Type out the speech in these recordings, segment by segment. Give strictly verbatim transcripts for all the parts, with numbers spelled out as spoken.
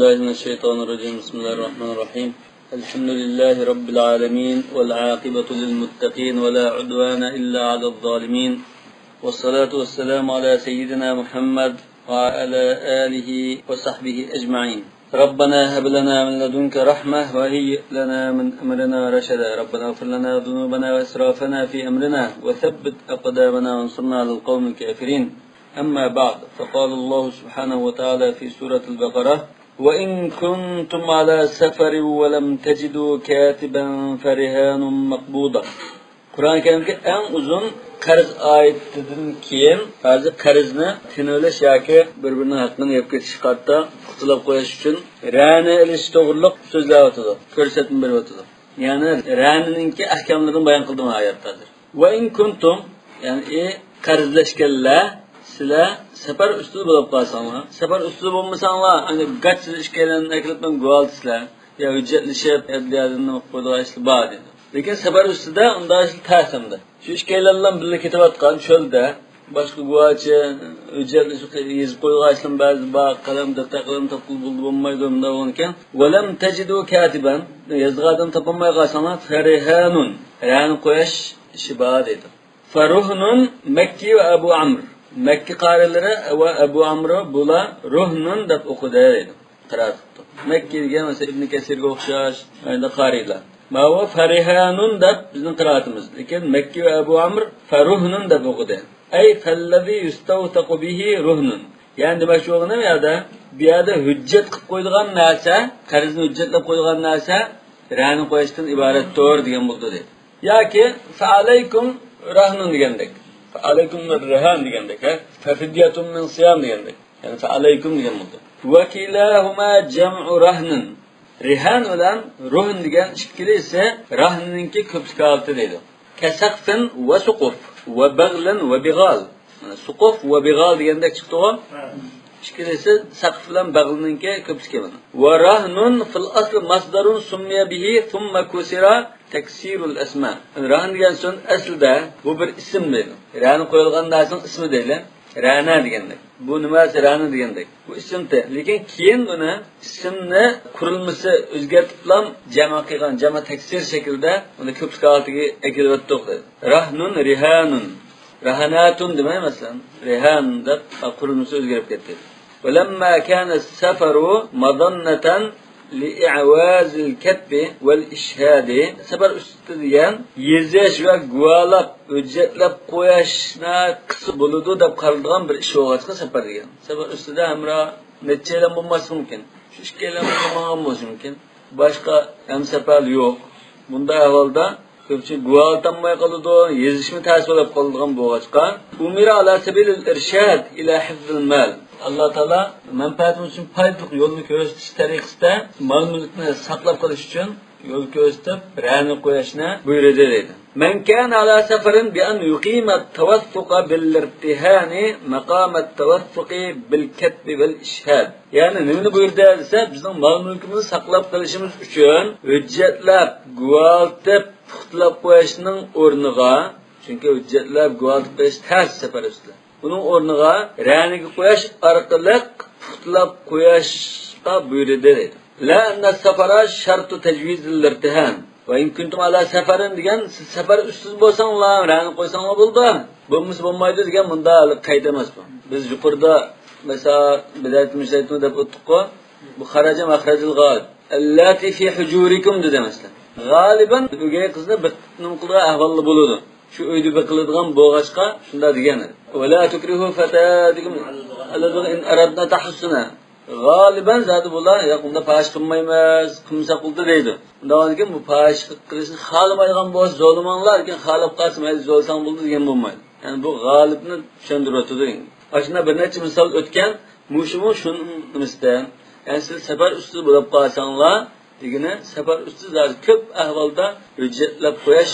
بالله من الشيطان الرجيم. بسم الله الرحمن الرحيم. الحمد لله رب العالمين، والعاقبة للمتقين، ولا عدوان إلا على الظالمين، والصلاة والسلام على سيدنا محمد وعلى آله وصحبه أجمعين. ربنا هب لنا من لدنك رحمة وهيئ لنا من أمرنا رشدا. ربنا اغفر لنا ذنوبنا وإسرافنا في أمرنا وثبت أقدامنا وانصرنا على القوم الكافرين. أما بعد، فقال الله سبحانه وتعالى في سورة البقرة: وإن كنتم على سفر ولم تجدوا كاتبا فرهان مقبوضة. قۇرئان كەرىمدىكى ئەڭ ئۇزۇن قەرز ئايىتىدىن كېيىن ھازىر قەرزنى تىنىۋېلىش ياكى بىر-بىرىنىڭ ھەققىنى يەپ كېتىشكە قارىتا پۇختىلاپ قويۇش ئۈچۈن رەنە ئېلىش توغرۇلۇق سۆزلەۋاتىدۇ، كۆرسەتمە بېرىۋاتىدۇ. يەنى رەنىنىڭكى ئەھكاملىرىنى بايان قىلدى مانا ئايەتتە ھازىر. ۋە ئىن كۇنتۇم، يەنى ئى قەرزلەشكەنلەر، سىلەر سەپەر ئۈستىدە بولۇپ قالساڭلار، سەپەر ئۈستىدە بولمىساڭلار، ئەنە گاچىدا ئىككىيلەننى ئەكېلىپ مەن گۇۋاھلىتىسىلەر، يا ھۆججەتلىشىپ، ئەدلىيەدىن قويىدىغان ئىشلار بار دېدى. لېكىن سەپەر ئۈستىدە ئۇنداق ئىشلار تەس ئەمدى. شۇ ئىككىيلەنلا بىللە كېتىۋاتقان چۆلدە، باشقا گۇۋاچى، ھۆججەتلىشىپ يېزىپ قويغان ئىشلار بەزى بار، قەلەم، دەپتەر، قەلەم تاپقىلى بولىدۇ، بولمايدۇ، مۇنداق بولغانىكەن. ۋەلەم تەجىدۇ كاتىبەن، يازىدىغان ئادەم تاپالماي قالساڭلار، فەرىھانۇن، رەنە قويۇش ئىشى بار دەيدۇ. فەرۇھنۇن مەككى ۋە ئەبۇ ئەمر. مەككە قارىلىرى ۋە ئەبۇ ئەمر بۇلار رۇھنۇن دەپ ئوقۇدى دەيدۇ. قىرائەت قىپتۇ. مەككى دېگەن مەسىلەن ئىبن كەسىرگە ئوخشاش، ئەندى قارىيلار. ماۋۇ فەرىھانۇن دەپ بىزنىڭ قىرائىتىمىز. لېكىن مەككى ۋە ئەبۇ ئەمر فەرۇھنۇن دەپ ئوقۇدى. ئەي فەللەزى يۇستەۋسەقۇ بىھى رۇھنۇن. يەنى دېمەكچى بولغىنىم يەردە، بۇ يەردە ھۆججەت قىلىپ قويىدىغان نەرسە، قەرزنى ھۆججەتلەپ قويىدىغان نەرسە رەنە قويۇشتىن ئىبارەتتۇر دېگەن بولىدۇ دەيدۇ. ياكى فەئەلەيكۇم رەھنۇن دېگەندەك. فەئەلەيكۇم رەھەن دېگەندەك، ھە؟ فەفىدية من صيام دېگەندەك. يەنى فەئەلەيكۇم دېگەن بولدى. وكلاهما جمع رهن. رهان بىلەن رۇھن دېگەن ئىككىلىسى راھنىنىڭكى كۆپلۈك ھالىتى دەيدۇ. كسقف وسقف وبغل وبغال. مانا سقف ۋە بىغال دېگەندەك چىقتىغۇ. ھە. ئىككىلىسى سەقف بىلەن بەغلنىڭكى كۆپلۈكى مانا. ورهن في الأصل مصدر سمي به ثم كسر تكسير الأسماء. راھن دېگەن سۆز ئەسلىدە بۇ بىر ئىسىم دەيدۇ. رەنە قويۇلغان نەرسىنىڭ ئىسمى دەيلى. رەنە دېگەندەك. بۇ نېمە دېسە رەنە دېگەندەك. بۇ ئىسىمتى. لېكىن كېيىن بۇنى ئىسىمنى قۇرۇلمىسى ئۆزگەرتىپلا جەمە قىلغان، جەمە تەكسىر شەكلىدە ئۇنى كۆپلۈك ھالىتىگە ئەكېلىۋەتتۇق دەيدۇ. راھنۇن، رىھانۇن. راھاناتۇن دېمەي، مەسىلەن، رىھان دەپ قۇرۇلمىسى ئۆزگىرىپ كەتتى. ولما كان السفر مظنة لإعواز الكتب والإشهاد. سەپەر ئۈستىدە دېگەن يېزىش ۋە گۇۋاھلاپ، ھۆججەتلەپ قويۇشنى قىلسا بولىدۇ دەپ قارىلىدىغان بىر ئىش بولغاچقا سەپەر دېگەن. سەپەر ئۈستىدە ھەمراھ نەچچەيلەن بولماسلىقى مۇمكىن. شۇ ئىككىيلەن بولمىغان بولۇشى مۇمكىن. باشقا ھەمسەپەر يوق. بۇنداق ئەھۋالدا كۆپچىلىك گۇۋاھلىتالماي قالىدۇ، يېزىشمۇ تەس بولۇپ قالىدىغان بولغاچقا، أمر على سبيل الإرشاد إلى حفظ المال. ئاللا تائالا مەنپەئەتىمىز ئۈچۈن پايدىلىق يولنى كۆرسىتىش تەرىقىسىدە مال-مۈلۈكنى ساقلاپ قېلىش ئۈچۈن يول كۆرسىتىپ، رەنە قويۇشنى بۇيرۇدى دەيدۇ. من كان على سفر بأن يقيم التوثق بالارتهان مقام التوثق بالكتب والإشهاد. يەنى نېمىنى بۇيرۇدى دېسە، بىزنىڭ مال-مۈلكىمىزنى ساقلاپ قېلىشىمىز ئۈچۈن ھۆججەتلەپ، گۇۋاھلىتىپ، پۇختىلاپ قويۇشنىڭ ئورنىغا، چۈنكى ھۆججەتلەپ، گۇۋاھلىتىپ قويۇش تەس سەپەر ئۈستىدە. ئۇنىڭ ئورنىغا رەنىگە قويۇش ئارقىلىق پۇختىلاپ قويۇشقا بۇيرۇدى دەيدۇ. لا أن السفر شرط تجويز الارتهان. وإن كنتم على سفر دېگەن، سىز سەپەر ئۈستىدە بولساڭلار، رەنە قويساڭلار بولىدۇ. بولمىسا بولمايدۇ دېگەن مۇنداق قەيت ئەمەس بۇ. بىز يۇقىرىدا مەسىلەن، بداية المجتهد دەپ ئۆتتۇققۇ. بۇ خرج مخرج الغالب. اللاتي في حجوركم دېدى مەسىلەن. غالىبەن ئۆگەي قىزنى بېقىپ نېمە قىلىدىغان ئەھۋالدا بولىدۇ. شۇ ئۆيدە بېقىلىدىغان بولغاچقا شۇنداق دېگەن. ولا تكرهوا فتياتكم على البغي إن أردن تحصنا. غالىبەن زادى بۇلار، ياق، ئۇنداق پاھىشە قىلمايمىز، قىلمىساق بولدى دەيدۇ. ئۇنداق بولغاندىكىن بۇ پاھىشە قىلىشنى خالىمايدىغان بولسا زورلىماڭلار، لېكىن خالاپ قالسا مەيلى زورلىساڭ بولدى دېگەن بولمايدۇ. يەنى بۇ غالىپنى چۈشەندۈرۈۋاتىدۇ. ئاشۇنداق بىر نەچچە مىسال ئۆتكەن، مۇشۇمۇ شۇنىڭ نېمىسىدە. يەنى سىز سەپەر ئۈستىدە بولۇپ قالساڭلار، دېگىنى، سەپەر ئۈستىدە زادى كۆپ ئەھۋالدا ھۆججەتلەپ قويۇش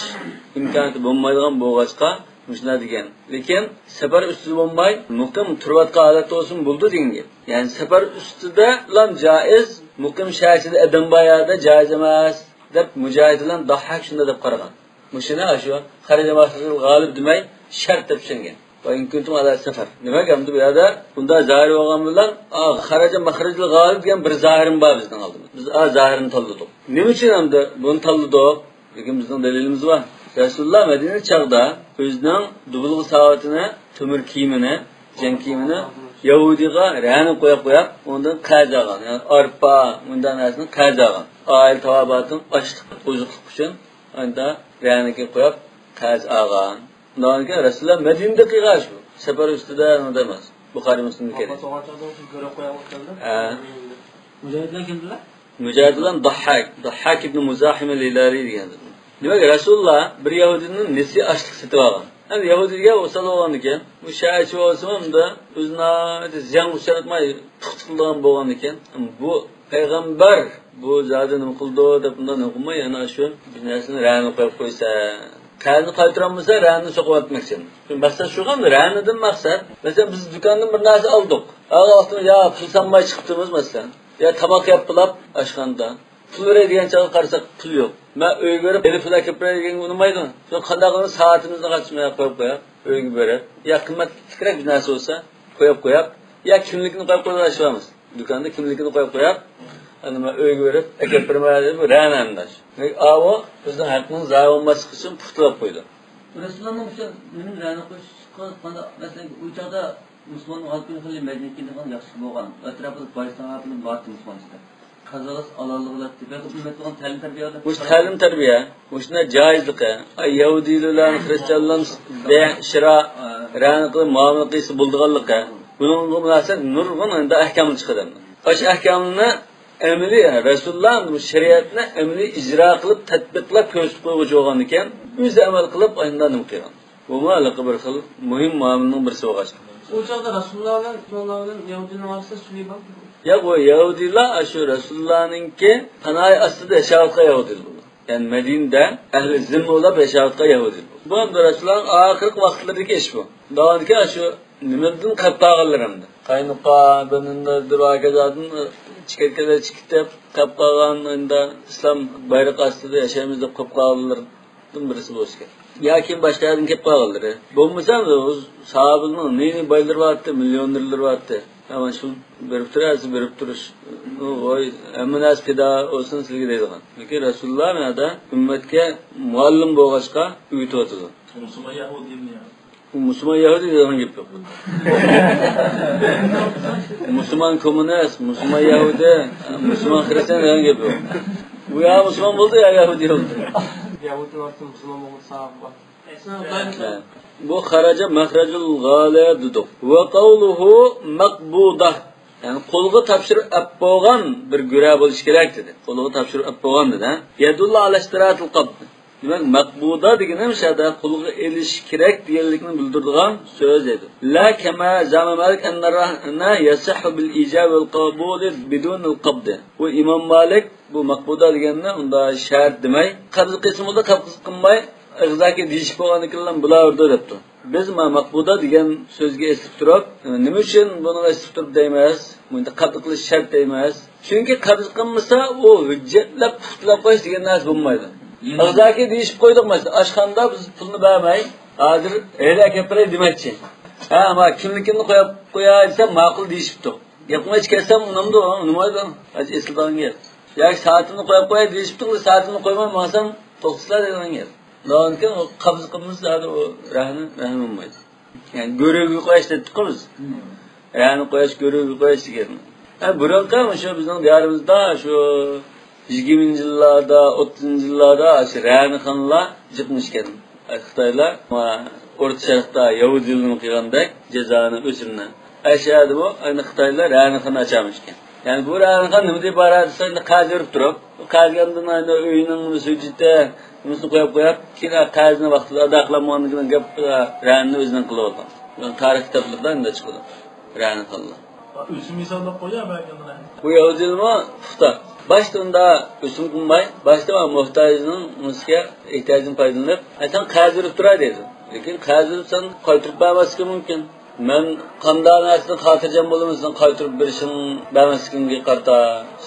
ئىمكانىيىتى بولمايدىغان بولغاچقا، مۇشۇنداق دېگەن. لېكىن سەپەر ئۈستىدە بولماي، مۇقىم تۇرۇۋاتقان ھالەتتە بولسىمۇ بولىدۇ دېگەن گەپ. يەنى سەپەر ئۈستىدىلا جائىز، مۇقىم شەھەر ئىچىدە ئادەم بار يەردە جائىز ئەمەس، دەپ مۇجاھىد بىلەن داھھاك شۇنداق دەپ قارىغان. مۇشۇنى ئاشۇ خەرج مەخرەجىل غالىب دېمەي، شەرت دەپ چۈشەنگەن. ۋە ئىن كۇنتۇم ئەلا سەفەر. دېمەك، ئەمدى بۇ يەردە بۇنداق زاھىر بولغان بىلەن، ئا، خەرەجە مەخرەجىل غالىب دېگەن بىر زاھىرمۇ بار بىزنىڭ ئالدىمىزدا. بىز ئا زاھىرنى تاللىدۇق. نېمە ئۈچۈن ئەمدى بۇنى تاللىدۇق؟ لېكىن بىزنىڭ دەلىلىمىز بار. رەسۇلۇللا مەدىنە چاغدا ئۆزىنىڭ دۇبۇلغا ساۋۇتىنى، تۆمۈر كىيىمىنى، جەڭ كىيىمىنى يەھۇدىيغا رەھنە قويۇپ قويۇپ، ئۇنىڭدىن قەرز ئالغان. يەنى ئارپا، مۇنداق نەرسىنى قەرز ئالغان. ئائىلە تاۋابىئاتىنىڭ ئاشلىق، ئوزۇقلۇق ئۈچۈن ئاندا رەھنىگە قويۇپ قەرز ئالغان. ئۇنىڭدىن كېيىن رەسۇلۇللا مەدىنىدە قىلغان شۇ. سەپەر ئۈستىدە ئەمەس. بۇخارىي مۇسلىمدا كەلگەن. ھە. مۇجاھىدلار كىمدىلەر؟ مۇجاھىدلار داھھاك. داھھاك ئىبن مۇزاھىم ئەل-ھىلالىي دېگەن. دېمەك، رەسۇلۇللا بىر يەھۇدىيدىن نېسى ئاشلىق سېتىۋالغان. ئەمدى يەھۇدىيگە ئوسال بولغاندىكىن، بۇ شەھەرچى بولسىمۇ ئەمدى ئۆزىنى زىيانغا ئۇچراتماي پۇختا قىلىدىغان بولغاندىكىن، بۇ پەيغەمبەر بۇ زادى نېمە قىلىدۇ دەپ ئۇنداق نېمە قىلماي، يەنە شۇ بىر نەرسىنى رەھنە قويۇپ قويسا، قەرزنى قايتۇرالمىسا، رەھنىنى سوقۇۋەتمەكچى. شۇ مەقسەت شۇغۇ، رەھنىدىن مەقسەت، مەسىلەن، بىز دۇكاندىن بىر نەرسە ئالدۇق. ئالغان ۋاقتىمىز يا پۇل سالماي چىقىپتىمىز، مەسىلەن، يا تاماق يەپ بولاپ ئاشخانىدا. پۇل بېرەي دېگەن چاغدا قارىساق، پۇل يوق. مەن ئۆيگە بېرىپ، ھېلى پۇل ئەكەپ بېرەي دېگەنگە ئۇنىمايدۇ. شۇ قانداق قىلىمىز، سائىتىمىزنى قاچماي قويۇپ قوياپ، ئۆيگە بېرىپ، يا قىممەتلىكرەك بىر نەرسە بولسا، قويۇپ قوياپ، يا كىملىكنى قويۇپ قويۇپ ئاشۇرامىز. دۇكاندا كىملىكىنى قويۇپ قوياپ، ئەنە مەن ئۆيگە بېرىپ ئەكەپ بېرىمەن دەپ رەھنە ئەمدى. لېكىن ئاۋۇ بىزنىڭ ھەقنىڭ زايە بولماسلىقى ئۈچۈن پۇختىلاپ قويدى. رەسۇلۇللانىڭ ئۈچۈن نېمىنى رەھنە قويۇشقا قانداق؟ مەسىلەن، ئۇ چاغدا مۇسۇلماننىڭ ھالىتى خېلى مەدىنىگە كەلگەن ياخشى بولغان. ئەتراپىدا باي ساھابىلەر بارتى مۇسۇلمان ئىچىدە. قازانغۇسى ئالالىغۇلار تېپىپ ئۈممەت بولغان تەلىم تەربىيە. مۇشۇ تەلىم تەربىيە، مۇشۇنى جايىزلىقى، ئاي، يەھۇدىيلار بىلەن خرىستىيانلار بەيئە شىرا، رەھنە قىلىپ مۇئامىلە قىلسا بولىدىغانلىقى، بۇنىڭغا مۇناسىۋەت نۇرغۇن ئەمدى ئەھكاملار چىقىدۇ. ئاشۇ ئەھكاملارنى ئەمەلىي، رەسۇلۇللا بۇ شەرىئەتنى ئەمەلىي ئىجرا قىلىپ، تەتبىقلاپ كۆرسىتىپ قويغۇچى بولغاندىكىن، ئۆزى ئەمەل قىلىپ، ئاشۇنداق نېمە قىلغان. بۇمۇ ھېلىقى بىر خىل مۇھىم مۇئامىلىنىڭ بىرسى بولغاچقا. ئۇ چاغدا رەسۇلۇللا بىلەن مۇسۇلمانلار بىلەن يەھۇدىيلارنىڭ ئارىسىدا سۈلھى بارمىدى؟ ياق، ئۇ يەھۇدىيلار ئاشۇ رەسۇلۇللانىڭكى پاناھى ئاستىدا ياشاۋاتقان يەھۇدىيلار بولغان. يەنى مەدىنىدە ئەھلى زىممە بولاپ ياشاۋاتقان يەھۇدىيلار. بۇ ئەمدى رەسۇلۇللانىڭ ئاخىرقى ۋاقىتلىرىدىكى ئىش بۇ. داۋامىدىكى ئاشۇ نېمىدىن قېلىپ قالغانلىرى ئەمدى. قاينۇقا، بىر نېمىدۇر، ھاكازادىن چىقىپ كەتكەنلەر چىقىپ كېتىپ قېلىپ قالغان، ئەمدى ئىسلام بايرىقى ئاستىدا ياشايمىز دەپ قېلىپ قالغانلىرى دىن بىرسى بولسا كېرەك. ياكى باشقا يەردىن كېلىپ قالغانلىرى. بولمىسا، ساھابىنىڭ نى-نى بايلىرى بارتى، مىليونېرلىرى بارتى. ھە، مانا شۇ بېرىپ تۇرۇش، بېرىپ تۇرۇش. ۋاي، ھەممە نەرسە پىدا بولسۇن سىزگە دەيدىغان. لېكىن رەسۇلۇللا مانا ئۈممەتكە مۇئەللىم بولغاچقا ئۆگىتىۋاتىدۇ. مۇسۇلمان يەھۇدىيمۇ يا؟ ئۇ مۇسۇلمان يەھۇدىي دەيدىغان گەپ يوق. مۇسۇلمان كوممۇنىست، مۇسۇلمان يەھۇدىي، مۇسۇلمان خرىستىيان دەيدىغان گەپ يوق. ئۇ يا مۇسۇلمان بولدى، يا يەھۇدىي بولدى. يەھۇدىي ۋاقتى مۇسۇلمان بولدى، ساھابە. بۇ خەرەجە مەخرەجۇل غالىب دېدۇق. ۋە قەۋلۇھۇ مەقبۇدە. يەنى قولغا تاپشۇرۇپ ئەپ بولغان بىر گۆرە بولۇشى كېرەك دېدى. قولغا تاپشۇرۇپ ئەپ بولغان دېدى. يەدۇللۇ ئەلە ئىشتىراتىل قەبد. دېمەك، مەقبۇدە دېگىنى مۇشۇ يەردە قولغا ئېلىش كېرەك دېگەنلىكنى بىلدۈرىدىغان سۆز دېدى. لا كەما زەئەمە مالىك ئەننە رەھنە يەسىھھۇ بىل ئىجابى ۋەل قەبۇلى بىدۇنىل قەبدى. بۇ ئىمام مالىك بۇ مەقبۇدە دېگەننى ئۇنداق شەرت دېمەي، قەبز قىلسىمۇ قەبز قىلماي، ئېغىزدىكى دېيىشىپ بولغاندىن كېيىن بولاۋېرىدۇ دەپتۇ. بىز ما مەقبۇدە دېگەن سۆزگە ئېسىلىپ تۇرۇپ، نېمە ئۈچۈن بۇنىڭغا ئېسىلىپ تۇرۇپ دەيمىز؟ بۇنى قەبز قىلىش شەرت دەيمىز. چۈنكى قەبز قىلمىسا، ئۇ ھۆججەتلەپ پۇختىلاپ قويۇش دېگەن نەرسە بولمايدۇ. ئېغىزدىكى دېيىشىپ قويدۇق، مەسىلەن، ئاشخانىدا بىز پۇلنى بەرمەي، ھازىر ھېلى ئەكەپ بېرەي دېمەكچى. ھە، ما كىملىكىمنى قويۇپ قوياي دېسەم، ماقۇل دېيىشىپتۇ. گەپنى ئېچىپ كەتسەم ئۇنىمىدۇ، ئۇنىمايدۇ. ئەسلىدىغان گەپ. ياكى سائىتىمنى قويۇپ قوياي دېيىشىپتۇ، سائىتىمنى قويماي ماڭسام، توختىسىلا دەيدىغان گەپ. ئۇنىڭدىن كېيىن ئۇ قەبز قىلمىسا، زادى ئۇ رەھنە، رەھنە بولمايدۇ. يەنى گۆرۈگە قويۇش دەيتتۇققۇ بىز. رەھنە قويۇش، گۆرۈگە قويۇش دېگەن. ھە، بۇرۇنقى مۇشۇ بىزنىڭ دىيارىمىزدا شۇ يىگىرمىنچى يىللاردا، ئوتتۇزىنچى يىللاردا شۇ رەھنىخانىلار جىقمىشكەن. خىتايلار ئورتا شەرقتە يەھۇدىيلارنى قىلغاندەك جازانى، ئۆچۈرۈنى. ئەشەدە بۇ، ئەنە خىتايلار رەھنىخانا ئاچامىشكەن. يەنى بۇ رەھنىخانا نېمىدىن ئىبارەت دېسە، ئەنە قەرز بېرىپ تۇرۇپ، بۇ قەرزگە ئاندىن ئەنە ئۆينىڭ سۈجىتى، نېمىسىنى قويۇپ قويۇپ، كېيىن قەرزنى ۋاقتىدا ئادا قىلالمىغاندىن كېيىن گەپ، رەھنىنى ئۆزىنىڭ قىلىۋالغان. بۇنىڭ تارىخ كىتابلىرىدا ئەندى چىقىدۇ. رەھنىخانىلار. ئۆسۈم ھېسابلاپ قويۇپ بەرگەن رەھنە. بۇ يەھۇدىيلارمۇ پۇختا. باشتا ئۇندا ئۆسۈم قىلماي، باشتا مۇھتاجنىڭ نېمىسىگە، ئېھتىياجىدىن پايدىلىنىپ، ئە، سەن قەرز بېرىپ تۇراي دەيدۇ. لېكىن قەرز بېرىپ سەن قايتۇرۇپ بەرمەسلىكىڭ مۇمكىن. مەن قانداق نەرسىدىن خاتىرجەم بولىمەن سېنىڭ قايتۇرۇپ بېرىشىڭ، بەرمەسلىكىڭگە قارىتا؟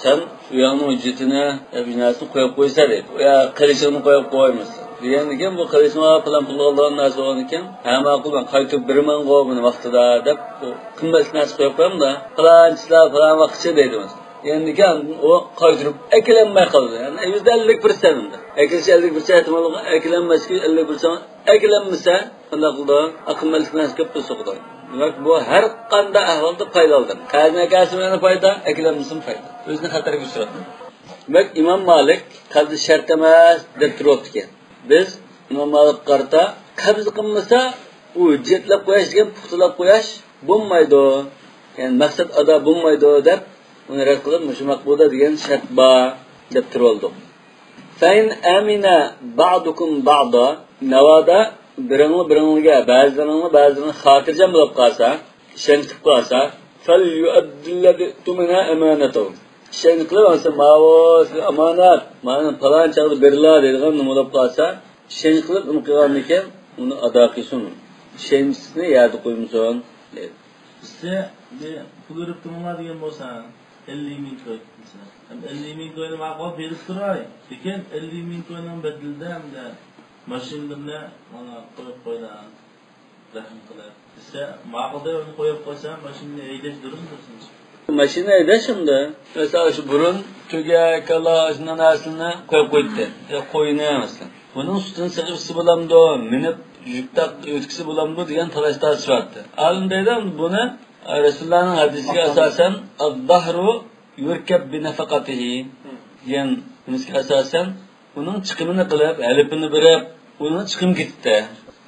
سەن ئۆيۈڭنىڭ ھۆججىتىنى، ئە، بىر نەرسىنى قويۇپ قويسا دەيدۇ. يا قىلىچىڭنى قويۇپ قويمىسا. دېگەندىكىن، بۇ قىلىچىمغا پىلان پۇل ئالىدىغان نەرسە بولغاندىكىن، ھە، ماقۇل، مەن قايتۇرۇپ بېرىمەنغۇ بۇنى ۋاقتىدا دەپ، بۇ قىممەتلىك نەرسە قويۇپ قويامدا، پىلانچىلار پىلان ۋاقىتچە دەيدۇ مەسىلەن. دېگەندىكىن ئاندىن ئۇ قايتۇرۇپ ئەكېلەلمەي قالىدۇ. يەنى ئۆزىدە ئەللىك پىرسەنت ئەمدى. ئەكېلىشى ئەللىك پىرسەنت ئېھتىماللىقى، ئەكېلەلمەسلىكى ئەللىك پىرسەنت. ئەكېلەلمىسە، قانداق قىلىدۇ؟ قىممەتلىك نەرسە كۆپ پۇل سوقىدۇ. دېمەك، بۇ ھەر قانداق ئەھۋالدا پايدا ئالىدۇ. قەرزنى ئەكەلسىمۇ يەنە پايدا، ئەكېلەلمىسىمۇ پايدا. ئۆزىنى خەتەرگە ئۇچراتمايدۇ. دېمەك، ئىمام مالىك قەرز شەرت ئەمەس دەپ تۇرۇۋاپتىكەن. بىز ئىمام مالىكقا قارىتا، قەرز قىلمىسا، ئۇ ھۆججەتلەپ قويۇش دېگەن، پۇختىلاپ قويۇش بولمايدۇ. يەنى مەقسەت ئادا بولمايدۇ دەپ، ئۇنى رەت قىلىپ، مۇشۇ ماقۇلدا دېگەن شەرت بار دەپ تۇرۇۋالدۇق. فَإِنْ أَمِنَ بَعْضُكُمْ بَعْضًا، ناۋادا بىرىڭلار بىرىڭلىگە، بەزىلىرىڭلار بەزىلىرىڭگە خاتىرجەم بولۇپ قالسا، ئىشەنچ قىلىپ قالسا، فَلْيُؤَدِّ الَّذِي اؤْتُمِنَ أَمَانَتَهُ. ئىشەنچ قىلىپ، ماۋۇ سىزگە ئامانەت، مانا پالان چاغدا بېرىلا دەيدىغان نېمە بولۇپ قالسا، ئىشەنچ قىلىپ ئۇنى قىلغاندىن كېيىن ئۇنى ئادا قىلسۇن. ئىشەنچىسىنى يەردە قويمىسۇن، دەيدۇ. بىزسە بىر پۇل بېرىپ تۇرۇڭلار دېگەن بولسا، ئەللىك مىڭ كوين مەسىلەن. ھەم ئەللىك مىڭ كوينى ماقۇل بېرىپ تۇراي. لېكىن ئەللىك مىڭ كوينىڭ بەدىلىدە ئەمدى ماشىنىلىرىنى مانا قويۇپ قويلا. رەھىم قىلىپ دېسە، ماقۇل دەپ ئۇنى قويۇپ قويسا، ماشىنىنى ھەيدەش دۇرۇسمۇ دېسىڭىز؟ ماشىنا ھەيدەش ئەمدى. مەسىلەن، شۇ بۇرۇن تۆگە، كالا، شۇنداق نەرسىلەرنى قويۇپ قويدى. يا قوينى، مەسىلەن. بۇنىڭ سۈتىنى سېغىپ ئىچسە بولامدۇ، مىنىپ يۈك تاق-، يۆتكىسە بولامدۇ دېگەن تالاش-تارتىش بارتتى. ئالىم دەيدۇ، بۇنى، ئە، رەسۇلۇللانىڭ ھەدىسىگە ئاساسەن، «الظهر يركب بنفقته» دېگەن ھەدىسكە ئاساسەن، ئۇنىڭ چىقىمىنى قىلىپ، ھەلىپىنى بېرىپ، ئۇنىڭ چىقىمى كېتىپتۇ.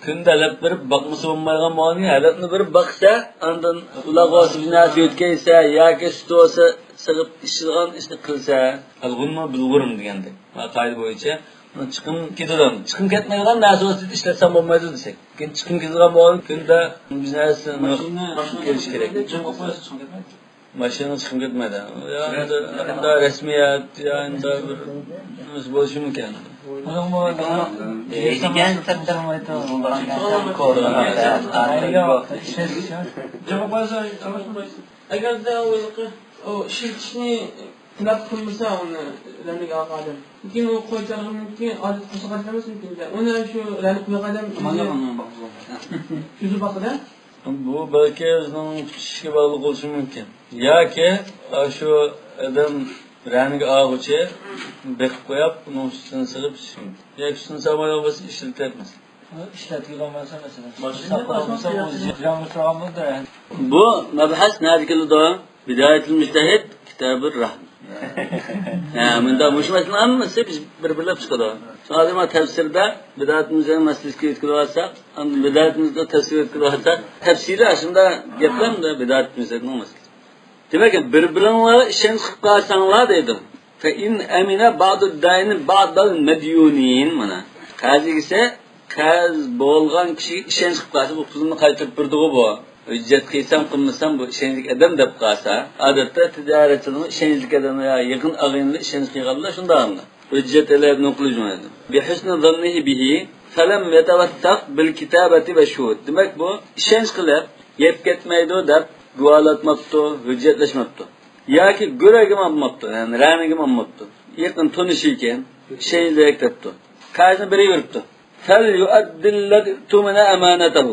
كۈندە ھەلەپ بېرىپ باقمىسا بولمايدىغان بولغاندىكىن، ھەلەپنى بېرىپ باقسا، ئاندىن ئۇلارغا بولسا بىر نەرسە يۆتكەيسە ياكى سۈتى بولسا سېغىپ ئىچىدىغان ئىشنى قىلسا، «الغنم بالغرم» دېگەندەك. ما قائىدە بويىچە چىقىم كېتىدۇ. چىقىم كەتمەيدىغان نەرسە بولسا ئىشلەتسەم بولمايدۇ دېسەك. لېكىن چىقىم كېتىدىغان بولغان كۈندە بىر نەرسە كېلىشى كېرەك. ماشىنا چىقىم كەتمەيدۇ. يا، ئەمدى، ئەمدى رەسمىيەت، يا، ئەمدى بىر نېمىسى بولۇشى مۇمكىن. بۇنىڭمۇ دېگەن سەپتە ئەگەردە ئۇ ئۇ ئىشلىتىشنى تەلەپ قىلمىسا، ئۇنى رەنگە ئالغان ئادەم. لېكىن ئۇ قوي تەرىپىدىكى ئادەت قىلسا قاچىلىمىسمىكىن؟ ئۇنى شۇ رەنگ قويغان ئادەم ئۆزى باقىدۇ. بۇ بەلكى ئۆزىنىڭ پۈتۈشۈشىگە باغلىق بولۇشى مۇمكىن. ياكى ئاشۇ ئادەم رەنگە ئالغۇچى بېقىپ قويۇپ، ئۇنىڭ سۈتىنى سېغىپ ئىچىشى مۇمكىن. ياكى سۈتىنى سالمايدىغان بولسا ئىشلىتەپ مەسىلەن. ئىشلەتكىلى بولمىسا مەسىلەن. ماشىنا ساقلىمىسا ئۇ زىيانغا ئۇچرىغان بولىدۇ. بۇ مەبھەس نەدە كېلىدۇ؟ بىدايەتۇل مۇجتەھىد، كىتابۇر راھىم. ھە، مۇنداق مۇشۇ مەسىلىنىڭ ھەممىسى بىز بىر-بىرلەپ چىقىدۇ. ھازىر مانا تەپسىردە بىدايەتۇل مۇجتەھىد مەسىلىسىگە يۆتكىلىۋالساق، ئاندىن بىدايەتۇل مۇجتەھىد تەپسىرگە يۆتكىلىۋالساق، تەپسىلىي ئاشۇنداق گەپلەر مۇنداق بىدايەتۇل مۇجتەھىدنىڭ مەسىلىسى. دېمەك، بىر-بىرىڭلارغا ئىشەنچ قىلىپ قالساڭلار دەيدۇ. فَإِنْ أَمِنَ بَعْضُ الدَّائِنِ بَعْضَ الْمَدْيُونِينَ. مانا، قەرز يېگۈسى قەرز بولغان كىشىگە ئىشەنچ قىلىپ قالسا، بۇ پۇلنى قايتۇرۇپ بېرىدىغۇ بۇ. ھۆججەت قىلسام قىلمىسام بۇ ئىشەنچلىك ئادەم دەپ قالسا، ئادەتتە تىجارەتچىنىڭ ئىشەنچلىك ئادەم يا يېقىن ئاغىنىلىرى ئىشەنچ قىلغاندا شۇنداق ئەمدى. ھۆججەت ئېلىپ نوقۇل جۇڭ ئەدەم. بِحُسْنِ ظَنِّهِ بِهِ فَلَمْ يَتَوَثَّقْ بِالْكِتَابَةِ وَالشُّهُودِ. دېمەك، بۇ ئىشەنچ قىلىپ، يەپ كەتمەيدۇ دەپ گۇۋاھلاتماپتۇ، ھۆججەتلەشمەپتۇ. ياكى گۆرەگىمۇ ئالماپتۇ، يەنى رەنىگىمۇ ئالماپتۇ. يېقىن تونۇشى ئىكەن، ئىشەنچلىك دەپتۇ. قەرزنى بېرىۋېرىپتۇ. فَلْيُؤَدِّ الَّذِي اؤْتُمِنَ أَمَانَتَهُ.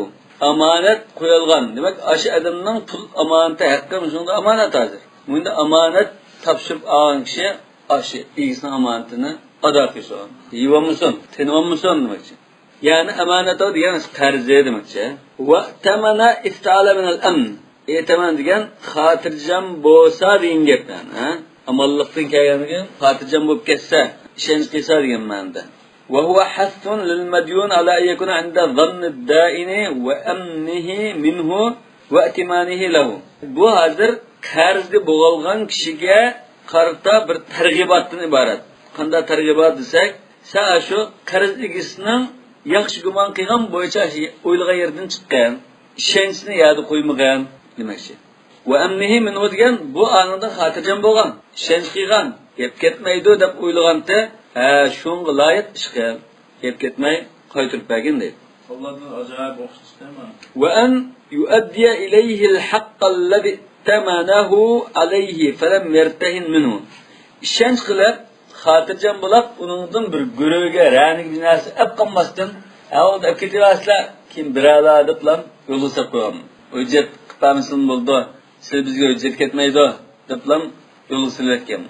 ئامانەت قويۇلغان، دېمەك، ئاشۇ ئادەمنىڭ پۇل ئامانىتى ھەققى مۇشۇنىڭدا ئامانەت ھازىر. بۇندا ئامانەت تاپشۇرۇپ ئالغان كىشى ئاشۇ ئىگىسىنىڭ ئامانىتىنى ئادا قىلسۇن. يېيىۋالمىسۇن، تېنىۋالمىسۇن دېمەكچى. يەنى ئامانەت دېگەن قەرزى دېمەكچى. وَائْتَمَنَ اسْتَعْلَمَ مِنَ الْأَمْنِ. ئېتەمەن دېگەن خاتىرجەم بولسا دېگەن گەپ، يەنى، ھە؟ ئامانلىقتىن كەلگەندىن كېيىن خاتىرجەم بولۇپ كەتسە، ئىشەنچ قىلسا دېگەن مەنىدە. وَهُوَ حَثٌّ لِلْمَدْيُونِ عَلَى أَنْ يَكُونَ عِنْدَ ظَنِّ الدَّائِنِ وَأَمْنِهِ مِنْهُ وَائْتِمَانِهِ لَهُ. بۇ ھازىر قەرزگە بوغۇلغان كىشىگە قارىتا بىر تەرغىباتتىن ئىبارەت. قانداق تەرغىبات دېسەك، سەن شۇ قەرز ئىگىسىنىڭ ياخشى گۇمان قىلغان بويىچە ئويلىغان يېرىدىن چىققان، ئىشەنچىنى يەردە قويمىغان دېمەكچى. وَأَمْنِهِ مِنْهُ دېگەن بۇ ئانىڭدىن خاتىرجەم بولغان، ئىشەنچ قىلغان، يەپ كەتمەيدۇ دەپ ئويلىغانتى، ھە، شۇڭغا لايىق ئىش قىل، يەپ كەتمەي قايتۇرۇپ بەرگىن دەيدۇ. ئاللادىن ئاجايىپ ئوخشاش ئىشلەرمۇ. وَأَنْ يُؤَدِّيَ إِلَيْهِ الْحَقَّ الَّذِي ائْتَمَنَهُ عَلَيْهِ فَلَمْ يَرْتَهِنْ مِنْهُ. ئىشەنچ قىلىپ، خاتىرجەم بولاپ، ئۇنىڭدىن بىر گۆرۈگە، رەنىگە بىر نەرسە ئەپ قالماستىن، ھە، ئۇنى ئەپ كېتىۋەرسىلەر، كېيىن بېرەلەر دەپلا يولغا سېلىپ قويغان. ھۆججەت قىلىپ بەرمىسىمۇ بولىدۇ، سىلەر بىزگە ھۆججەت كەتمەيدۇ دەپلا يولغا سېلىۋەتكەن.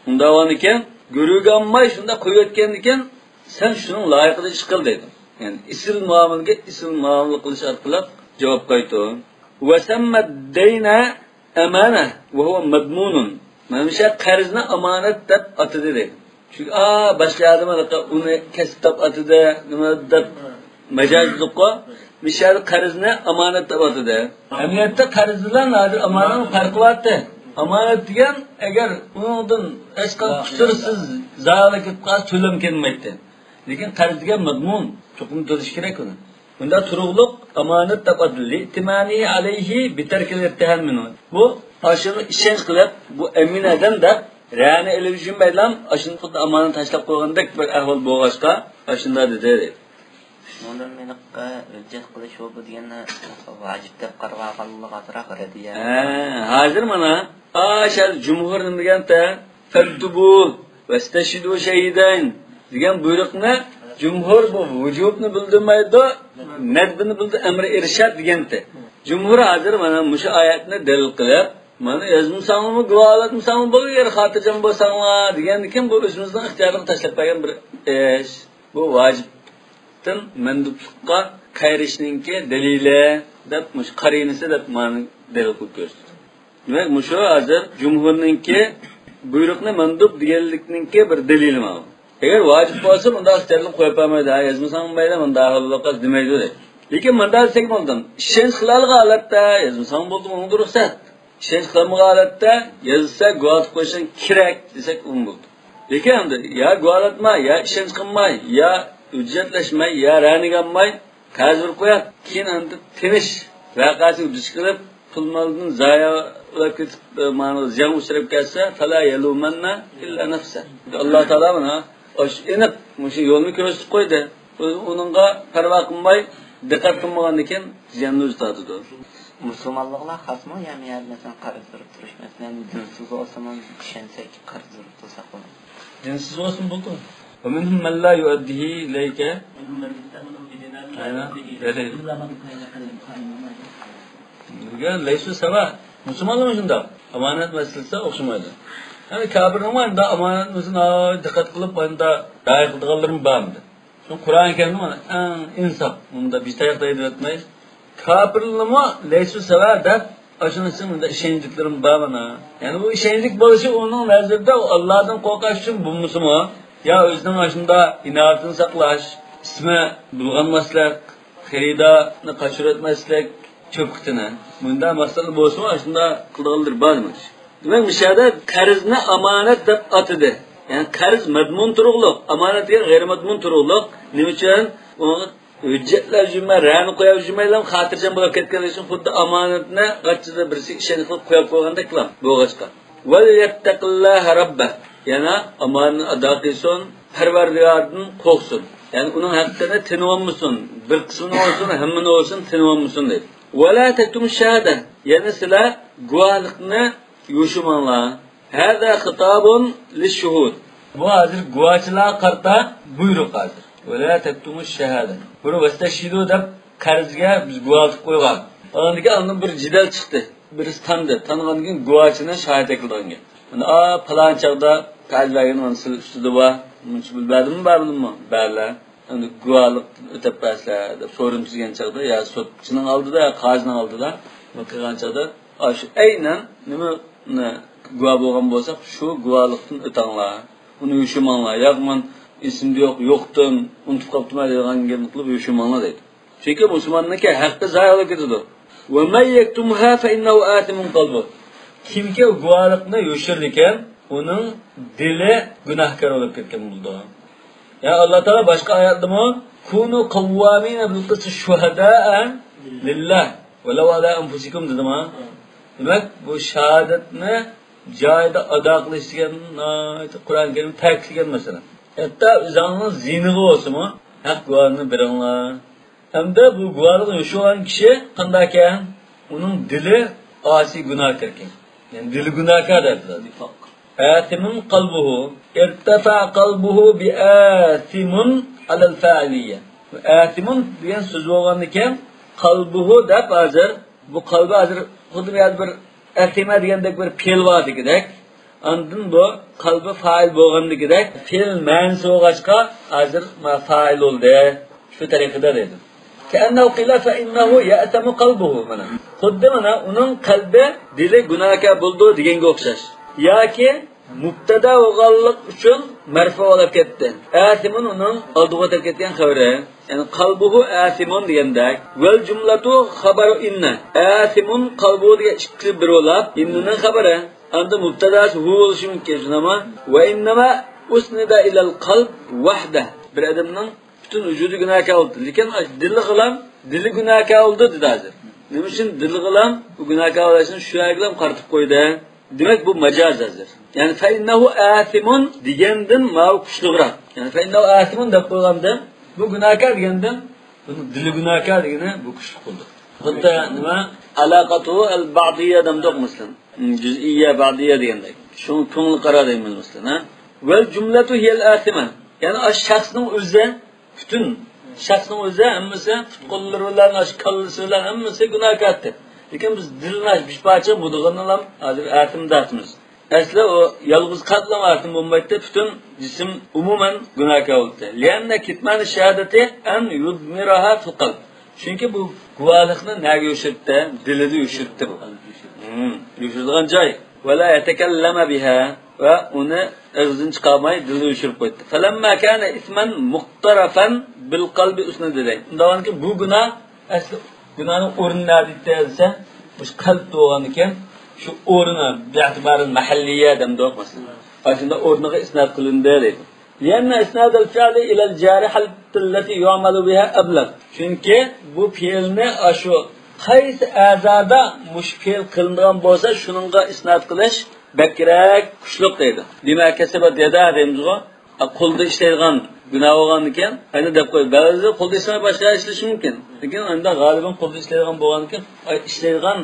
ئۇنداق بولغاندىكىن، گۆرۈگە ئالماي شۇنداق قويۇۋەتكەندىكىن، سەن شۇنىڭ لايىقىدا ئىش قىل دەيدۇ. يەنى ئېسىل مۇئامىلىگە ئېسىل مۇئامىلە قىلىش ئارقىلىق جاۋاب قايتۇر. وسمى الدين أمانة وهو مضمون. مانا مۇشۇ قەرزنى ئامانەت دەپ ئاتىدى دەيدۇ. چۈنكى، ئا، باشقا ئادەم ئۇنى كەسىپ دەپ ئاتىدى، نېمە دەپ مەجازلىققۇ. مۇشۇ يەردە قەرزنى ئامانەت دەپ ئاتىدى. ئەمەلىيەتتە قەرز بىلەن ھازىر ئامانەتنىڭ پەرقى بارتى. ئامانەت دېگەن، ئەگەر ئۇنىڭدىن ھېچقانداق قۇسۇرسىز زايەلىك كېتىپ قالسا، تۆلەم كەلمەيتتى. لېكىن قەرز دېگەن مەزمۇن، چوقۇم تۆلىشى كېرەك ئۇنى. بۇندا تۇرۇقلۇق ئامانەت دەپ ئاتىلدى. لِائْتِمَانِهِ عَلَيْهِ بِتَرْكِ الِاتِّهَامِ مِنْهُ. بۇ، ئاشۇنى ئىشەنچ قىلىپ، بۇ ئەمىنەدىن دەپ، رەنە ئېلىپ يۈرمەيلا، ئاشۇنى خۇددى ئامانەت تاشلاپ قويغاندەك بىر ئەھۋال بولغاچقا، ئاشۇنداق دېدى. مۇندىن مېنىڭ ھۆججەت قىلىش بۇ، بۇ دېگەننى ۋاجىپ دەپ قارىۋالغانلىقى ئازراق رەددىيە. ھە، ھازىر مانا، ئاشۇ جۇمھۇر نېمە دېگەنتە؟ فَاكْتُبُوا وَاسْتَشْهِدُوا شَهِيدَيْنِ دېگەن بۇيرۇقنى جۇمھۇر بۇ ۋۇجۇبنى بىلدۈرمەيدۇ، نەدبىنى بىلدۈر، ئەمرى ئىرشاد دېگەنتى. جۇمھۇر ھازىر مانا مۇشۇ ئايەتنى دەلىل قىلىپ، مانا يازمىساڭلارمۇ، گۇۋاھلاتمىساڭلار بولۇۋېرىدۇ، خاتىرجەم بولساڭلار دېگەندىكىن، بۇ ئۆزىمىزنىڭ ئىختىيارىغا تاشلاپ بەرگەن بىر ئىش. بۇ ۋاجىپتىن مەندۇبلۇققا قايرىشنىڭكى دەلىلى دەپ، مۇشۇ قارىنىسى دەپ مانا دەلىل قىلىپ كۆرسىتىدۇ. دېمەك، مۇشۇ ھازىر جۇمھۇرنىڭكى بۇيرۇقنى مەندۇب دېگەنلىكنىڭكى بىر دەلىلى مانا. ئەگەر ۋاجىپ بولسا، مۇنداق ئىختىيارلىق قويۇپ بەرمەيدۇ، ھە، يازمىساڭ بولمايدۇ، مۇنداق ھال بولغاچ دېمەيدۇ دەيدۇ. لېكىن مۇنداق دېسەك بولىدۇ، ئىشەنچ قىلالىغان ھالەتتە يازمىساڭ بولىدۇ، ئۇنىڭدا رۇخسەت. ئىشەنچ قىلالمىغان ھالەتتە يازسا، گۇۋاھلىق قويۇشۇڭ كېرەك دېسەك، ئۇمۇ بولىدۇ. لېكىن ئەمدى يا گۇۋاھلاتماي، يا ئىشەنچ قىلماي، يا ھۆججەتلەشمەي، يا رەنىگە ئالماي، قەرز بېرىپ قويۇپ، كېيىن ئەمدى تىنچ ۋەقەسىگە دۇچ كېلىپ، پۇل مالدىن زايە بولۇپ كېتىپ، مانا زىيانغا ئۇچراپ كەتسە، فَلَا يَلُومَنَّ إِلَّا نَفْسَهُ. ئاللا تائالا مانا ئاشۇ ئېنىق مۇشۇ يولنى كۆرسىتىپ قويدى. ئۇنىڭغا پەرۋا قىلماي، دىققەت قىلمىغاندىكىن زىياننى ئۆزى تارتىدۇ. مۇسۇلمانلىقلار خاسمۇ؟ يەنى، يەنى مەسىلەن، قەرز بېرىپ تۇرۇش، مەسىلەن، دىنسىز بولسىمۇ ئىشەنسەك، قەرز بېرىپ تۇرساق بولىدۇ. دىنسىز بولسىمۇ بولىدۇ. وَمِنْهُمْ مَنْ لَا يُؤَدِّيهِ إِلَيْكَ. لَيْسُوا سَوَاءً. مۇسۇلمانلارمۇ شۇنداق. ئامانەت مەسىلىسى ئوخشىمايدۇ. يەنى كاپىرنىڭمۇ ئەمدى ئامانەتنى ئۆزىنى دىققەت قىلىپ، ئەمدى رىئايە قىلىدىغانلىرىمۇ بارمىدى. شۇ قۇرئان كەرىمدە مانا ئەڭ ئىنساپ، بۇندا بىتاياق دەيدۇ ئۆتمەي. كاپىرلىرىمۇ لەيسۇ سەۋا دەپ، ئاشۇنىڭ ئىچىدە ئىشەنچلىكلىرىمۇ بار مانا. يەنى بۇ ئىشەنچلىك بولۇشى ئۇنىڭ نەزىرىدە ئۇ ئاللادىن قورقۇش ئۈچۈن بولمىسىمۇ، يا ئۆزىنىڭ ئاشۇنداق ئىناۋىتىنى ساقلاش، ئىسمى بۇلغانماسلىق، خېرىدارنى قاچۇرۇۋەتمەسلىك، چۆپ قېتىنى. مۇنداق مەسىلە بولسىمۇ، ئاشۇنداق قىلىدىغانلىرى بار دېمەكچى. دېمەك، مۇشۇ يەردە قەرزنى ئامانەت دەپ ئاتىدى. يەنى قەرز مەزمۇن تۇرۇقلۇق، ئامانەت دېگەن غەيرىي مەزمۇن تۇرۇقلۇق. نېمە ئۈچۈن؟ ئۇنىڭغا ھۆججەتلەپ يۈرمەي، رەنە قويۇپ يۈرمەيلا، خاتىرجەم بولۇپ كەتكەنلىكى ئۈچۈن خۇددى ئامانەتنى غاچچىدا بىرسىگە ئىشەنچ قىلىپ قويۇپ قويغاندەكلا بولغاچقا. وَلْيَتَّقِ اللَّهَ رَبَّهُ. يەنە ئامانەتنى ئادا قىلسۇن، پەرۋەردىگاردىن قورقسۇن. يەنى ئۇنىڭ ھەققىنى تىنىۋالمىسۇن. بىر قىسمىنى بولسۇن، ھەممىنى بولسۇن، تىنىۋالمىسۇن دەيدۇ. وَلَا تَكْتُمُوا الشَّهَادَةَ. يەنى سىلەر گۇۋاھلىقنى يوشۇرماڭلار. هَذَا خِطَابٌ لِلشُّهُودِ. بۇ ھازىر گۇۋاھچىلارغا قارىتا بۇيرۇق ھازىر. وَلَا تَكْتُمُوا الشَّهَادَةَ. بۇنى وَاسْتَشْهِدُوا دەپ قەرزگە بىز گۇۋاھلىق قويغان. ئاندىن كېيىن ئاندىن بىر جېدەل چىقتى. بىرسى تاندى. تانغاندىن كېيىن گۇۋاھچىنى شاھىت ئەكېلىدىغان گەپ. مانا، ئا، پالان چاغدا قەرز بەرگىنىم مانا سىلەر ئۈستىدە بار. مۇنچە پۇل بەردىممۇ، بەرمىدىممۇ؟ بەرلە. ئەمدى گۇۋاھلىق ئۆتەپ بەرسىلەر دەپ سورىمۇ تۈزگەن چاغدا، يا سوتچىنىڭ ئالدىدا، يا قازىنىڭ ئالدىدا نېمە قىلغان چاغدا، ئاشۇ ئەينەن نېمە، نە، گۇۋاھ بولغان بولساق، شۇ گۇۋاھلىقتىن ئۆتەڭلار. ئۇنى يوشۇرماڭلار. ياق، مەن ئېسىمدە يوق، يوقتىن ئۇنتۇپ قاپتىمەن دەيدىغان گەپنى قىلىپ يوشۇرماڭلار دەيدۇ. چۈنكى مۇسۇلماننىڭكى ھەققى زايە بولۇپ كېتىدۇ. وَمَنْ يَكْتُمْهَا فَإِنَّهُ آثِمٌ قَلْبُهُ. كىمكى گۇۋاھلىقنى يوشۇرىدىكەن، ئۇنىڭ دىلى گۇناھكار بولۇپ كەتكەن بولىدۇ. يا ئاللا تائالا باشقا ئايەتتىمۇ، كُونُوا قَوَّامِينَ بِالْقِسْطِ شُهَدَاءَ لِلَّهِ وَلَوْ عَلَى أَنْفُسِكُمْ دېدىما؟ دېمەك، بۇ شاھادەتنى جايىدا ئادا قىلىش دېگەن ناھايىتى قۇرئان كەرىم تەكىتلىگەن مەسىلە. ھەتتا ئۆزۈڭنىڭ زىيىنىغا بولسىمۇ، ھەق گۇۋاھنى بېرىڭلار. ھەمدە بۇ گۇۋاھلىقنى يوشۇرغان كىشى قانداقكەن؟ ئۇنىڭ دىلى ئاسىي گۇناھكاركەن. يەنى دىلى گۇناھكار دەيدۇ. نىفاق. ئەسىمۇن قەلبۇھۇ. ئىرتەفەئە قەلبۇھۇ بىئەسىمۇن ئەلەل فەئىلىييە. ئەسىمۇن دېگەن سۆز بولغاندىكىن، قەلبۇھۇ دەپ ھازىر، بۇ قەلبى ھازىر خۇددى بۇ يەردە بىر ئەسىمە دېگەندەك بىر پېئىل باردىكىدەك. ئاندىن بۇ قەلبى فائىل بولغاندىكىدەك، پېئىل مەنىسى بولغاچقا، ھازىر ما فائىل بولدى. شۇ تەرىقىدە دەيدۇ. كەئەننەھۇ قىلە فەئىننەھۇ يەئسەمۇ قەلبۇھۇ. مانا، خۇددى مانا ئۇنىڭ قەلبى، دىلى گۇناھكار بولىدۇ دېگەنگە ئوخشاش. ياكى مۇبتەدا بولغانلىق ئۈچۈن مەرفۇ بولۇپ كەتتى. ئەسىمۇن ئۇنىڭ ئالدىغا ئۆتۈپ كەتكەن خەۋىرى. يەنى قەلبۇھۇ ئەسىمۇن دېگەندەك. ۋەل جۇملەتۇ خەبەرۇ ئىننە. ئەسىمۇن قەلبۇھۇ دېگەن ئىككىسى بىر بولۇپ، ئىننىنىڭ خەبىرى. ئەمدى مۇبتەداسى ھۇ بولۇشى مۇمكىن، شۇنداقمۇ؟ ۋە ئىننەما ئۇسنىدە ئىلەل قەلب ۋەھدە. بىر ئادەمنىڭ پۈتۈن ۋۇجۇدى گۇناھكار بولدى. لېكىن دىلىغىلام، دىلى گۇناھكار بولدى دېدى ھازىر. نېمە ئۈچۈن دىلىغىلام بۇ گۇناھكار بولۇشنى شۇ يەرگىلام قارىتىپ قويدى؟ دېمەك، بۇ ماجاز ھازىر. يەنى فەئىننەھۇ ئەسىمۇن دېگەندىن ماۋۇ كۈچلۈكرەك. يەنى فەئىننەھۇ ئەسىمۇن دەپ قويغاندىن، بۇ گۇناھكار دېگەندىن، بۇنىڭ دىلى گۇناھكار دېگىنى بۇ كۈچلۈك بولدى. خۇددى نېمە؟ ئالاقەتۇ ئەل بەئدىيە دەمدۇق مەسىلەن. جۈزئىيە، بەئدىيە دېگەندەك. شۇڭا كۆڭلى قارا دەيمىز مەسىلەن، ھە؟ ۋەل جۇملەتۇ ھىيەل ئەسىمە. يەنى ئاشۇ شەخسنىڭ ئۆزى، پۈتۈن شەخسنىڭ ئۆزى ھەممىسى پۇت-قوللىرى بىلەن، ئاشۇ كاللىسى بىلەن ھەممىسى گۇناھكار ئىدى. لېكىن بىز دىلنى ئاشۇ بىر پارچە مۇدغىنىلا ھازىر ئەسىم دەپمىز. ئەسلى ئۇ يالغۇز قەلبلا ئەسىم بولمايتتى، پۈتۈن جىسىم ئومۇمەن گۇناھكار بولدى. لىئەننە كىتمان شاھادەتى ئەن يۇدمىراھا فىل قەلب. چۈنكى بۇ گۇۋاھلىقنى نەگە يوشۇرتتى؟ دىلىدا يوشۇرتتى بۇ. ھىم، يوشۇرىدىغان جاي. ۋە لا يەتەكەللەمە بىھا. ۋە ئۇنى ئېغىزدىن چىقارماي دىلدا يوشۇرۇپ قويدى. فەلەمما كانە ئىسمەن مۇقتەرەفەن بىل قەلبى ئۇسنىدە دەيدۇ. ئۇنداقكەن بۇ گۇناھ، ئەسلى گۇناھنىڭ ئورنى نەدە دېسە، مۇشۇ قەلبتە بولغاندىكىن، شۇ ئورنى بىئەتىبارىل مەھەللىيە دەمدۇق مەسىلەن. ئاشۇنداق ئورنىغا ئىسناد قىلىندى دەيدۇ. لىئەننە ئىسنادەل فىئلى ئىلەل جارىھەتىللەتى يۇئمەلۇ بىھا ئەبلەغ. چۈنكى بۇ پېئىلنى ئاشۇ قايسى ئەزادا مۇشۇ پېئىل قىلىنىدىغان بولسا، شۇنىڭغا ئىسناد قىلىش بەكرەك كۈچلۈك دەيدۇ. دېمەك، كەسەبەت يەدە دەيمىزغۇ، قولدا ئىشلەيدىغان گۇناھ بولغاندىكىن، ئەنە دەپ قويدى. بەزىدە قولدا ئىشلىمەي باشقا ئىشلىشى مۇمكىن. لېكىن ئەمدى غالىبەن قولدا ئىشلەيدىغان بولغاندىكىن، ئاي، ئىشلەيدىغان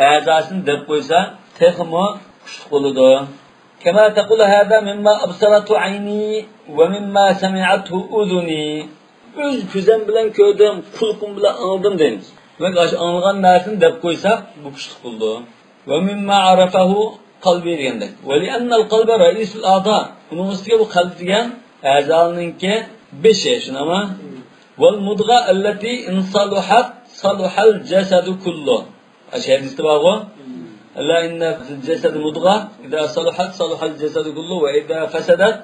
ئەزاسىنى دەپ قويسا، تېخىمۇ كۈچلۈك بولىدۇ. كەما تەقۇلۇ ھازا مىمما ئەبسەرەتھۇ ئەينى ۋە مىمما سەمىئەتھۇ ئۇزۇنى. ئۆز كۆزۈم بىلەن كۆردۈم، قۇلىقىم بىلەن ئاڭلىدىم دەيمىز. دېمەك، ئاشۇ ئاڭلىغان نەرسىنى دەپ قويساق، بۇ كۈچلۈك بولىدۇ. ۋە مىمما ئەرەفەھۇ قەلبى دېگەندەك. ۋە لىئەننەل قەلبە رەئىسۇل ئەزا. ئۇنىڭ ئۈستىگە بۇ قەلب دېگەن ئەزانىڭكى بېشى، شۇنداقمۇ؟ ۋەل مۇدغە ئەللەتى ئىن سەلۇھەت سەلۇھەل جەسەدۇ كۇللۇ. ئاشۇ ھەدىستە بارغۇ. ئەلا ئىننە فىل جەسەدى مۇدغە، ئىزا سەلۇھەت سەلۇھەل جەسەدۇ كۇللۇ، ۋە ئىزا فەسەدەت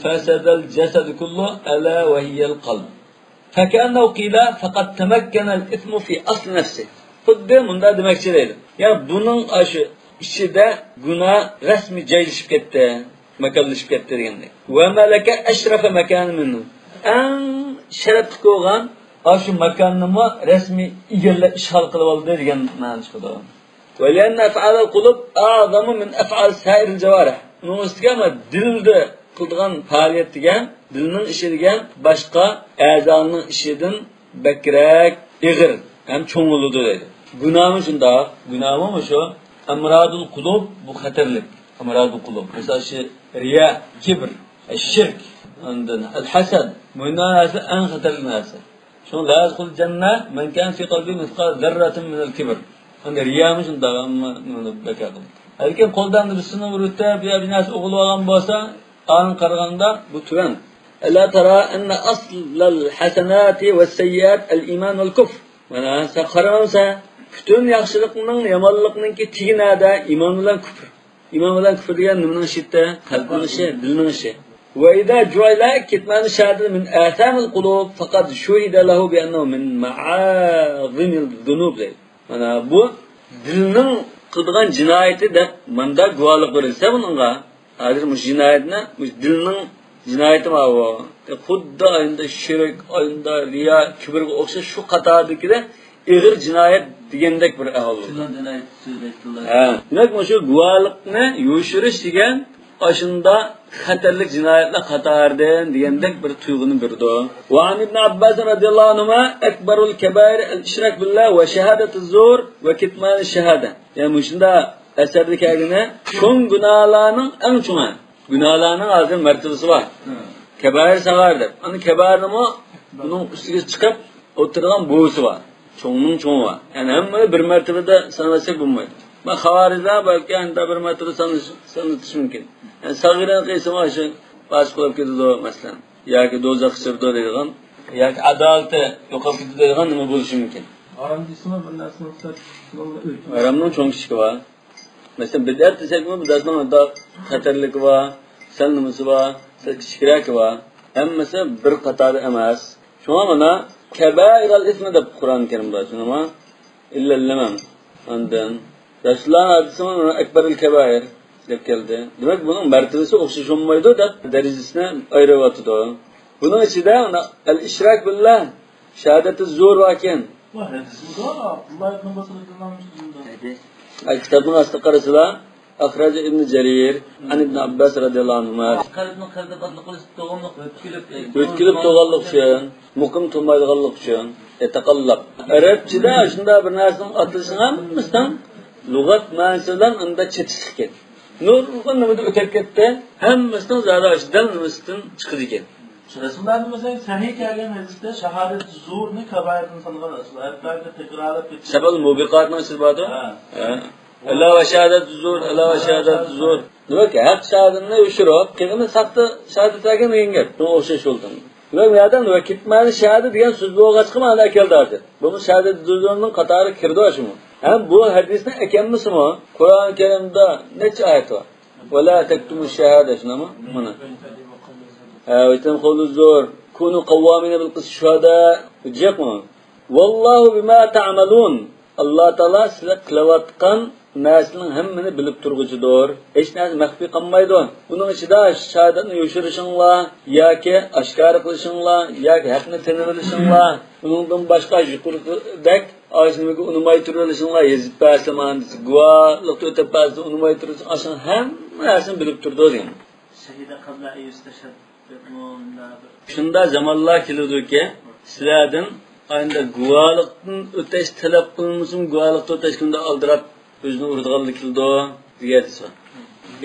فەسەدەل جەسەدۇ كۇللۇ، ئەلا ۋە ھىيەل قەلب. فەكەئەننەھۇ قىلە فەقەد تەمەككەنەل ئىسمۇ فى ئەسلى نەفسى. خۇددى مۇنداق دېمەكچى دەيدۇ. يا بۇنىڭ ئاشۇ ئىچىدە گۇناھ رەسمىي جايلىشىپ كەتتى، ماكانلىشىپ كەتتى دېگەندەك. ۋە مەلەكە ئەشرەفە مەكانى مىنھۇ. ئەڭ شەرەپلىك بولغان ئاشۇ ماكاننىمۇ رەسمىي ئىگىلەپ ئىشغال قىلىۋالدى دېگەن مەنىنى چىقىدۇ. ولأن أفعال القلوب أعظم من أفعال سائر الجوارح. ئۇنىڭ ئۈستىگە ئەمما دىلدا قىلىدىغان پائالىيەت دېگەن، دىلنىڭ ئىشى دېگەن باشقا ئەزالارنىڭ ئىشىدىن بەكرەك ئېغىر ھەم چوڭ بولىدۇ دەيدۇ. گۇناھمۇ شۇنداق، گۇناھمۇ مۇشۇ ئەمرادۇل قۇلۇب، بۇ خەتەرلىك ئەمرادۇل قۇلۇب. مىسال، شۇ رىيا، كىبر، شىرك، ئاندىن ئەل ھەسەد، مۇنداق نەرسە ئەڭ خەتەرلىك نەرسە. شۇڭا لا يدخل الجنة من كان في قلبه مثقال ذرة من الكبر. ئەمدى رىيامۇ شۇنداق، ئەمما نېمىنى بەكار قىلدى. لېكىن قولدا ئەمدى بىر سۇنۇپ ئۇرۇتتى، بۇ يەردە نەرسە ئوغرىلىۋالغان بولسا، ئاڭا قارىغاندا بۇ تۆۋەن. ألا ترى أن أصل الحسنات والسيئات الإيمان والكفر. مانا سەن قارىمامسەن؟ پۈتۈن ياخشىلىقنىڭ، يامانلىقنىڭكى تېگى نەدە؟ ئىمان بىلەن كۇفر. ئىمان بىلەن كۇفر دېگەن نېمىنىڭ ئىشى؟ قەلبنىڭ ئىشى، دىلنىڭ ئىشى. وإذا جعل كتمان الشهادة من آثام القلوب فقد شهد له بأنه من معاظم الذنوب دەيدۇ. مانا بۇ دىلنىڭ قىلىدىغان جىنايىتى دەپ ماندا گۇۋاھلىق بېرىلسە بۇنىڭغا، ھازىر مۇشۇ جىنايەتنى، مۇشۇ دىلنىڭ جىنايىتى ماۋۇ. خۇددى ئاينىدا شىرك، ئاينىدا رىيا، كىبىرگە ئوخشاش شۇ قاتاردىكىدە ئېغىر جىنايەت دېگەندەك بىر ئەھۋال بولدى. شۇنداق جىنايەت سۆزلەيتتىلار. ھە، دېمەك، مۇشۇ گۇۋاھلىقنى يوشۇرۇش دېگەن ئاشۇنداق خەتەرلىك جىنايەتلەر قاتارىدىن دېگەندەك بىر تۇيغۇنى بېرىدۇ. وعن ابن عباس رضي الله عنهما أكبر الكبائر الإشراك بالله وشهادة الزور وكتمان الشهادة. يەنى مۇشۇنداق ئەسەردە كەلگىنى چوڭ گۇناھلارنىڭ ئەڭ چوڭى. گۇناھلارنىڭ ھازىر مەرتىۋىسى بار. كەبائىر، ساغائىر دەپ. ئەنە كەبائىرنىمۇ بۇنىڭ ئۈستىگە چىقىپ ئولتۇرىدىغان بوۋىسى بار. چوڭنىڭ چوڭى بار. يەنى ھەممىنى بىر مەرتىۋىدە سانىساق بولمايدۇ. ما خاۋارىجلار بەلكى ئەنە بىر مەرتىۋىدە سانىش-، سانىتىش مۇمكىن. يەنى ساغىرىنى قىلسىمۇ شۇ پاسىق بولۇپ كېتىدۇ، مەسىلەن. ياكى دوزاخقا چىقىدۇ دەيدىغان، ياكى ئادالىتى يوقاپ كېتىدۇ دەيدىغان نېمە بولۇشى مۇمكىن؟ ھارام دېسىمۇ بىر نەرسىنى ئىشلەپ، شۇنىڭ بىلەن ئۆلچىمەيدۇ. ھارامنىڭ چوڭ كىچىكى بار. مەسىلەن، بىدئەت دېسەكمۇ، بىدئەتنىڭ ئۇنداق خەتەرلىكى بار، سەل نېمىسى بار، سەل كىچىكرەكى بار. ھەممىسى بىر قاتاردا ئەمەس. شۇڭا مانا، كەبائىرەل ئىسمى دەپ قۇرئان كەرىمدە، شۇنداقمۇ؟ ئىللەللىمەن. ئاندىن رەسۇلۇللانىڭ ھەدىسىمۇ ئەكبەرۇل كەبائىر دەپ كەلدى. دېمەك، بۇنىڭ مەرتىۋىسى ئوخشاش بولمايدۇ دەپ دەرىجىسىنى ئايرىۋاتىدۇ. بۇنىڭ ئىچىدە ئەل ئىشراك بىللا، شاھادەتى زۇر باركەن. بۇ ھەدىسمىدۇ؟ ئابدۇللا ئىبن ئابباس رەزىياللاھۇ ئەنھۇدىن. ھەدىس. ئەي، كىتابنىڭ ئاستىغا قارىسىلا، ئەخرەجە ئىبن جەرىر، ئەن ئىبن ئابباس رەزىياللاھۇ ئەنھۇما. قەلبنىڭ قەلبى باتلىق بولۇش، دوغۇملۇق ئۆتكىلىپ، ئۆتكىلىپ تۇرغانلىقى ئۈچۈن، مۇقىم تۇرمايدىغانلىقى ئۈچۈن، يەتەقەللەپ. ئەرەبچىدە شۇنداق بىر نەرسىنىڭ ئاتىلىشىنىڭ ھەممىسىنىڭ لۇغەت مەنىسى بىلەن ئۇنداق چېتىشلىق ئىكەن. نۇرغۇن نېمىدە ئۆتەپ كەتتى، ھەممىسىنىڭ زادى ئاشۇ دەل نېمىسىدىن چىقىدىكەن. رەسۇلۇللانىڭ مەسىلەن، سەھىھ كەلگەن ھەدىستە شاھادەت زۇرنى كابائىردىن سانىغان رەسۇلۇللا. ھەتتاكى تەكرارلاپ كېتىش. سەبەل مۇبىقاتنىڭ ئىچىدە باردۇ. ھە. ھە. ئەلا ۋە شاھادەت زۇر، ئەلا ۋە شاھادەت زۇر. دېمەك، ھەق شاھادەتنى يوشۇرۇپ، قېنى ساختا شاھادەت ئەكەن دېگەن گەپ. بۇ ئوخشاش بولدى. دېمەك، بۇ يەردە ۋە كىتمانى شاھادەت دېگەن سۆز بولغاچقا مانا ئەكەلدى ھازىر. بۇمۇ شاھادەت زۇرنىڭ قاتارىغا كىرىدۇ شۇمۇ. ھەم بۇ ھەدىسنى ئەكەلمىسىمۇ، قۇرئان كەرىمدە نەچچە ئايەت بار. ۋە لا تەكتۇمۇ شاھادە، شۇنداقمۇ؟ مانا. ھە، ۋە تەنقۇلۇ زۇر. كۇنۇ قەۋۋامىنە بىل قىسىت شۇھەدا. جىقمۇ؟ ۋاللاھۇ بىما تەئمەلۇن. ئاللا تائالا سىلەر قىلىۋاتقان نەرسىنىڭ ھەممىنى بىلىپ تۇرغۇچىدۇر. ھېچ نەرسە مەخپىي قالمايدۇ. ئۇنىڭ ئىچىدە شاھادەتنى يوشۇرۇشۇڭلار ياكى ئاشكارا قىلىشىڭلار ياكى ھەقنى تېنىۋېلىشىڭلار، ئۇنىڭدىن باشقا يۇقىرىقىدەك ئاشۇ نېمىگە ئۇنىماي تۇرۇۋېلىشىڭلار، يېزىپ بەرسە مانا دېسە، گۇۋاھلىقتا ئۆتەپ بەرسە ئۇنىماي تۇرۇۋېلىشىڭ، ئاشۇنىڭ ھەممە نەرسىنى بىلىپ تۇرىدۇ دېگەن. شهد قبل أن يستشهد. شۇنداق زامانلار كېلىدۇكى، سىلەردىن ئاينىدا گۇۋاھلىقتىن ئۆتەش تەلەپ قىلىنمىسىمۇ، گۇۋاھلىقتا ئۆتەشكە ئالدىراپ ئۆزىنى ئۇرىدىغانلار كېلىدۇ دېگەن سۆز.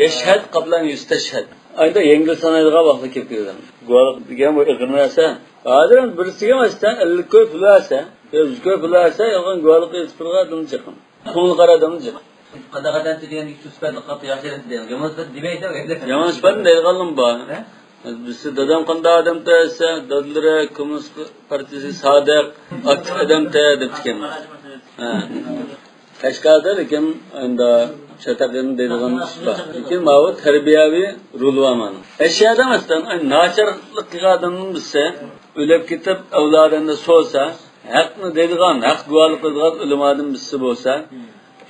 يشهد قبل أن يستشهد. ئاينىدا يەڭگىل سانايدىغان ۋاقىتلار كېلىپ كېلىدۇ. گۇۋاھلىق دېگەن بۇ ئېغىر نەرسە. ھازىر ئەمدى بىرسىگە مەسىلەن ئەللىك كوي پۇل بەرسە، يا يۈز كوي پۇل بەرسە، يالغان گۇۋاھلىق ئېيتىپ تۇرغان ئادەم جىق. كۆڭلى قارا ئادەم جىق. قانداق ئادەم دېگەن سۈپەتلىك قاپتۇ، ياخشى ئادەم دېگەن. يامان سۈپەت دېمەيدۇ. يامان سۈپەتنى دەيدىغانلىرىمۇ بار. ھە؟ بىرسى دادام قانداق ئادەمتى دېسە، دادىلىرى كوممۇنىست پارتىيىسى سادىق، ئاكتىپ ئادەمتى دەپتىكەن. ھە. قەشقەردە لېكىن ئەمدى چاتاق يېرىنى دەيدىغان ئىش بار. لېكىن ماۋۇ تەربىيەۋى رولى بار مانا. ئەشيادا مەسىلەن، ئاي، ناچارلىق قىلغان ئادەمنىڭ بىرسى ئۆلۈپ كېتىپ، ئەۋلادىنى سورىسا، ھەقنى دەيدىغان، ھەق گۇۋاھلىق قىلىدىغان ئۆلىمادىن بىرسى بولسا،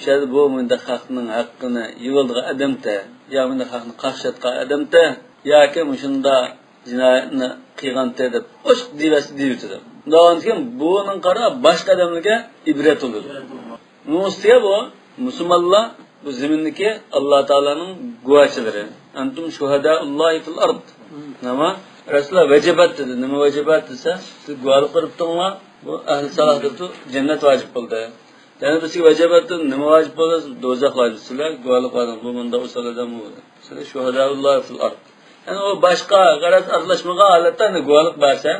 شۇ يەردە بۇ مۇنداق خەقنىڭ ھەققىنى يېۋىدىغان ئادەمتە، يا مۇنداق خەقنى قاقشاتقان ئادەمتە، ياكى مۇشۇنداق جىنايەتنى قىلغانتى دەپ ئوچۇق دېيىۋەتسە دېيىۋېتىدۇ. شۇنداق بولغاندىكىن بۇنىڭ قارا باشقا ئادەملەرگە ئىبرەت بولىدۇ. ئۇنىڭ ئۈستىگە بۇ مۇسۇلمانلار بۇ زېمىندىكى ئاللا تائالانىڭ گۇۋاھچىلىرى. أنتم شهداء الله في الأرض. نېمە؟ رەسۇلۇللا ۋەجىبەت دېدى. نېمە ۋەجىبەت دېسە، سىز گۇۋاھلىق بېرىپ تۇرۇڭلار، بۇ ئەھلى سالاھدىن جەننەت ۋاجىپ بولدى. يەنە بىرسىگە ۋەجىبەت دېدى. نېمە ۋاجىپ بولدى؟ دوزاخ ۋاجىپ. سىلەر گۇۋاھلىق بەردىڭ، بۇ مۇنداق ئۇسۇل ئادەم بۇ. سىلەر شهداء الله في الأرض. يەنى ئۇ باشقا غەرەز ئارىلاشمىغان ھالەتتە يەنە گۇۋاھلىق بەرسە،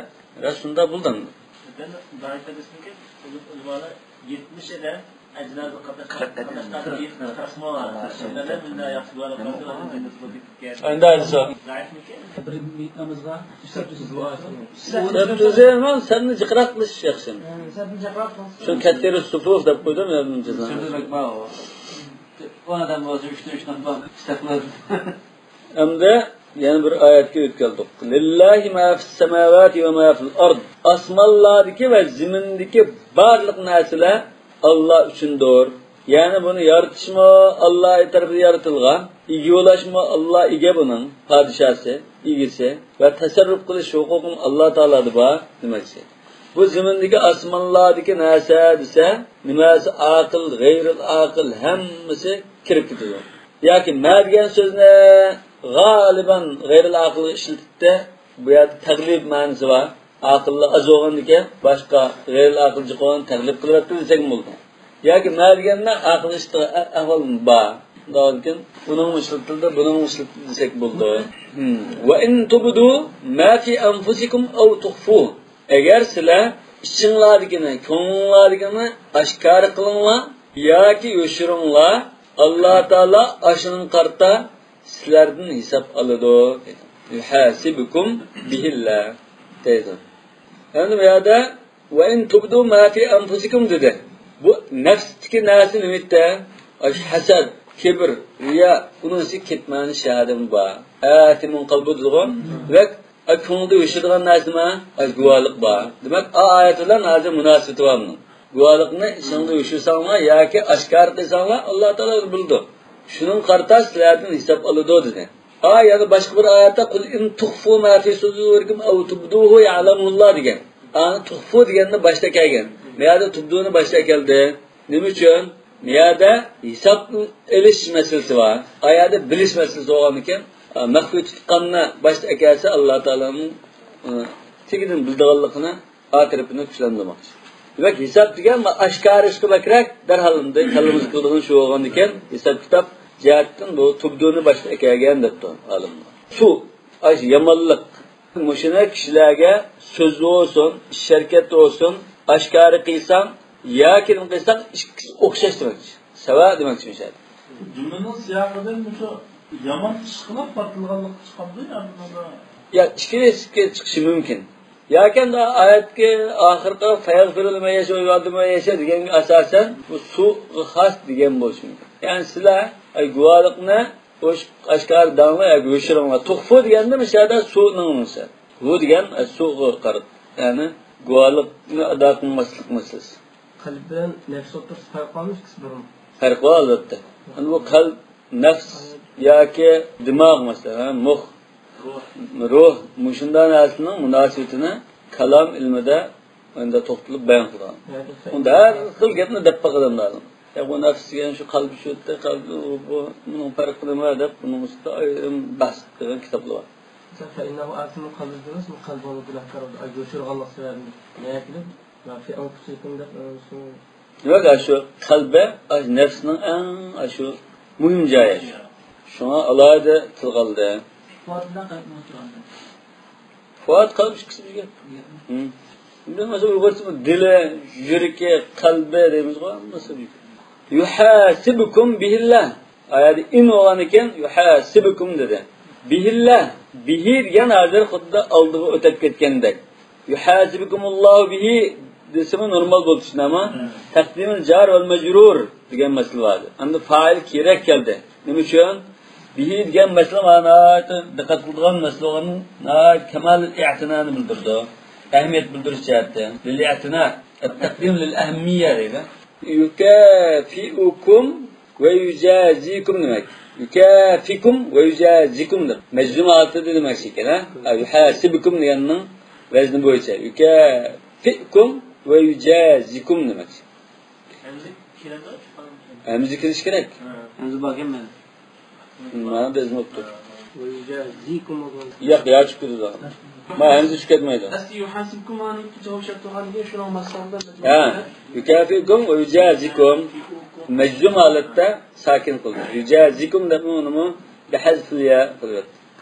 راست شۇنداق بولدى. ئەمدى دائىم دېسىمىكىن، ئۆلۈم ئۆلۈملەر يەتمىش ئادەم ئەجنازى قاتناشقان تەقسىم بار. شۇنداق مۇنداق ياخشى دۇئالار قىلسا، ئەندى دېسە. زائىفمىكەن؟ بىر مېيىت نامىزىغا ئۈچ سەپ تۈزۈپ دۇئا قىلىڭ. سەپنى جىقراق قىلىش ياخشى. ھە، سەپنى جىقراق قىلسا. شۇ كەتتىرىش سۇفۇف دەپ قويدۇم يا بۇنى جازا. سۆزلىمەك بار ئۇ. ئون ئادەم بولسا ئۈچتىن ئۈچ نەپەر ئىستەغپۇر. ئەمدى يەنە بىر ئايەتكە ئۆتۈپ كەلدۇق. لله ما في السماوات وما في الأرض. ئاسمانلاردىكى ۋە زېمىندىكى بارلىق نەرسىلەر ئاللا ئۈچۈندۇر. يەنى بۇنى يارىتىشمۇ ئاللا تەرىپىدىن يارىتىلغان، ئىگە بولۇشمۇ ئاللا ئىگە بۇنىڭ، پادىشاسى، ئىگىسى ۋە تەسەررۇپ قىلىش ھوقۇقىمۇ ئاللا تائالادا بار دېمەكچى. بۇ زېمىندىكى ئاسمانلاردىكى نەرسە دېسە، نېمەسى ئاقىل، غەيرىل ئاقىل ھەممىسى كىرىپ كېتىدۇ. ياكى ما دېگەن سۆزنى غالىبەن غەيرىل ئاقىلغا ئىشلىتىپتۇ. بۇ يەردە تەغلىب مەنىسى بار. ئاقىللار ئاز بولغاندىكىن باشقا غەيرىل ئاقىل جىق بولغان تەغلىب قىلىۋەتتى دېسەكمۇ بولىدۇ. ياكى ما دېگەننى ئاقىل ئىشتا ئەھۋال بار. ئۇنىڭ ئىشلىتىلدى، بۇنىڭ ئىشلىتىلدى دېسەك بولىدۇ. ھىم. وَإِن تُبْدُوا مَا فِي أَنْفُسِكُمْ أَوْ تُخْفُوهُ. ئەگەر سىلەر ئىچىڭلاردىكىنى، كۆڭلۈڭلاردىكىنى ئاشكارا قىلىڭلار ياكى يوشۇرۇڭلار، ئاللا تائالا ئاشۇنىڭغا قارىتا سىلەردىن ھېساب ئالىدۇ. يۇھاسىبكۇم بىھىللا دەيدۇ. ئەمدى بۇ يەردە ۋە ئىن تۇبدۇ ما فى ئەنفۇسىكۇم دېدى. بۇ نەپستىكى نەرسە نېمە ئىدى؟ ئاشۇ ھەسەت، كىبىر، رىيا، ئۇنىڭ ئىچىگە كەتمەيدىغان شەھادەتمۇ بار. ئەتىمۇن قەلبۇ دېدىغۇ. دېمەك، ئا، كۆڭلىدە يوشۇرىدىغان نەرسە نېمە؟ ئا، گۇۋاھلىق بار. دېمەك، ئا ئايەت بىلەن ھازىر مۇناسىۋىتى بار بۇنىڭ. گۇۋاھلىقنى ئىچىڭدە يوشۇرساڭلار ياكى ئاشكارا قىلساڭلار، ئاللا تائالا ئۆزى بىلىدۇ. شۇنىڭغا قارىتا سىلەردىن ھېساب ئالىدۇ دېدى. ئا، يەنە باشقا بىر ئايەتتە، قۇل ئىن تۇخفۇ ما فى سۇدۇرىكۇم ئەۋ تۇبدۇھۇ يەلەمۇللا دېگەن. ئانى تۇخفۇ دېگەننى باشتا كەلگەن. بۇ يەردە تۇبدۇنى باشتا كەلدى. نېمە ئۈچۈن؟ بۇ يەردە ھېساب ئېلىش مەسىلىسى بار. ئا يەردە بىلىش مەسىلىسى بولغاندىكىن، مەخپىي تۇتقاننى باشتا ئەكەلسە، ئاللا تائالانىڭ، ئى، تېگىدىن بىلىدىغانلىقىنى ئا تەرىپىنى كۈچلەندۈرمەكچى. دېمەك، ھېساب دېگەن ئاشكارا ئىشقا بەكرەك، دەرھال ئەمدى كاللىمىز كېلىدىغان شۇ بولغاندىكىن، ھېساب كىتاب جەھەتتىن بۇ تۇبدۇنى باشتا ئەكەلگەن دەپتۇ ئالىملار. سۇ، ئاشۇ يامانلىق. مۇشۇنى كىشىلەرگە سۆزدە بولسۇن، ئىش ھەرىكەتتە بولسۇن، ئاشكارا قىلساڭ ياكى نېمە قىلساڭ، ئىككىسى ئوخشاش دېمەكچى. سەۋە دېمەكچى مۇشۇ يەردە. جۈملىنىڭ سىياقىدىن مۇشۇ يامان ئىش قىلىپ پارتلىغانلىققا چىقامدۇ يا بۇنىڭدا؟ يا، ئىككىلىسىگە چىقىشى مۇمكىن. ياكى ئەمدى ئايەتكە ئاخىرقى فەيەغفىرۇ لىمەن يەشا ۋە يۇئەززىبۇ مەن يەشا دېگەنگە ئاساسەن، بۇ سۇغا خاس دېگەن بولۇشى مۇمكىن. يەنى سىلەر، ئاي، گۇۋاھلىقنى ئاشكارا دەڭلار ياكى يوشۇرۇڭلار. تۇخفۇ دېگەندە مۇشۇ يەردە سۇنىڭ مۇسى. ھۇ دېگەن، ئاي، سۇغا قارىتىدۇ. يەنى گۇۋاھلىقنى ئادا قىلماسلىق مەسىلىسى. قەلب بىلەن نەپس ئوتتۇرىسىدا پەرق بارمۇ؟ ئىككىسى بىرمۇ؟ پەرق بار، ئەلۋەتتە. ئەمدى بۇ قەلب، نەپس ياكى دىماغ، مەسىلەن، ھە، مۇخ، روھ، مۇشۇنداق نەرسىنىڭ مۇناسىۋىتىنى كالام ئىلمىدە ئەمدى توختىلىپ بايان قىلغان. ئۇندا ھەر خىل گەپنى دەپ باقىدۇ ئادەم. يا، بۇ نەپس دېگەن شۇ قەلب، شۇ قەلب، بۇ، بۇ، بۇنىڭ پەرقى نېمە دەپ، بۇنىڭ ئۈستىدە ئايرىم بەھس قىلغان كىتابلار بار. مەسىلەن، فەئىننەھۇ ئاسىمۇن قەلبى دېمەس، بۇ قەلبىنى گۇناھكار بولدى. ئاي، يوشۇرغانلىق سەۋەبىدىن. نەگە كېلىپ، ۋە فى ئەنفۇسىكۇم دەپ، ئە، شۇ. دېمەك، ئاشۇ قەلبى، ئاشۇ نەپسنىڭ ئەڭ ئاشۇ مۇھىم جايى. شۇڭا ئالاھىدە تىلغا ئالدى. فۇئاد بىلەن قەلبنى ئوتتۇرىغا ئالدى. فۇئاد، قەلب ئىككىسى بىرگە. ھىم. ئەمدى مەسىلەن، ئۇيغۇرچە بۇ دىلى، يۈرىكى، قەلبى دەيمىزغۇ، ھەممىسى بىر. يۇھاسىبكۇم بىھىللا. ئايەتتە ئىن بولغاندىكىن يۇھاسىبكۇم دېدى. بىھىللا، بىھى دېگەن ھازىر خۇددى ئالدىغا ئۆتۈپ كەتكەندەك. يۇھاسىبكۇمۇللاھۇ بىھى دېسىمۇ نورمال بولىدۇ، شۇنداقمۇ؟ تەقدىمىل جار ۋەل مەجرۇر دېگەن مەسىلە بار ئىدى. ئەمدى فائىل كېيىنرەك كەلدى. نېمە ئۈچۈن؟ بىھى دېگەن مەسىلە مانا ناھايىتى دىققەت قىلىدىغان مەسىلە بولغان، ناھايىتى كامال ئىئتىنانى بىلدۈرىدۇ. ئەھمىيەت بىلدۈرۈش جەھەتتىن. لىل ئىئتىنا، تەقدىم لىل ئەھمىيە دەيدۇ. يۇكافىئۇكۇم ۋە يۇجازىكۇم دېمەك. يۇكافىكۇم ۋە يۇجازىكۇم دەپ. مەجزۇم ھالىتىدە دېمەكچى ئىكەن، ھە؟ ھە، يۇھاسىبكۇم دېگەننىڭ ۋەزنى بويىچە. يۇكافىئكۇم ۋە يۇجازىكۇم دېمەكچى. ھەمزە كېلىدۇ؟ ھەمزە كېلىشى كېرەك. ھە. ھەمزە باركەن مەن. مانا بەزمەپتۇ. ۋە يۇجازىكۇم بولغان. ياق، يا چۈشۈپ كېتىدۇ. ما ھەمزە چۈشۈپ كەتمەيدۇ. ئەسلى يۇھاسىبكۇم مانىكى جاۋاب شەرت قىلغاندىن كېيىن شۇنىڭ مەسىلىسىدە. ھە. يۇكافىكۇم ۋە يۇجازىكۇم. مەجزۇم ھالەتتە ساكىن قىلدى. يۇجازىكۇم دەپ ئۇنىمۇ بىھەزفىل يا قىلىۋەتتى.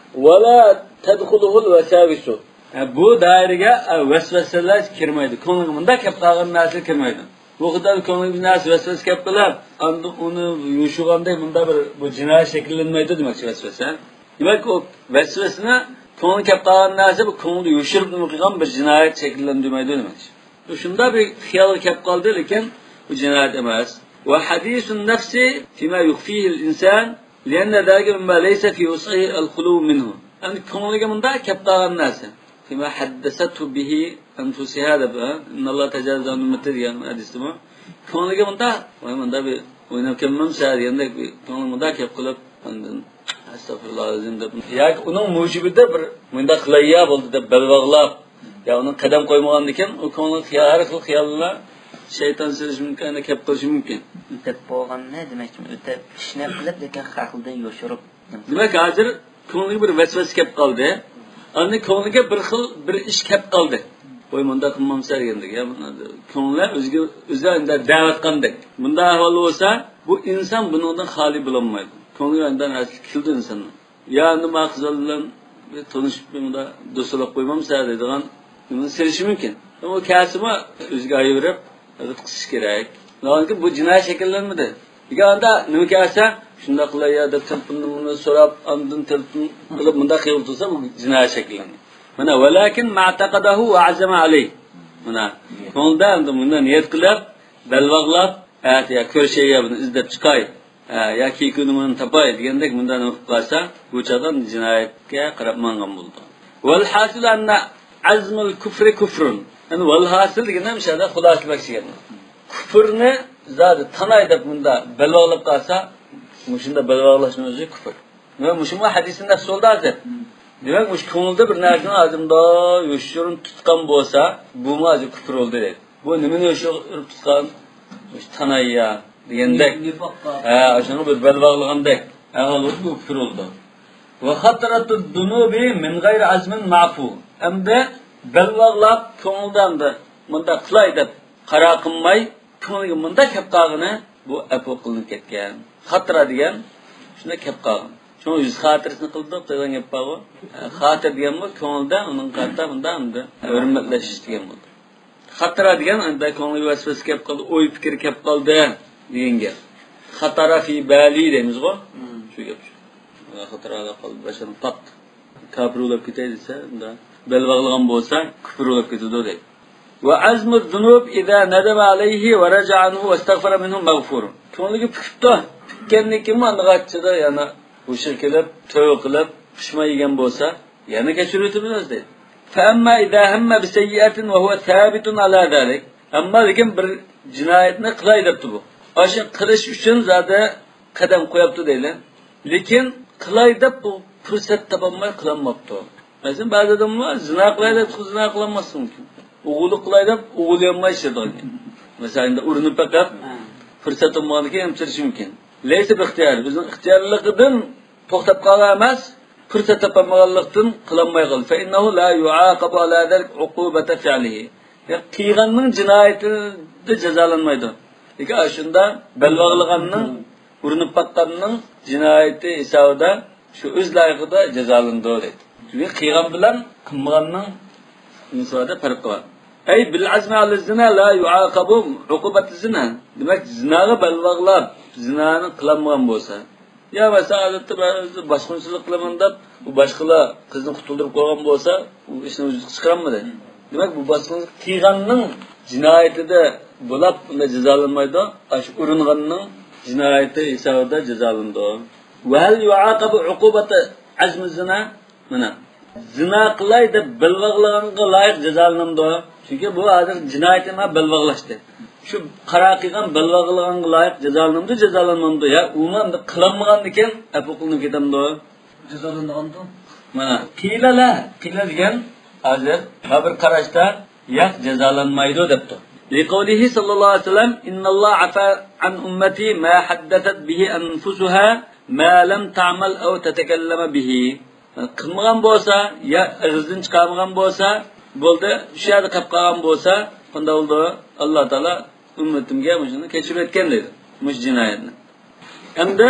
ۋەلا تەدخۇلۇھۇل ۋەساۋىسۇ. ھە، بۇ دائىرىگە، ئە، ۋەسۋەسىلەر كىرمەيدۇ. كۆڭلىگە مۇنداق كەپ قالغان نەرسە كىرمەيدۇ. بۇ خىلدا كۆڭلىگە بىر نەرسە ۋەسۋەسە كەپ قېلىپ، ئاندىن ئۇنى يوشۇرغاندەك مۇنداق بىر، بۇ جىنايەت شەكىللەنمەيدۇ دېمەكچى، ۋەسۋەسە. دېمەك، ئۇ ۋەسۋەسىنى كۆڭلىگە كەپ قالغان نەرسە، بۇ كۆڭلىدە يوشۇرۇپ نېمە قىلغان بىر جىنايەت شەكىللەندۈرمەيدۇ دېمەكچى. شۇنداق بىر خىيالغا كەپ قالدى، لېكىن بۇ جىنايەت ئەمەس. ۋە ھەدىسۇن نەفسى فىما يۇخفىھىل ئىنسان، لىئەننە زالىكە مىمما لەيسە فى ۋۇسئىھى ئەلخۇلۇۋ مىنھۇ. ئەمدى كۆڭلىگە مۇنداق كەپ قالغان نەرسە. فىما ھەددەسەتھۇ بىھى ئەنفۇسىھا دەپ، ھە؟ ئىنناللاھە تەجاۋەزە ئەن ئۈممەتى دېگەن ھەدىستىمۇ. كۆڭلىگە مۇنداق، ۋاي، مۇنداق بىر ئويناپ كەلمەمسە دېگەندەك بىر كۆڭلىگە مۇنداق كەپ قېلىپ، ئاندىن ئەستەغپىرۇللاھىل ئەزىم دەپ. ياكى ئۇنىڭ مۇجىبىدە بىر مۇنداق قىلاي يا بولدى دەپ بەل باغلاپ، يا ئۇنىڭ قەدەم قويمىغاندىكىن، ئۇ كۆڭلىگە خىيال، ھەر خىل خىياللار شەيتان سېلىشى مۇمكىن، يەنە كەپ قېلىشى مۇمكىن. ئۆتەپ بولغاننى دېمەكچىمەن، ئۆتەپ ئىشنى قىلىپ، لېكىن خەقلىدىن يوشۇرۇپ. دېمەك، ھازىر كۆڭلىگە بىر ۋەسۋەسە كەپ قالدى. ئاندىن كۆڭلىگە بىر خىل بىر ئىش كەپ قالدى. ۋاي، مۇنداق قىلمامسەن دېگەندەك. يا، كۆڭلى ئۆزىگە، ئۆزى ئەمدى دەۋاتقاندەك. بۇنداق ئەھۋال بولسا، بۇ ئىنسان بۇنىڭدىن خالىي بولالمايدۇ. كۆڭلىگە ئاندىن نەرسە كېلىدۇ ئىنساننىڭ. يا ئەمدى ما قىزلار بىلەن بىر تانىشىپ، بۇندا دوستلۇق قويمامسەن دەيدىغان نېمىنى سېلىشى مۇمكىن. ئۇ كەلسىمۇ ئۆزىگە ئايرىپ، ھەرىكەت قىلىش كېرەك. ناھايىتى بۇ جىنايەت شەكىللەنمىدى. ئەگەر ئاندا نېمە كەلسە، شۇنداق قىلاي يا دەپ تېلېفوننى بۇنى سوراپ، ئاندىن تېلېفون قىلىپ مۇنداق قىلىۋېتىلسا، بۇ جىنايەت شەكىللەنگەن. مانا، ۋەلەكىن مەئتەقەدەھۇ ۋە ئەزەمە ئەلەيھ. مانا، كۆڭلىدە ئەمدى مۇنداق نىيەت قىلىپ، بەلباغلاپ، ئەتە يا كۆرۈشەي يا بۇنى ئىزدەپ چىقاي، ھە، يا كېيىن كۈنى بۇنى تاپاي دېگەندەك مۇنداق نېمە قىلىپ قالسا، بۇ چاغدا جىنايەتكە قاراپ ماڭغان بولىدۇ. ۋەلھاسىل ئەننە ئەزمۇل كۇفرى كۇفرۇن. يەنى ۋەلھاسىل دېگەندە مۇشۇ يەردە خۇلاسىلەشتۈرگەن. كۇفرنى زادى تاناي دەپ مۇنداق بەلباغلاپ قالسا، مۇشۇنداق بەلباغلاشنىڭ ئۆزى كۇفر. ۋە مۇشۇمۇ ھەدىسنىڭ نەپسى بولدى ھازىر. دېمەك، مۇشۇ كۆڭلىدە بىر نەرسىنى ئادەم يوشۇرۇن تۇتقان بولسا، بۇمۇ ھازىر كۇفر بولدى دەيدۇ. بۇ نېمىنى يوشۇرۇن تۇتقان؟ مۇشۇ تاناي يا دېگەندەك. نىفاققا. ھە، شۇنىڭغا بىر بەل باغلىغاندەك. ھە، بۇ كۇفر بولدى. ۋە خاتىرەتۇد دۇنۇبى مىن غەيرى ئەزمىن مەئفۇ. ئەمدى بەل باغلاپ، كۆڭلىدە ئەمدى مۇنداق قىلاي دەپ قارار قىلماي، كۆڭلىگە مۇنداق كەپ قالغىنى، بۇ ئەپۇ قىلىنىپ كەتكەن. خاتىرە دېگەن شۇنداق كەپ قالغان. شۇڭا يۈز خاتىرىسىنى قىلدۇق دېگەن گەپ بارغۇ. خاتىرە دېگەنمۇ كۆڭۈلدە ئۇنىڭغا قارىتا مۇنداق ئەمدى ھۆرمەتلەش دېگەن بولدى. خاتىرە دېگەن ئەمدى كۆڭلىگە ۋەسۋەسە كەپ قالدى، ئوي پىكىر كەپ قالدى دېگەن گەپ. خاتارە فى بالى دەيمىزغۇ؟ شۇ گەپ شۇ. خاتارە قالدى، باشلىنىپ قاپتۇ. كاپىر بولۇپ كېتەي دېسە، ئۇندا بەل باغلىغان بولسا، كۇپۇر بولۇپ كېتىدۇ دەيدۇ. ۋە ئەزمۇ زۇنۇب ئىزا نەدەمە ئەلەيھى ۋە رەجە ئەنھۇ ۋەستەغفەرە مىنھۇ مەغفۇرۇن. كۆڭلىگە پۈكۈپتۇ. پۈككەندىن كېيىنمۇ ئاندىغاچچىدا يەنە ھوشىغا كېلىپ، تەۋبە قىلىپ، پۇشمان يېگەن بولسا، يەنە كەچۈرۈۋېتىمىز دەيدۇ. فەئەمما ئىزا ھەممە بىسەييئەتىن ۋە ھۇۋە سابىتۇن ئەلا زالىك. ئەمما لېكىن بىر جىنايەتنى قىلاي دەپتۇ بۇ. ئاشۇ قىلىش ئۈچۈن زادى قەدەم قوياپتۇ دەيلى. لېكىن قىلاي دەپ بۇ پۇرسەت تاپالماي قىلالماپتۇ. مەسىلەن، بەزى ئادەملەر زىنا قىلاي دەپ زىنا قىلالماسلىقى مۇمكىن. ئوغۇللۇق قىلاي دەپ ئوغۇللىيالماي ئىشلەيدىغان گەپ. مەسىلەن، ئەمدى ئۇرۇنۇپ بېقىپ، پۇرسەت بولمىغاندىن كېيىن ئېلىپ چىقىشى مۇمكىن. لەيسە بىختىيار، ئۆزىنىڭ ئىختىيارلىقىدىن توختاپ قالغان ئەمەس، پۇرسەت تاپالمىغانلىقتىن قىلالماي قالدى. فەئىننەھۇ لا يۇئاقەبۇ ئەلا زالىك ئوقۇبەتە فىئلىھى. يا قىلغاننىڭ جىنايىتىدە جازالانمايدۇ. لېكىن ئاشۇنداق بەل باغلىغاننىڭ، ئۇرۇنۇپ باققاننىڭ جىنايىتى ھېسابىدا شۇ ئۆز لايىقىدا جازالىنىدۇ دەيدۇ. چۈنكى قىلغان بىلەن قىلمىغاننىڭ نېمىسىدا پەرقى بار. ئەي بىل ئەزمى ئەلە زىنا لا يۇئاقەبۇ ئوقۇبەتە زىنا. دېمەك، زىناغا بەل باغلاپ، زىنانى قىلالمىغان بولسا، يا مەسىلەن، ئادەتتە بەزى باشقۇنچىلىق قىلىمەن دەپ، ئۇ باشقىلار قىزنى قۇتۇلدۇرۇپ قويغان بولسا، ئۇ ئىشنى ۋۇجۇدقا چىقىرالمىدى. دېمەك، بۇ باشقىنىڭ قىلغاننىڭ جىنايىتىدە بولاپ، ئۇندا جازالانمايدۇ. ئاشۇ ئۇرۇنغاننىڭ جىنايىتى ھېسابىدا جازالىنىدۇ. ۋەھەل يۇئاقەبۇ ئوقۇبەتە ئەزمى زىنا؟ مانا، زىنا قىلاي دەپ بەل باغلىغانغا لايىق جازالىنامدۇ؟ چۈنكى بۇ ھازىر جىنايىتى ما بەل باغلاشتى. شۇ قارار قىلغان بەل باغلىغانغا لايىق جازالىنامدۇ، جازالانمامدۇ؟ يا ئۇمۇ ئەمدى قىلالمىغاندىكىن ئەپۇ قىلىنىپ كېتەمدۇ؟ جازالىنىدىغاندۇ. مانا، قىيلە لا، قىيلە دېگەن ھازىر ھە بىر قاراشتا ياق، جازالانمايدۇ دەپتۇ. لىقەۋلىھى ساللاللاھۇ ئەلەيھى ۋەسەللەم، ئىنناللاھە ئەفا ئەن ئۇممەتى ما ھەددەسەت بىھى ئەنفۇسۇھا ما لەم تەئمەل ئەۋ تەتەكەللەمە بىھى. قىلمىغان بولسا، يا ئېغىزدىن چىقارمىغان بولسا، بولدى، شۇ يەردە قېلىپ قالغان بولسا، قانداق بولىدۇ؟ ئاللا تائالا ئۈممىتىمگە مۇشۇنى كەچۈرۈۋەتكەن دەيدۇ، مۇشۇ جىنايەتنى. ئەمدى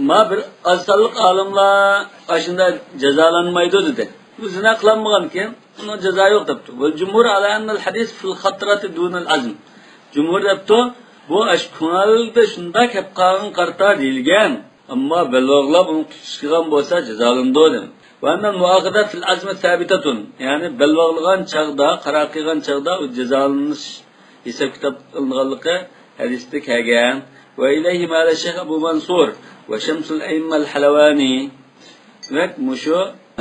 ما بىر ئاز سانلىق ئالىملار ئاشۇنداق جازالانمايدۇ دېدى. بۇ زىنا قىلالمىغانكەن، ئۇنىڭ جازا يوق دەپتۇ. ۋەل جۇمھۇر ئالا ئەننەل ھەدىس فىل خاتىرەتى دۇنەل ئەزم. جۇمھۇر دەپتۇ، بۇ ئاشۇ كۆڭۈلدە شۇنداق كەپ قالغان قارتا دېيىلگەن. ئەمما بەل باغلاپ ئۇنى تۇتۇش قىلغان بولسا جازالىنىدۇ دېدى. ۋە ئەننەل مۇئاخەزە فىل ئەزمى سابىتەتۇن. يەنى بەل باغلىغان چاغدا، قارار قىلغان چاغدا ئۇ جازالىنىش ھېساب كىتاب قىلىنغانلىقى ھەدىستە كەلگەن. ۋە ئىلەيھى مالە شەيخ ئەبۇ مەنسۇر ۋە شەمسۇل ئەئىممەل ھەلەۋانى. دېمەك، مۇشۇ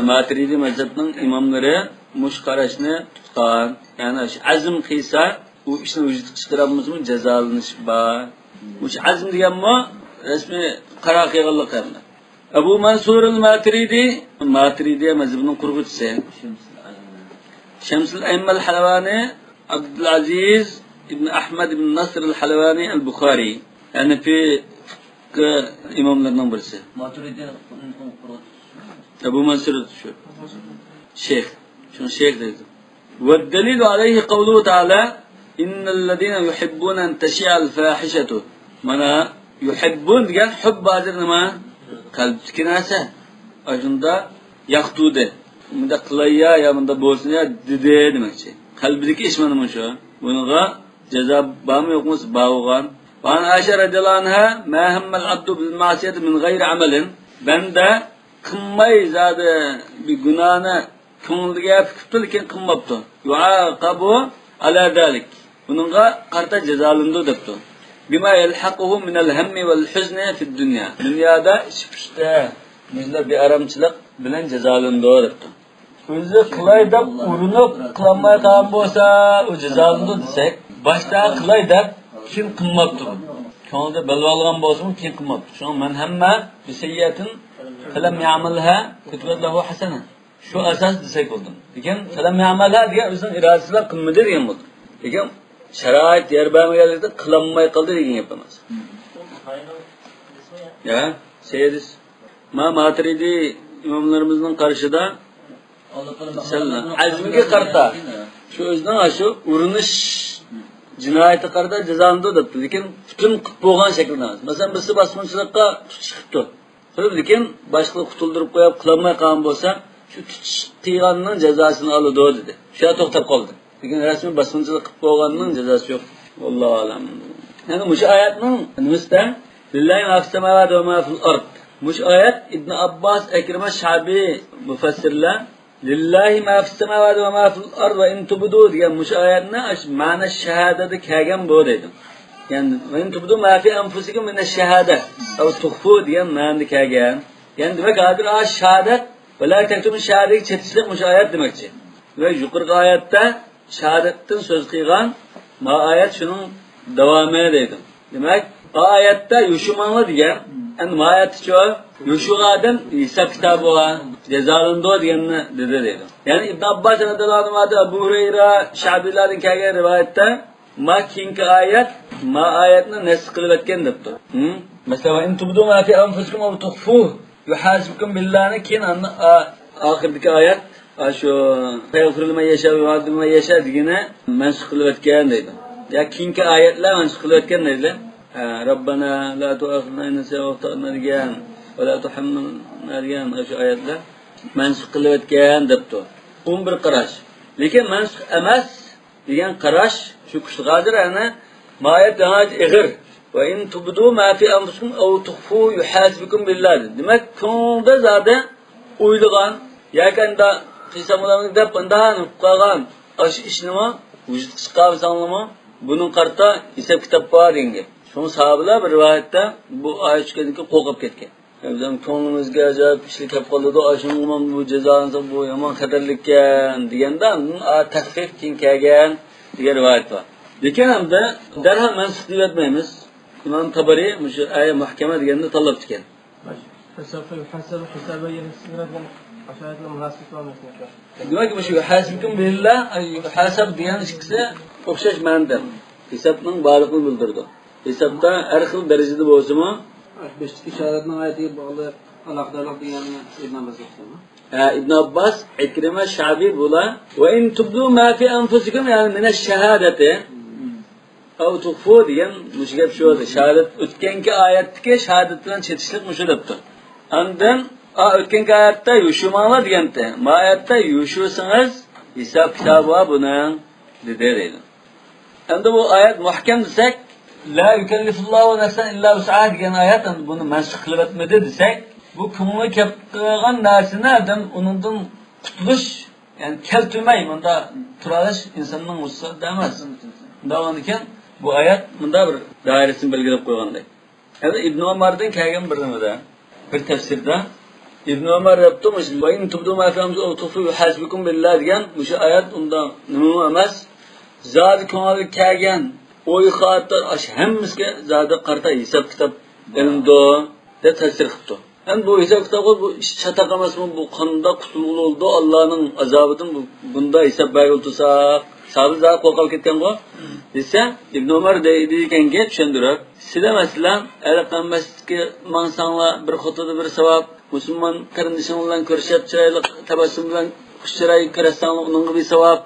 ماتۇرىدىي مەزھەپنىڭ ئىماملىرى مۇشۇ قاراشنى تۇتقان. يەنى شۇ ئەزم قىلسا، ئۇ ئىشنى ۋۇجۇدقا چىقىرالمىسىمۇ جازالىنىش بار. مۇشۇ ئەزم دېگەنمۇ رەسمىي قارار قىلغانلىق ئەمەس. ئەبۇ مەنسۇرۇل ماتۇرىدى، ماتۇرىدىيە مەزھىپىنىڭ قۇرغۇچىسى. شەمسۇل ئەئىممەل ھەلەۋانى، ئابدۇلئەزىز ئىبن ئەھمەد ئىبن نەسرىل ھەلەۋانى ئەل بۇخارى. ھەنەفىي فىقھى ئىماملىرىنىڭ بىرسى. ماتۇرىدىيە قۇرغۇچىسى. ئەبۇ مەنسۇر شۇ. شەيخ. شۇنى شەيخ دەيدۇ. والدليل عليه قوله تعالى: إن الذين يحبون أن تشيع الفاحشة. مانا، يحبون دېگەن ھۇب ھازىر نېمە؟ قەلبتىكى نەرسە. ئاشۇندا ياقتۇردى. مۇنداق قىلاييا يا مۇنداق بولسۇن يا دېدى دېمەكچى. قەلبىدىكى ئىش مانا مۇشۇ. بۇنىڭغا جازا بارمۇ يوقمۇ؟ بار بولغان. وعن عائشة رضي الله عنها: ما هم العبد بالمعصية من غير عمل. بەندە قىلماي زادى بىر گۇناھنى كۆڭلىگە پۈكۈپتۇ، لېكىن قىلماپتۇ. يعاقب على ذلك. بۇنىڭغا قارىتا جازالىنىدۇ دەپتۇ. بما يلحقه من الهم والحزن في الدنيا. دۇنيادا ئىچى پۇشتى، يۈزلەر بىئارامچىلىق بىلەن جازالىنىدۇ دەپتۇ. ئۆزى قىلاي دەپ ئۇرۇنۇپ قىلالماي قالغان بولسا، ئۇ جازالىنىدۇ دېسەك، باشتا قىلاي دەپ كېيىن قىلماپتۇ. كۆڭلىدە بىلىۋالغان بولسىمۇ كېيىن قىلماپتۇ. شۇڭا من هم بسيئة فلم يعملها كتبت له حسنة. شۇ ئاساس دېسەك بولىدۇ. لېكىن فلم يعملها دېگەن ئۆزىنىڭ ئىرادىسى بىلەن قىلمىدى دېگەن بولىدۇ. لېكىن شارائىت يەر بەرمىگەنلىكتىن قىلالماي قالدى دېگەن گەپ ئەمەس. يا، سەييىدىس. ما ماتۇرىدى ئىماملىرىمىزنىڭ قارىشىدا سەل ئەزمگە قارىتا، شۇ ئۆزىنىڭ شۇ ئۇرۇنۇش جىنايىتىگە قارىتا جازالىنىدۇ دەپتۇ. لېكىن پۈتۈن قىلىپ بولغان شەكىلدە ئەمەس. مەسىلەن، بىرسى باسقۇنچىلىققا تۇتۇش قىپتۇ. قىلىپ، لېكىن باشقىلار قۇتۇلدۇرۇپ قويۇپ، قىلالماي قالغان بولسا، شۇ تۇتۇش قىلغاننىڭ جازاسىنى ئالىدۇ، دېدى. شۇ يەردە توختاپ قالدى. لېكىن رەسمىي باسقۇنچىلىق قىلىپ بولغاننىڭ جازاسى يوق. ۋاللاھۇ ئەلەم. يەنى مۇشۇ ئايەتنىڭ نېمىسىدە، لله ما في السماوات وما في الأرض. مۇشۇ ئايەت ئىبن ئابباس، ئەكرىمە، شەبى مۇفەسسىرلەر لله ما في السماوات وما في الأرض وإن تبدوا دېگەن مۇشۇ ئايەتنى ئاشۇ مەنە شاھادەتتە كەلگەن بۇ دەيدۇ. يەنى، وإن تبدوا ما في أنفسكم من الشهادة أو تخفوه دېگەن مەنىدە كەلگەن. يەنى دېمەك، ھازىر ئاشۇ شاھادەت ۋە لا تكتموا الشهادة دېگەن چېتىشلىق مۇشۇ ئايەت دېمەكچى. ۋە يۇقىرىقى ئايەتتە شاھادەتتىن سۆز قىلغان ما ئايەت شۇنىڭ داۋامى دەيدۇ. دېمەك، ئا ئايەتتە يوشۇرماڭلار دېگەن، ئەمدى ما ئايەتتىچۇ؟ يوشۇرغان ئادەم ھېساب كىتابىغا جازالىنىدۇ دېگەننى دېدى دەيدۇ. يەنى ئىبن ئابباس رەزىياللاھۇ ئەنھۇ، ئەبۇ ھۇرەيرە، شەبىلاردىن كەلگەن رىۋايەتتە ما كېيىنكى ئايەت ما ئايەتنى نەسخ قىلىۋەتكەن دەپتۇ. ھە؟ مەسىلەن، وإن تبدوا ما في أنفسكم أو تخفوه يحاسبكم بالله نى كېيىن ئاندىن ئا-، ئاخىرىدىكى ئايەت، ئاشۇ فيغفر لمن يشاء ويعذب من يشاء دېگىنى مەنسۇخ قىلىۋەتكەن دەيدۇ. يا كېيىنكى ئايەتلەر مەنسۇخ قىلىۋەتكەن دەيدۇ. ھە، ربنا لا تؤاخذنا إن نسينا أو أخطأنا دېگەن، ولا تحملنا دېگەن ئاشۇ ئايەتلەر مەنسۇخ قىلىۋەتكەن دەپتۇ. ئۇمۇ بىر قاراش. لېكىن مەنسۇخ ئەمەس دېگەن قاراش شۇ كۈچلۈك. ھازىر ئەنە ما ئايەت ناھايىتى ئېغىر. وإن تبدوا ما في أنفسكم أو تخفوه يحاسبكم بالله دېدى. دېمەك، كۆڭلىدە زادى ئويلىغان ياكى ئاندا قىلسام بولامدۇ دەپ ئاندا قىلىپ قالغان ئاشۇ ئىشنىمۇ ۋۇجۇدقا چىقارمىساڭلارمۇ بۇنىڭغا قارىتا ھېساب كىتاب بار دېگەن گەپ. شۇڭا ساھابىلەر بىر رىۋايەتتە بۇ ئايەت چۈشكەندىن كېيىن قورقۇپ كەتكەن. بىزنىڭ كۆڭلىمىزگە ئەجايىپ ئىشلار كەپ قالىدۇ، ئاشۇنىڭغىمۇ بۇ جازالانسا بۇ يامان خەتەرلىككەن دېگەندە، ئاندىن ئا تەخفىف كېيىن كەلگەن دېگەن رىۋايەت بار. لېكىن ئەمدى دەرھال مەنسۇخ دېيىۋەتمەيمىز. ئىمام تەبەرى مۇشۇ ئايە مۇھكەمە دېگەننى تاللاپتىكەن. فسوف يحاسب حسابا يسيرا دېگەن ئاشۇ ئايەتنىڭ مۇناسىۋىتى بارمۇ؟ دېمەك، مۇشۇ يحاسبكم بالله، ئاي، يحاسب دېگەن ئىككىسى ئوخشاش مەنىدە. ھېسابنىڭ بارلىقىنى بىلدۈرىدۇ. ھېسابتا ھەر خىل دەرىجىدە بولسىمۇ. بېشىدىكى شاھادەتنىڭ ئايىتىگە باغلىق ئالاقىدارلىق دېگەننى ئىبن ئابباس ئوقۇدىمۇ؟ ھە، ئىبن ئابباس، ئىكرىمە، شەبى بۇلار. وإن تبدوا ما في أنفسكم، يەنى من الشهادة أو تخفوه دېگەن مۇشۇ گەپ شۇ. شاھادەت ئۆتكەنكى ئايەتتىكى شاھادەت بىلەن چېتىشلىق مۇشۇ دەپتۇ. ئاندىن، ئا، ئۆتكەنكى ئايەتتە يوشۇرماڭلار دېگەنتى. ما ئايەتتە يوشۇرسىڭىز ھېساب كىتابى بار بۇنىڭ دېدى دەيدۇ. ئەمدى بۇ ئايەت مۇھكەم دېسەك، لا يكلف الله نفسا إلا وسعها دېگەن ئايەت ئەمدى بۇنى مەنسۇخ قىلىۋەتمىدى دېسەك، بۇ كۆڭلىگە كەپ قالغان نەرسىنى ئادەم ئۇنىڭدىن قۇتۇلۇش، يەنى كەلتۈرمەي مۇندا تۇرالاش ئىنساننىڭ ۋۇسئاتىدا ئەمەس. مۇنداق بولغاندىكىن بۇ ئايەت مۇندا بىر دائىرىسىنى بەلگىلەپ قويغاندەك. ھەم ئىبن ئۆمەردىن كەلگەن بىر نېمىدە، بىر تەپسىردە ئىبن ئۆمەر دەپتۇ، مۇشۇ، وإن تبدوا ما في أنفسكم أو تخفوه يحاسبكم بالله دېگەن مۇشۇ ئايەت ئۇنداق نېمىمۇ ئەمەس. زادى كۆڭۈلگە كەلگەن ئوي خاتىر، ئاشۇ ھەممىسىگە زادى قارىتا ھېساب كىتاب ئېلىنىدۇ دەپ تەپسىر قىپتۇ. ئەمدى بۇ ھېساب كىتابقا بۇ ئىش چاتاق ئەمەسمۇ؟ بۇ قانداق قۇتۇلغىلى بولىدۇ ئاللانىڭ ئازابىدىن بۇ، بۇنداق ھېساب بەرگىلى تۇرساق؟ ساھابە زادى قورقۇپ كەتكەنغۇ دېسە، ئىبن ئۆمەر دەيدىكەنكى چۈشەندۈرۈپ، سىلەر مەسىلەن ھېلىقى مەسچىتكە ماڭساڭلار بىر خوتۇندا بىر ساۋاب، مۇسۇلمان قېرىندىشىڭ بىلەن كۆرۈشۈپ چىرايلىق تەبەسسۇم بىلەن خۇش چىراي كۆرسەڭلار ئۇنىڭغا بىر ساۋاب،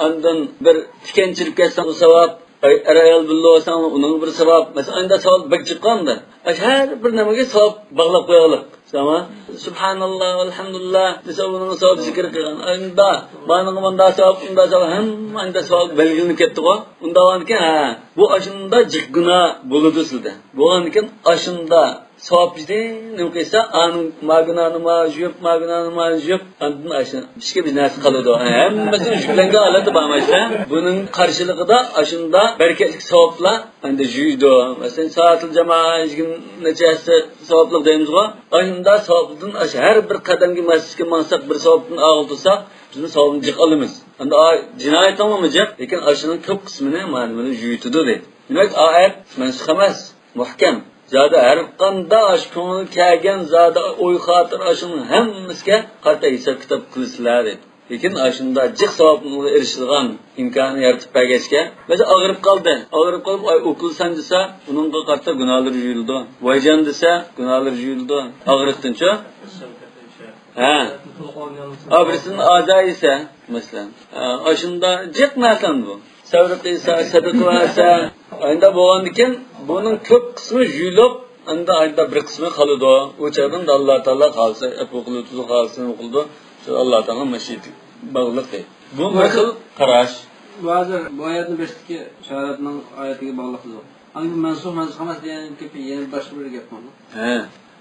ئاندىن بىر تىكەن چىرىپ كەتسەڭ بۇ ساۋاب، ئەر-ئايال بىللە بولساڭ، ئۇنىڭغا بىر ساۋاب. مەسىلەن، ئاينىدا ساۋاب بەك جىققاندا. ئاشۇ ھەر بىر نېمىگە ساۋاب باغلاپ قويغلىق. سەما، سۇبھاناللا، ئەلھەمدۇلىللا دېسە، ئۇنىڭغا ساۋاب زىكىر قىلغان. ئاينىدا، مانىڭغا مۇندا ساۋاب، ئۇندا ساۋاب، ھەممە ئاينىدا ساۋاب بەلگىلىنىپ كەتتىغۇ. ئۇنداق بولغاندىكىن، ھە، بۇ ئاشۇندا جىق گۇناھ بولىدۇ سىلدە. بولغاندىكىن، ئاشۇندا ساۋاب ئىچىدىن نېمە قىلسا، ئانىڭ ما گۇناھنى ما يۇيۇپ، ما گۇناھنى ما يۇيۇپ، ئاندىن ئاشۇ ئىچكە بىر نەرسە قالىدۇ. ھەممىسىنى يۈكلەنگەن ھالەتتە بارمايسىلەر. بۇنىڭ قارشىلىقىدا ئاشۇندا بەرىكەتلىك ساۋابلار ئەمدى يۇيىدۇ. مەسىلەن، سائاتىل جامائە يىگىرمە نەچچە ھەسسە ساۋابلىق دەيمىزغۇ. ئاشۇندا ساۋابتىن ئاشۇ ھەر بىر قەدەمگە مەسچىتكە ماڭساق، بىر ساۋابتىن ئاغىل تۇرساق، بىزمۇ ساۋابنى جىق ئالىمىز. ئەمدى ئا-، جىنايىتىڭمۇ جىق، لېكىن ئاشۇنىڭ كۆپ قىسمىنى مانا بۇنى يۇيۇتىدۇ دەيدۇ. دېمەك، ئايەت مەنسۇخ ئەمەس، مۇھكەم. زادى ھەر قانداق ئاشۇ كۆڭۈل كەلگەن زادى ئوي خاتىرە ئاشۇنىڭ ھەممىسىگە قارىتا ھېساب كىتاب قىلىسىلەر دەيدۇ. لېكىن ئاشۇنداق جىق ساۋابقا ئېرىشىدىغان ئىمكاننى يارىتىپ بەرگەچكە، مەسىلەن، ئاغرىپ قالدى. ئاغرىپ قېلىپ، ئاي، ئوكۇل سانجىسا، ئۇنىڭغا قارىتا گۇناھلىرى يۇيۇلىدۇ. ۋايجان دېسە، گۇناھلىرى يۇيۇلىدۇ. ئاغرىقتىنچۇ؟ ھە. ئا، بىرسىنىڭ ئازا يېسە، مەسىلەن. ئا، ئاشۇنداق جىق نەرسە بۇ. سەۋر قىلسا، سەدىقە بەرسە، ئەندى بولغاندىكىن بۇنىڭ كۆپ قىسمى يۇيۇلۇپ، ئەندى ئايدا بىر قىسمى قالىدۇ. ئۇ چاغدا ئاللا تائالا خالىسا ئەپۇ قىلىدۇ، خالىسا نېمە قىلىدۇ. شۇ ئاللا تائالا مەشىئىتىگە باغلىق. بۇ بىر خىل قاراش. ھازىر بۇ ئايەتنىڭ بېشىدىكى شاھادەتنىڭ ئايەتىگە باغلىق قىلىدۇ. ئاندىن مەنسۇخ، مەنسۇخ ئەمەس دېگەن گېپى يەنە باشقا بىر گەپ بولدى. ھە.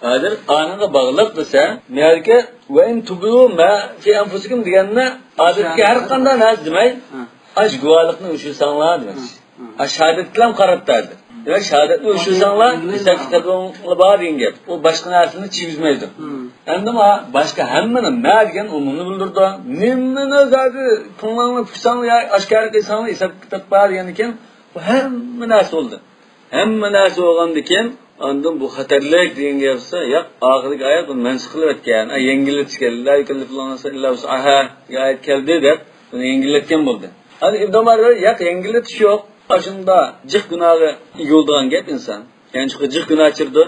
ھازىر ئانىڭغا باغلىق دېسە، مۇ يەردىكى «ۋە ئىن تۇبدۇ ما فى ئەنفۇسىكۇم» دېگەننى ئادەتتىكى ھەر قانداق نەرسە دېمەي، ھە. ئاش گۇۋاھلىقنى ئۇشۇرساڭلار دېمەكچى. ھە، ھە. ئاش شاھادەتكە ھەم قاراپ بەردى. دېمەك، شاھادەتنى ئۇشۇرساڭلار، ھېساب كىتابىڭلار بار دېگەن گەپ. ئۇ باشقا نەرسىنى چىگىزمەيدۇ. ھە. ئەمدى ما باشقا ھەممىنى مە دېگەن ئومۇمنى بىلدۈرىدۇ. نېمىنى زادى كۆڭلۈڭنى پۈكسەڭلار يا ئاشكارا قىلساڭلار، ھېساب كىتاب بار دېگەندىن كېيىن، بۇ ھەممە نەرسە بولدى. ھەممە نەرسە بولغاندىن كېيىن، ئاندىن بۇ خەتەرلىك دېگەن گەپ بولسا، ياق، ئاخىرقى ئايەت بۇنى مەنسۇخ قىلىۋەتكەن. ئا، يەڭگىللىتىشكەن. «لا يۇكەللىفۇللاھۇ نەفسەن ئىللا ۋۇسئەھا» دېگەن ئايەت كەلدى دەپ، بۇنى يەڭگىللەتكەن بولدى. ھازىر ئىبن ئۆمەر، ياق، يەڭگىللىتىش يوق. ئاشۇنداق جىق گۇناھقا ئىگە بولىدىغان گەپ ئىنسان. يەنى شۇ جىق گۇناھ چىرىدۇ.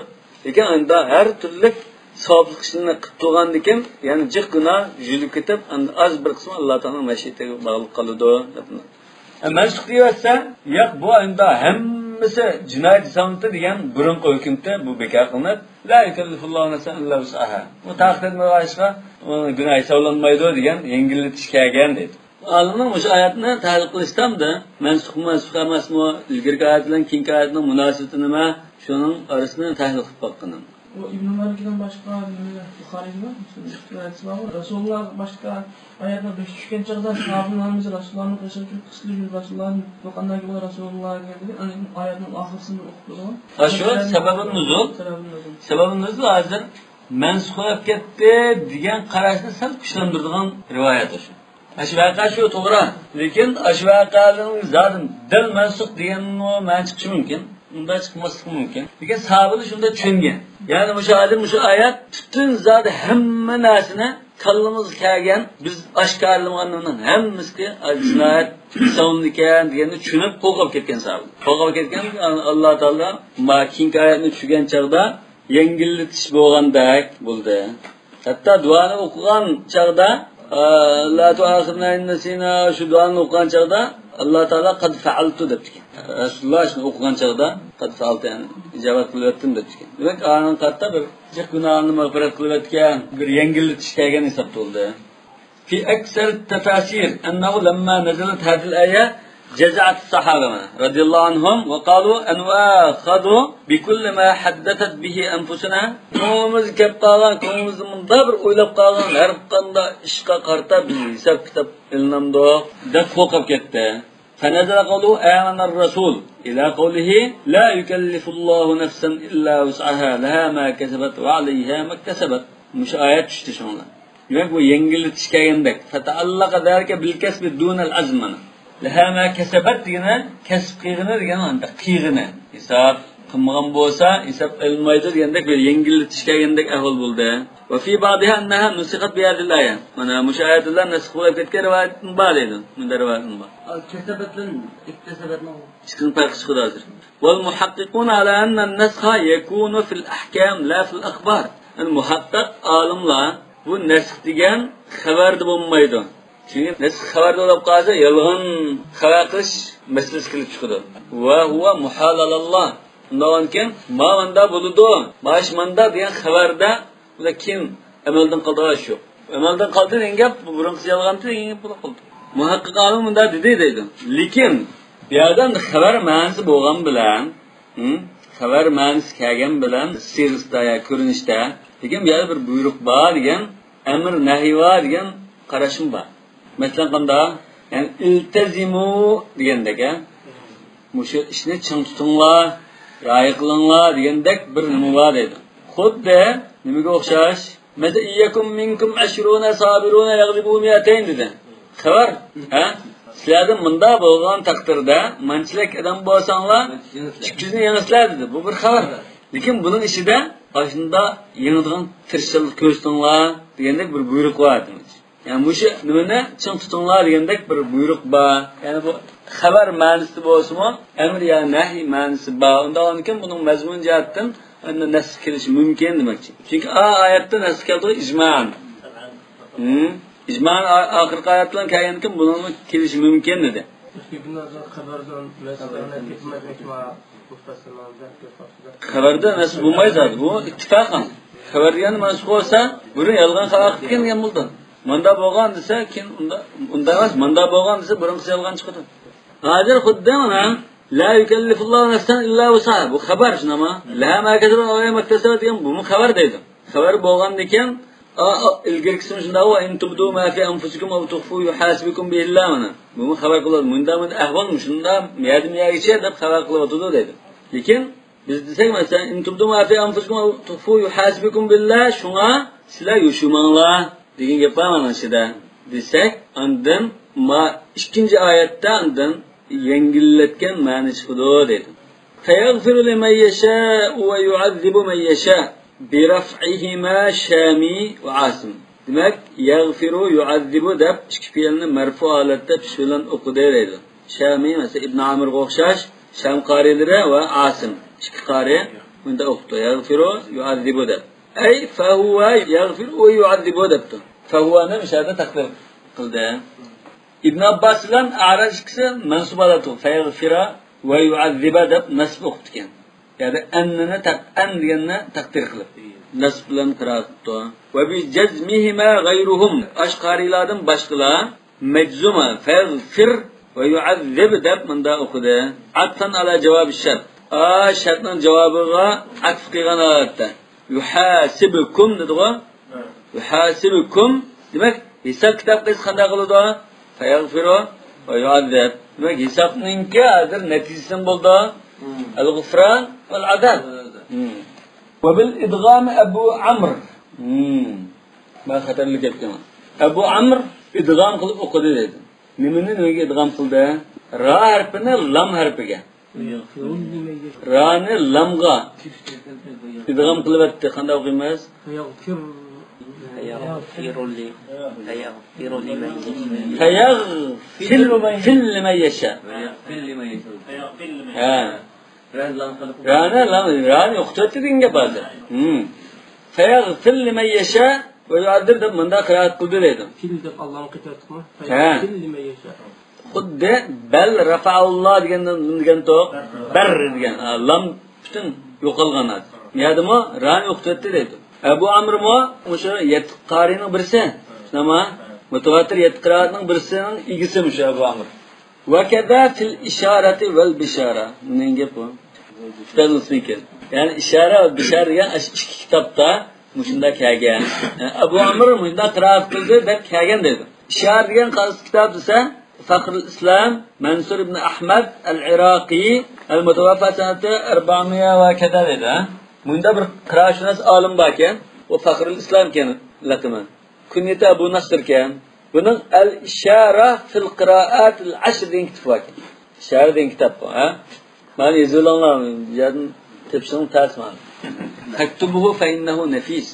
لېكىن ئاندا ھەر تۈرلۈك ساۋابلىق ئىشلارنى قىلىپ تۇرغاندىكىن، يەنى جىق گۇناھ يۇيۇلۇپ كېتىپ، ئاندا ئاز بىر قىسمى ئاللا تائالانىڭ مەشىئىتىگە باغلىق قالىدۇ، دەپ. ئە، مەنسۇخ دېيىۋەتسە، ياق، بۇ ئاندا ھەممىسى جىنايەت ھېسابلىنىدۇ دېگەن بۇرۇنقى ھۆكۈمدە بۇ بىكار قىلىنىپ، «لا يۇكەللىفۇللاھۇ نەفسەن ئىللا ۋۇسئەھا». ئۇ تاقىتى يەتمىگەن ئىشقا ئۇنىڭ گۇناھى ھېسابلانمايدۇ دېگەن يەڭگىللىتىش كەلگەن دەيدۇ. ئالىمنىڭ مۇشۇ ئايەتنى تەھلىل قىلىشتا ئەمدى مەنسۇخ، مەنسۇخ ئەمەسمۇ، ئىلگىرىكى ئايەت بىلەن كېيىنكى ئايەتنىڭ مۇناسىۋىتى نېمە، شۇنىڭ ئارىسىنى تەھلىل قىلىپ باققىنىم. بۇ ئىبن ئۆمەرنىڭكىدىن باشقا نېمە، بۇخارىيدىمۇ؟ مۇسلىمدىمۇ؟ رەۋايەتى بارغۇ. رەسۇلۇللا باشقا ئايەتنىڭ بېشى چۈشكەن چاغدا، ساھابىلەرنىڭ ھەممىسى رەسۇلۇللانىڭ قېشىغا كېلىپ، قىسلى يۈز رەسۇلۇللا، بۇ قانداق گېپىڭ رەسۇلۇللا دېگەندىن كېيىن، ئاندىن كېيىن ئايەتنىڭ ئاخىرسىنى ئوقۇپ بېرىدۇ. ھە، شۇ سەبەبىن نۇزۇل. سەبەبىن نۇزۇل. سەبەبىن نۇزۇل ھازىر مەنسۇخ بولۇپ كەتتى دېگەن قاراشنى سەل كۈچلەندۈرىدىغان رىۋايەت شۇ. ئاشۇ ۋەقە شۇ، توغرا. لېكىن ئاشۇ ۋەقەنىڭ زادى دەل مەنسۇخ دېگەنمۇ مەنە چىقىشى مۇمكىن. ئۇنداق چىقماسلىقى مۇمكىن. لېكىن ساھابىلەر شۇنداق چۈشەنگەن. يەنى مۇشۇ ھازىر مۇشۇ ئايەت پۈتۈن زادى ھەممە نەرسىنى كاللىمىزغا كەلگەن، بىز ئاشكارىلىمىغاننىڭ ھەممىسى جىنايەت ھېسابلىنىدىكەن دېگەننى چۈشىنىپ قول قويۇپ كەتكەن ساھابىلەر. قول قويۇپ كەتكەن، ئاللا تائالا ما كېيىنكى ئايەتنى چۈشۈرگەن چاغدا يەڭگىللىتىش بولغاندەك بولدى. ھەتتا دۇئانى ئوقۇغان چاغدا، ئە، «لا تؤاخذنا إن نسينا»، شۇ دۇئانى ئوقۇغان چاغدا ئاللا تائالا «قد فعلت» دەپتىكەن. رەسۇلۇللا شۇنى ئوقۇغان چاغدا «قد فعلت»، يەنى ئىجابەت قىلىۋەتتىم دەپتىكەن. دېمەك، ئانىڭ قارىتا بىر جىق گۇناھىنى مەغپىرەت قىلىۋەتكەن، بىر يەڭگىللىتىش كەلگەن ھېسابتا بولدى. في أكثر التفاسير أنه لما نزلت هذه الآية جزعت الصحابة رضي الله عنهم وقالوا أنؤاخذ بكل ما حدثت به أنفسنا؟ كۆڭلىمىزگە كەپ قالغان، كۆڭلىمىزدە مۇنداق بىر ئويلاپ قالغان ھەر قانداق ئىشقا قارىتا بىز ھېساب كىتاب ئېلىنامدۇق دەپ قورقۇپ كەتتى. فنزل قوله آمن الرسول إلى قوله لا يكلف الله نفسا إلا وسعها لها ما كسبت وعليها ما اكتسبت. مۇشۇ ئايەت چۈشتى شۇڭلار. دېمەك، بۇ يەڭگىللىتىش كەلگەندەك. فتعلق ذلك بالكسب دون العزم مانا. لها ما كسبت دېگىنى كەسىپ قىلغىنى دېگەن مانا، قىلغىنى. ھېساب قىلمىغان بولسا، ھېساب ئېلىنمايدۇ دېگەندەك بىر يەڭگىللىتىش كەلگەندەك ئەھۋال بولدى. وفي بعضها أنها نسخت بهذه الآية. مانا مۇشۇ ئايەت بىلەن نەسخ بولۇپ كەتكەن رىۋايەتمۇ بار دەيدۇ. مۇنداق رىۋايەتمۇ بار. كەسەبەت بىلەن ئىكتىسەبەتنىڭ ئىككىسىنىڭ پەرقى چىقىدۇ ھازىر. والمحققون على أن النسخ يكون في الأحكام لا في الأخبار. يەنى مۇھەققىق ئالىملار بۇ نەسخ دېگەن خەۋەردە بولمايدۇ. چۈنكى نەسخ خەۋەردە بولۇپ قالسا، يالغان خەۋەر قىلىش مەسىلىسى كېلىپ چىقىدۇ. ۋە ھۇۋە مۇھال ئالاللا. ئۇنداقكەن، ما ماندا بولىدۇ، ماش ماندا دېگەن خەۋەردە، بۇلار كېيىن ئەمەلدىن قالىدىغان ئىش يوق. ئەمەلدىن قالدى دېگەن گەپ، بۇ بۇرۇنقىسى يالغانتى دېگەن گەپ بولۇپ قالدى. مۇھەققىق ئالىم مۇنداق دېدى دەيدۇ. لېكىن بۇ يەردە خەۋەر مەنىسى بولغان بىلەن، ھە؟ خەۋەر مەنىسى كەلگەن بىلەن سىيغىسىدا يا كۆرۈنۈشتە، لېكىن بۇ يەردە بىر بۇيرۇق بار دېگەن، ئەمر نەھى بار دېگەن قاراشمۇ بار. مەسىلەن، قانداق؟ يەنى، ئىلتەزىمۇ دېگەندەك، ھە؟ مۇشۇ ئىشنى چىڭ تۇتۇڭلار، رىئايە قىلىڭلار دېگەندەك بىر نېمە بار دەيدۇ. خۇددى نېمىگە ئوخشاش؟ مەسىلەن، «إن يكن منكم عشرون صابرون يغلبوا مائتين» دېدى. خەۋەر، ھە؟ سىلەردىن مۇنداق بولغان تەقدىردە، مانچىلىك ئادەم بولساڭلار، ئىككى يۈزنى يېڭىسىلەر دېدى. بۇ بىر خەۋەر. لېكىن بۇنىڭ ئىچىدە، ئاشۇنداق يېڭىدىغان تىرىشچانلىق كۆرسىتىڭلار دېگەندەك بىر بۇيرۇق بار. يەنى مۇشۇ نېمىنى چىڭ تۇتۇڭلار دېگەندەك بىر بۇيرۇق بار. يەنى بۇ خەۋەر مەنىسىدە بولسىمۇ، ئەمر يا نەھي مەنىسى بار. ئۇنداق بولغاندىكىن بۇنىڭ مەزمۇن جەھەتتىن ئەمدى نەس كېلىشى مۇمكىن دېمەكچى. چۈنكى ئا ئايەتتە نەس كەلتۈرگەن ئىجمان. ھىم؟ ئىجمان ئا-، ئاخىرقى ئايەت بىلەن كەلگەندىكىن بۇنىڭمۇ كېلىشى مۇمكىن دېدى. خەۋەردە نەس بولمايدۇ زادى. بۇ ئىتتىپاقەن. خەۋەر دېگەن مەنسۇخ بولسا، بۇرۇن يالغان خەۋەر قىلىپ كەلگەن بولىدۇ. ماندا بولغان دېسە، كېيىن ئۇندا، ئۇنداق ئەمەس، ماندا بولغان دېسە، بۇرۇنقىسى يالغان چىقىدۇ. ھازىر خۇددى مانا، لا يكلف الله نفسا إلا وسعها. بۇ خەۋەر شۇنداقمۇ؟ لها ما كسبت وعليها ما اكتسبت دېگەن بۇمۇ خەۋەر دەيدۇ. خەۋەر بولغاندىكىن، ئا، ئا، ئىلگىرىكىسىمۇ شۇنداق، وإن تبدوا ما في أنفسكم أو تخفوه يحاسبكم به الله مانا. بۇمۇ خەۋەر قىلىدۇ. مۇنداق، مۇنداق ئەھۋال مۇشۇنداق، مۇيەردىن مۇيەرگىچە دەپ خەۋەر قىلىۋاتىدۇ دەيدۇ. لېكىن بىز دېسەك، مەسىلەن، إن تبدوا ما في أنفسكم أو تخفوه يحاسبكم به الله، شۇڭا سىلەر يوشۇرماڭلار دېگەن گەپ بار مانا شۇدا دېسەك، ئاندىن ما ئىككىنچى ئايەتتە ئاندىن يەڭگىللەتكەن مەنە چىقىدۇ دەيدۇ. فيغفر لمن يشاء ويعذب من يشاء برفعهما شامي وعاصم. دېمەك، يغفر، يعذب دەپ ئىككى پېئىلنى مەرفۇ ھالەتتە پېشى بىلەن ئوقۇدى دەيدۇ. شامى، مەسىلەن، ئىبن ئامىرغا ئوخشاش، شام قارىيلىرى ۋە ئاسىم، ئىككى قارىي بۇنداق ئوقۇپتۇ. يغفر، يعذب دەپ. ئەي، فهو يغفر ويعذب دەپتۇ. فهونى مۇشۇ يەردە تەقدىر قىلدى. ئىبن ئابباس بىلەن ئەئرەج ئىككىسى مەنسۇب ھالەتتە، فيغفر ويعذب دەپ نەسب ئوقۇپتىكەن. يەنى ئەننىنى تەق-، ئەن دېگەننى تەقدىر قىلىپ، نەسب بىلەن قىرائەت قىلىپتۇ. وبجزمهما غيرهم، ئاش قارىيلاردىن باشقىلار مەجزۇم، فيغفر ويعذب دەپ مۇنداق ئوقۇدى. عطفا على جواب الشرط. ئا، شەرتنىڭ جاۋابىغا ئەتىپ قىلغان ھالەتتە. يحاسبكم دېدىغۇ. يحاسبكم. دېمەك، ھېساب كىتاب قىلسا قانداق قىلىدۇ؟ فيغفر ويعذب. دېمەك، ھېسابنىڭكى ھازىر نەتىجىسى نېمە بولدى؟ الغفران والعذاب. وبالإدغام أبو عمرو. مەن خەتەرلىك گەپكەن. ئەبۇ ئامىر ئىدغام قىلىپ ئوقۇدى دەيدۇ. نېمىنى نېمىگە ئىدغام قىلدى؟ را ھەرپىنى لام ھەرپىگە. رانى لامغا ئىدغام قىلىۋەتتى. قانداق ئوقۇيمىز؟ فيغفر لي، فيغفر لمن يشاء. فيغفر، فر لمن يشاء. ھە. رانى لام، رانى يوقىتىۋەتتى دېگەن گەپ ھازىر. فيغفر لمن يشاء ويعذب دەپ مۇنداق قىرائەت قىلدى دەيدۇ. فىل دەپ ئاللانى قېتىۋەتتۇقمۇ؟ ھە. فيغفر لمن يشاء. خۇددى بل رفعه الله دېگەندىن، دېگەنتۇق. بەر دېگەن. ھە، لام پۈتۈن يوقالغان ھازىر. نېمىدىمۇ؟ رانى يوقىتىۋەتتى دەيدۇ. ئەبۇ ئامىرمۇ مۇشۇ يەتتە قارىينىڭ بىرسى. شۇنداقمۇ؟ مۇتەۋاتىر يەتتە قىرائەتنىڭ بىرسىنىڭ ئىگىسى مۇشۇ ئەبۇ ئامىر. وكذا في الإشارة والبشارة. نېمە گەپ بۇ؟ كىتابنىڭ ئىسمى ئىكەن. يەنى ئىشارە ۋە بىشارە دېگەن ئىككى كىتابتا مۇشۇنداق كەلگەن. يەنى ئەبۇ ئامىر مۇشۇنداق قىرائەت قىلدى دەپ كەلگەن دەيدۇ. ئىشارە دېگەن قايسى كىتاب دېسە، فخر الإسلام منصور ابن أحمد العراقي المتوفى سنة أربعمية وكذا دەيدۇ. مۇندا بىر قىرائەتشۇناس ئالىم باركەن، ئۇ فخر الإسلام ئىكەن لەقىمى. كۇنيىتى ئەبۇ نەسر ئىكەن. بۇنىڭ الإشارة في القراءات العشر دېگەن كىتابى باركەن. ئىشارە دېگەن كىتاب بۇ، ھە؟ مانا يېزىۋېلىڭلار، بۇ يەردىن تېپىشىڭ تەس مانا. فاكتبوه فإنه نفيس.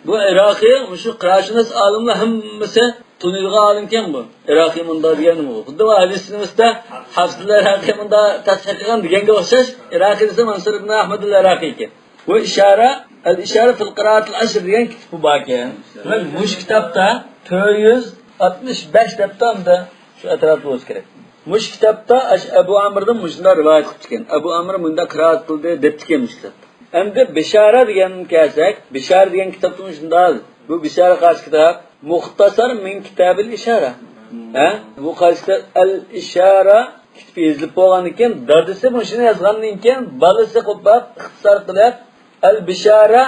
بۇ ئىراقىي، مۇشۇ قىرائەتشۇناس ئالىملار ھەممىسى تونۇيدىغان ئالىمكەن بۇ. ئىراقىي مۇنداق دېگەن بۇ. خۇددى بۇ ھەدىس سىنىۋىسىدا ھافىز ئىراقىي مۇنداق تەسھىھ قىلغان دېگەنگە ئوخشاش، ئىراقىي دېسە مەنسۇر ئىبن ئەھمەد ئەل ئىراقىي ئىكەن. بۇ ئىشارە، الإشارة في القراءات العشر دېگەن كىتابى باركەن. دېمەك، مۇشۇ كىتابتا تۆت يۈز ئاتمىش بەش دەپتۇ، ئەمدى شۇ ئەتراپتا بولسا كېرەك. مۇشۇ كىتابتا ئاشۇ ئەبۇ ئامىردىن مۇشۇنداق رىۋايەت قىپتىكەن. ئەبۇ ئامىر مۇنداق قىرائەت قىلدى دەپتىكەن مۇشۇ كىتابتا. ئەمدى بىشارە دېگەنگە كەلسەك، بىشارە دېگەن كىتابتىمۇ شۇنداق. بۇ بىشارە قايسى كىتاب؟ مۇختەسەر مىن كىتابىل ئىشارە. ھە؟ بۇ قايسى كىتاب؟ ئەل ئىشارە كىتابى يېزىلىپ بولغاندىن كېيىن، دادىسى مۇشۇنى يازغاندىن كېيىن، بالىسى قوپاپ، ئىختىسار قىلىپ، ئەل بىشارە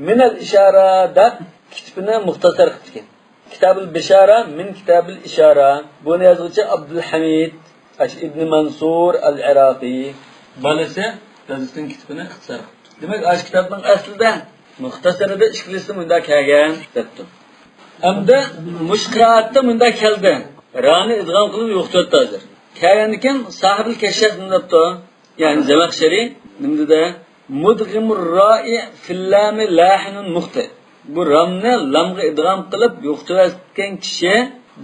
مىنەل ئىشارە دەپ كىتابىنى مۇختەسەر قىپتىكەن. كىتابىل بىشارە مىن كىتابىل ئىشارە. بۇنى يازغۇچى ئابدۇلھەمىد ئىبنى مەنسۇر ئەل ئىراقىي. بالىسى دادىسىنىڭ كىتابىنى ئىختىسار قىپتۇ. دېمەك، ئاشۇ كىتابنىڭ ئەسلىدە مۇختەسەرىدە ئىككىلىسى مۇنداق كەلگەن دەپتۇ. ئەمدى مۇشۇ قىرائەتتە مۇنداق كەلدى. رانى ئىدغام قىلىپ يوقىتىۋەتتى ھازىر. كەلگەندىن كېيىن ساھىبىل كەششاف نېمە دەپتۇ؟ يەنى زەمەخشەرى نېمە دېدى؟ مۇدغىمۇر رائى فىللامى لاھىنۇن مۇختى. بۇ رامنى لامغا ئىدغام قىلىپ يوقىتىۋەتكەن كىشى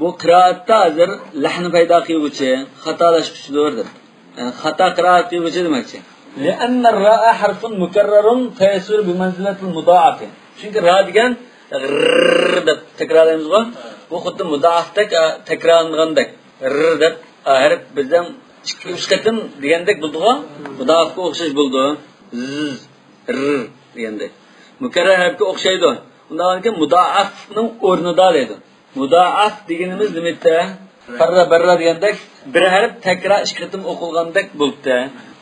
بۇ قىرائەتتە ھازىر لەھنى پەيدا قىلغۇچى، خاتالاشقۇچىدۇر دەپتۇ. يەنى خاتا قىرائەت قىلغۇچى دېمەكچى. لأن الراء حرف مكرر فيصير بمنزلة المضاعف. چۈنكى را دېگەن غىرر دەپ تەكرارلايمىزغۇ. بۇ خۇددى مۇدائەفتەك، ئا، تەكرارلانغاندەك. غىرر دەپ، ئا، ھەرپ بىزدىن ئىككى، ئۈچ قېتىم دېگەندەك بولىدىغۇ. مۇدائەفكە ئوخشاش بولىدۇ. زىز، رىر دېگەندەك. مۇكەررەر ھەرپكە ئوخشايدۇ. ئۇنداق ئىكەن، مۇدائەفنىڭ ئورنىدا دەيدۇ. مۇدائەف دېگىنىمىز نېمىدە؟ پەررە، بەررە دېگەندەك، بىر ھەرپ تەكرار ئىككى قېتىم ئوقۇلغاندەك بولۇپتۇ.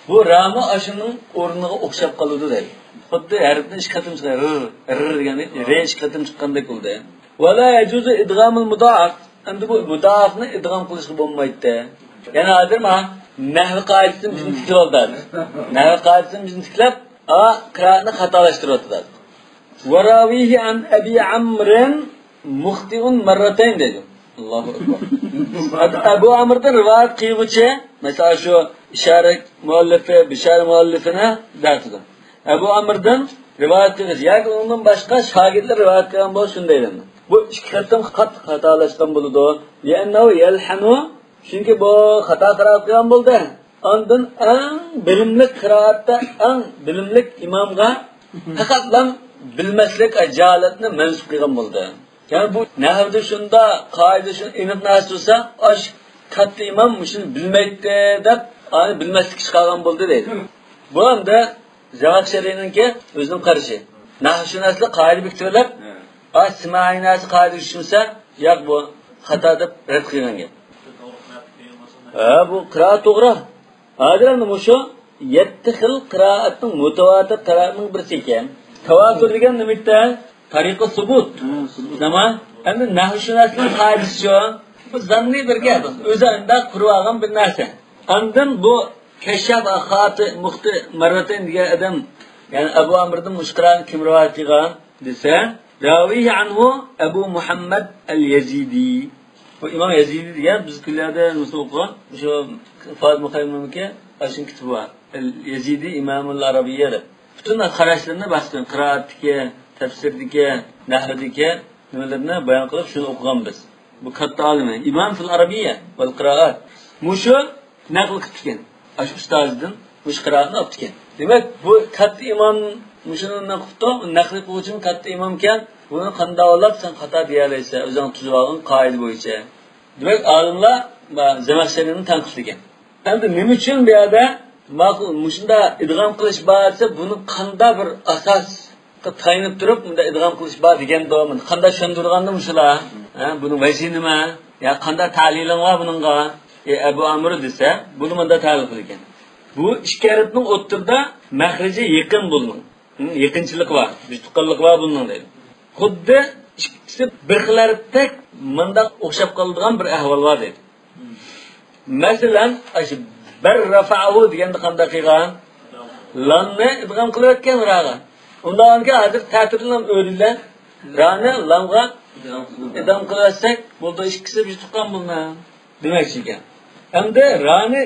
بۇ رامۇ ئاشۇنىڭ ئورنىغا ئوخشاپ قالىدۇ دەيدۇ. خۇددى ھەرپنى ئىككى قېتىم چىقار، رىر، رىر دېگەندەك، رې ئىككى قېتىم چىققاندەك بولدى. ۋە لا يەجۇزۇ ئىدغامۇل مۇدائەف. ئەمدى بۇ مۇدائەفنى ئىدغام قىلىشقا بولمايتتى. يەنى ھازىر ما نەھۋى قائىدىسىنى بىزنى تىكلەپ ئالدى ھازىر. نەھۋى قائىدىسىنى بىزنى تىكلەپ، ئا، قىرائەتنى خاتالاشتۇرۇۋاتىدۇ ھازىر. وراويه عن أبي عمرو مخطئ مرتين دەيدۇ. ئاللاھۇ ئەكبەر. ئەبۇ ئامىردىن رىۋايەت قىلغۇچى، مەسىلەن، شۇ ئىشارە مۇئەللىپى، بىشارە مۇئەللىپىنى دەۋاتىدۇ. ئەبۇ ئامىردىن رىۋايەت قىلغۇچى ياكى ئۇنىڭدىن باشقا شاگىرتلەر رىۋايەت قىلغان بولسا شۇنداق دەيدۇ. بۇ ئىككى قېتىم قاتتىق خاتالاشقان بولىدۇ. لأنه يلحن، چۈنكى بۇ خاتا قىرائەت قىلغان بولدى. ئاندىن ئەڭ بىلىملىك قىرائەتتە ئەڭ بىلىملىك ئىمامغا پەقەتلا بىلمەسلىك، جاھالەتنى مەنسۇپ قىلغان بولدى. يەنى بۇ نەھۋدە شۇنداق، قائىدە شۇ ئېنىق نەرسە تۇرسا، ئاش كاتتا ئىمام مۇشۇنى بىلمەيتتى دەپ، ئانى بىلمەسلىككە چىقارغان بولدى دەيدۇ. بۇ ئەمدى زەمەخشەرىنىڭكى ئۆزىنىڭ قارىشى. نەھۋشۇناسلار قائىدە بېكىتىۋېلىپ، ئا، سىمائىي نەرسە قائىدىگە چۈشمىسە، ياق، بۇ خاتا دەپ رەت قىلغان گەپ. ھە، بۇ قىرائەت توغرا. ھازىر ئەمدى مۇشۇ يەتتە خىل قىرائەتنىڭ مۇتەۋاتىر تەرەپنىڭ بىرسى ئىكەن. تەۋاتۇر دېگەن نېمە ئىكەن؟ تەرىقى سۇبۇت. نېمە؟ ئەمدى نەھۋشۇناسنىڭ قائىدىسىچۇ؟ بۇ زاننىي بىر گەپ. ئۆزى ئەندە قۇرۇۋالغان بىر نەرسە. ئاندىن بۇ كەششاف خاتى مۇختى مەررەتەين دېگەن ئادەم، يەنى ئەبۇ ئامىردىن مۇشۇ قىرائەتنى كىم رىۋايەت قىلغان دېسە، راۋىيى ئەنھۇ ئەبۇ مۇھەممەد ئەل يەزىدى. بۇ ئىمام يەزىدى دېگەن بىز كۈنلەردە نۇسخا ئوقۇغان، شۇ فاز مۇخەيمىمكى ئاشۇنىڭ كىتابى بار. ئەل يەزىدى ئىمامۇل ئەرەبىيە دەپ. پۈتۈن قاراشلىرىنى بەھس قىلغان، قىرائەتتىكى، تەپسىردىكى، نەھۋدىكى نېمىلىرىنى بايان قىلىپ، شۇنى ئوقۇغان بىز. بۇ كاتتا ئالىمى. ئىمام فىل ئەرەبىيە ۋەل قىرائەت. مۇشۇ نەقىل قىپتىكەن. ئاشۇ ئۇستازىدىن مۇشۇ قىرائەتنى ئاپتىكەن. دېمەك، بۇ كاتتا ئىمام مۇشۇنى نەقىل قىپتۇ، نەقىل قىلغۇچىمۇ كاتتا ئىمامكەن، بۇنى قانداق ئاڭلاپ سەن خاتا دېيەلەيسەن، ئۆزۈڭ تۈزۈۋالغان قائىدە بويىچە. دېمەك، ئالىملار زەمەخشەرىنى تەنقىدلىگەن. ئەمدى نېمە ئۈچۈن بۇ يەردە ماقۇل، مۇشۇنداق ئىدغام قىلىش بار دېسە، بۇنى قانداق بىر ئاساسقا تايىنىپ تۇرۇپ، مۇنداق ئىدغام قىلىش بار دېگەندۇ؟ مۇنى قانداق چۈشەندۈرگەندۇ مۇشۇلار؟ ھە، بۇنىڭ ۋەجھى نېمە؟ يا قانداق تەلىلىڭ بار بۇنىڭغا؟ ئى ئەبۇ ئامىر دېسە، بۇنى مۇنداق تەلىل قىلىدىكەن. بۇ ئىككى ھەرپنىڭ ئوتتۇرىدا مەخرىجى يېقىن بۇنىڭ. ھە، يېقىنچىلىقى بار، بىر تۇغقانلىقى بار بۇنىڭ دەيدۇ. خۇددى ئىككىسى بىر خىل ھەرپتەك مۇنداق ئوخشاپ قالىدىغان بىر ئەھۋال بار دەيدۇ. مەسىلەن، ئاشۇ بەر رەفەئۇ دېگەندە قانداق قىلغان؟ لامنى ئىدغام قىلىۋەتكەن راغا. ئۇنداقكەن ھازىر تەتۈرلەم ئۆرىلەن رانى لامغا ئىدغام قىلىۋەتسەك بولدى، ئىككىسى بىر تۇغقان بولىدۇ دېمەكچى ئىكەن. ئەمدى رانى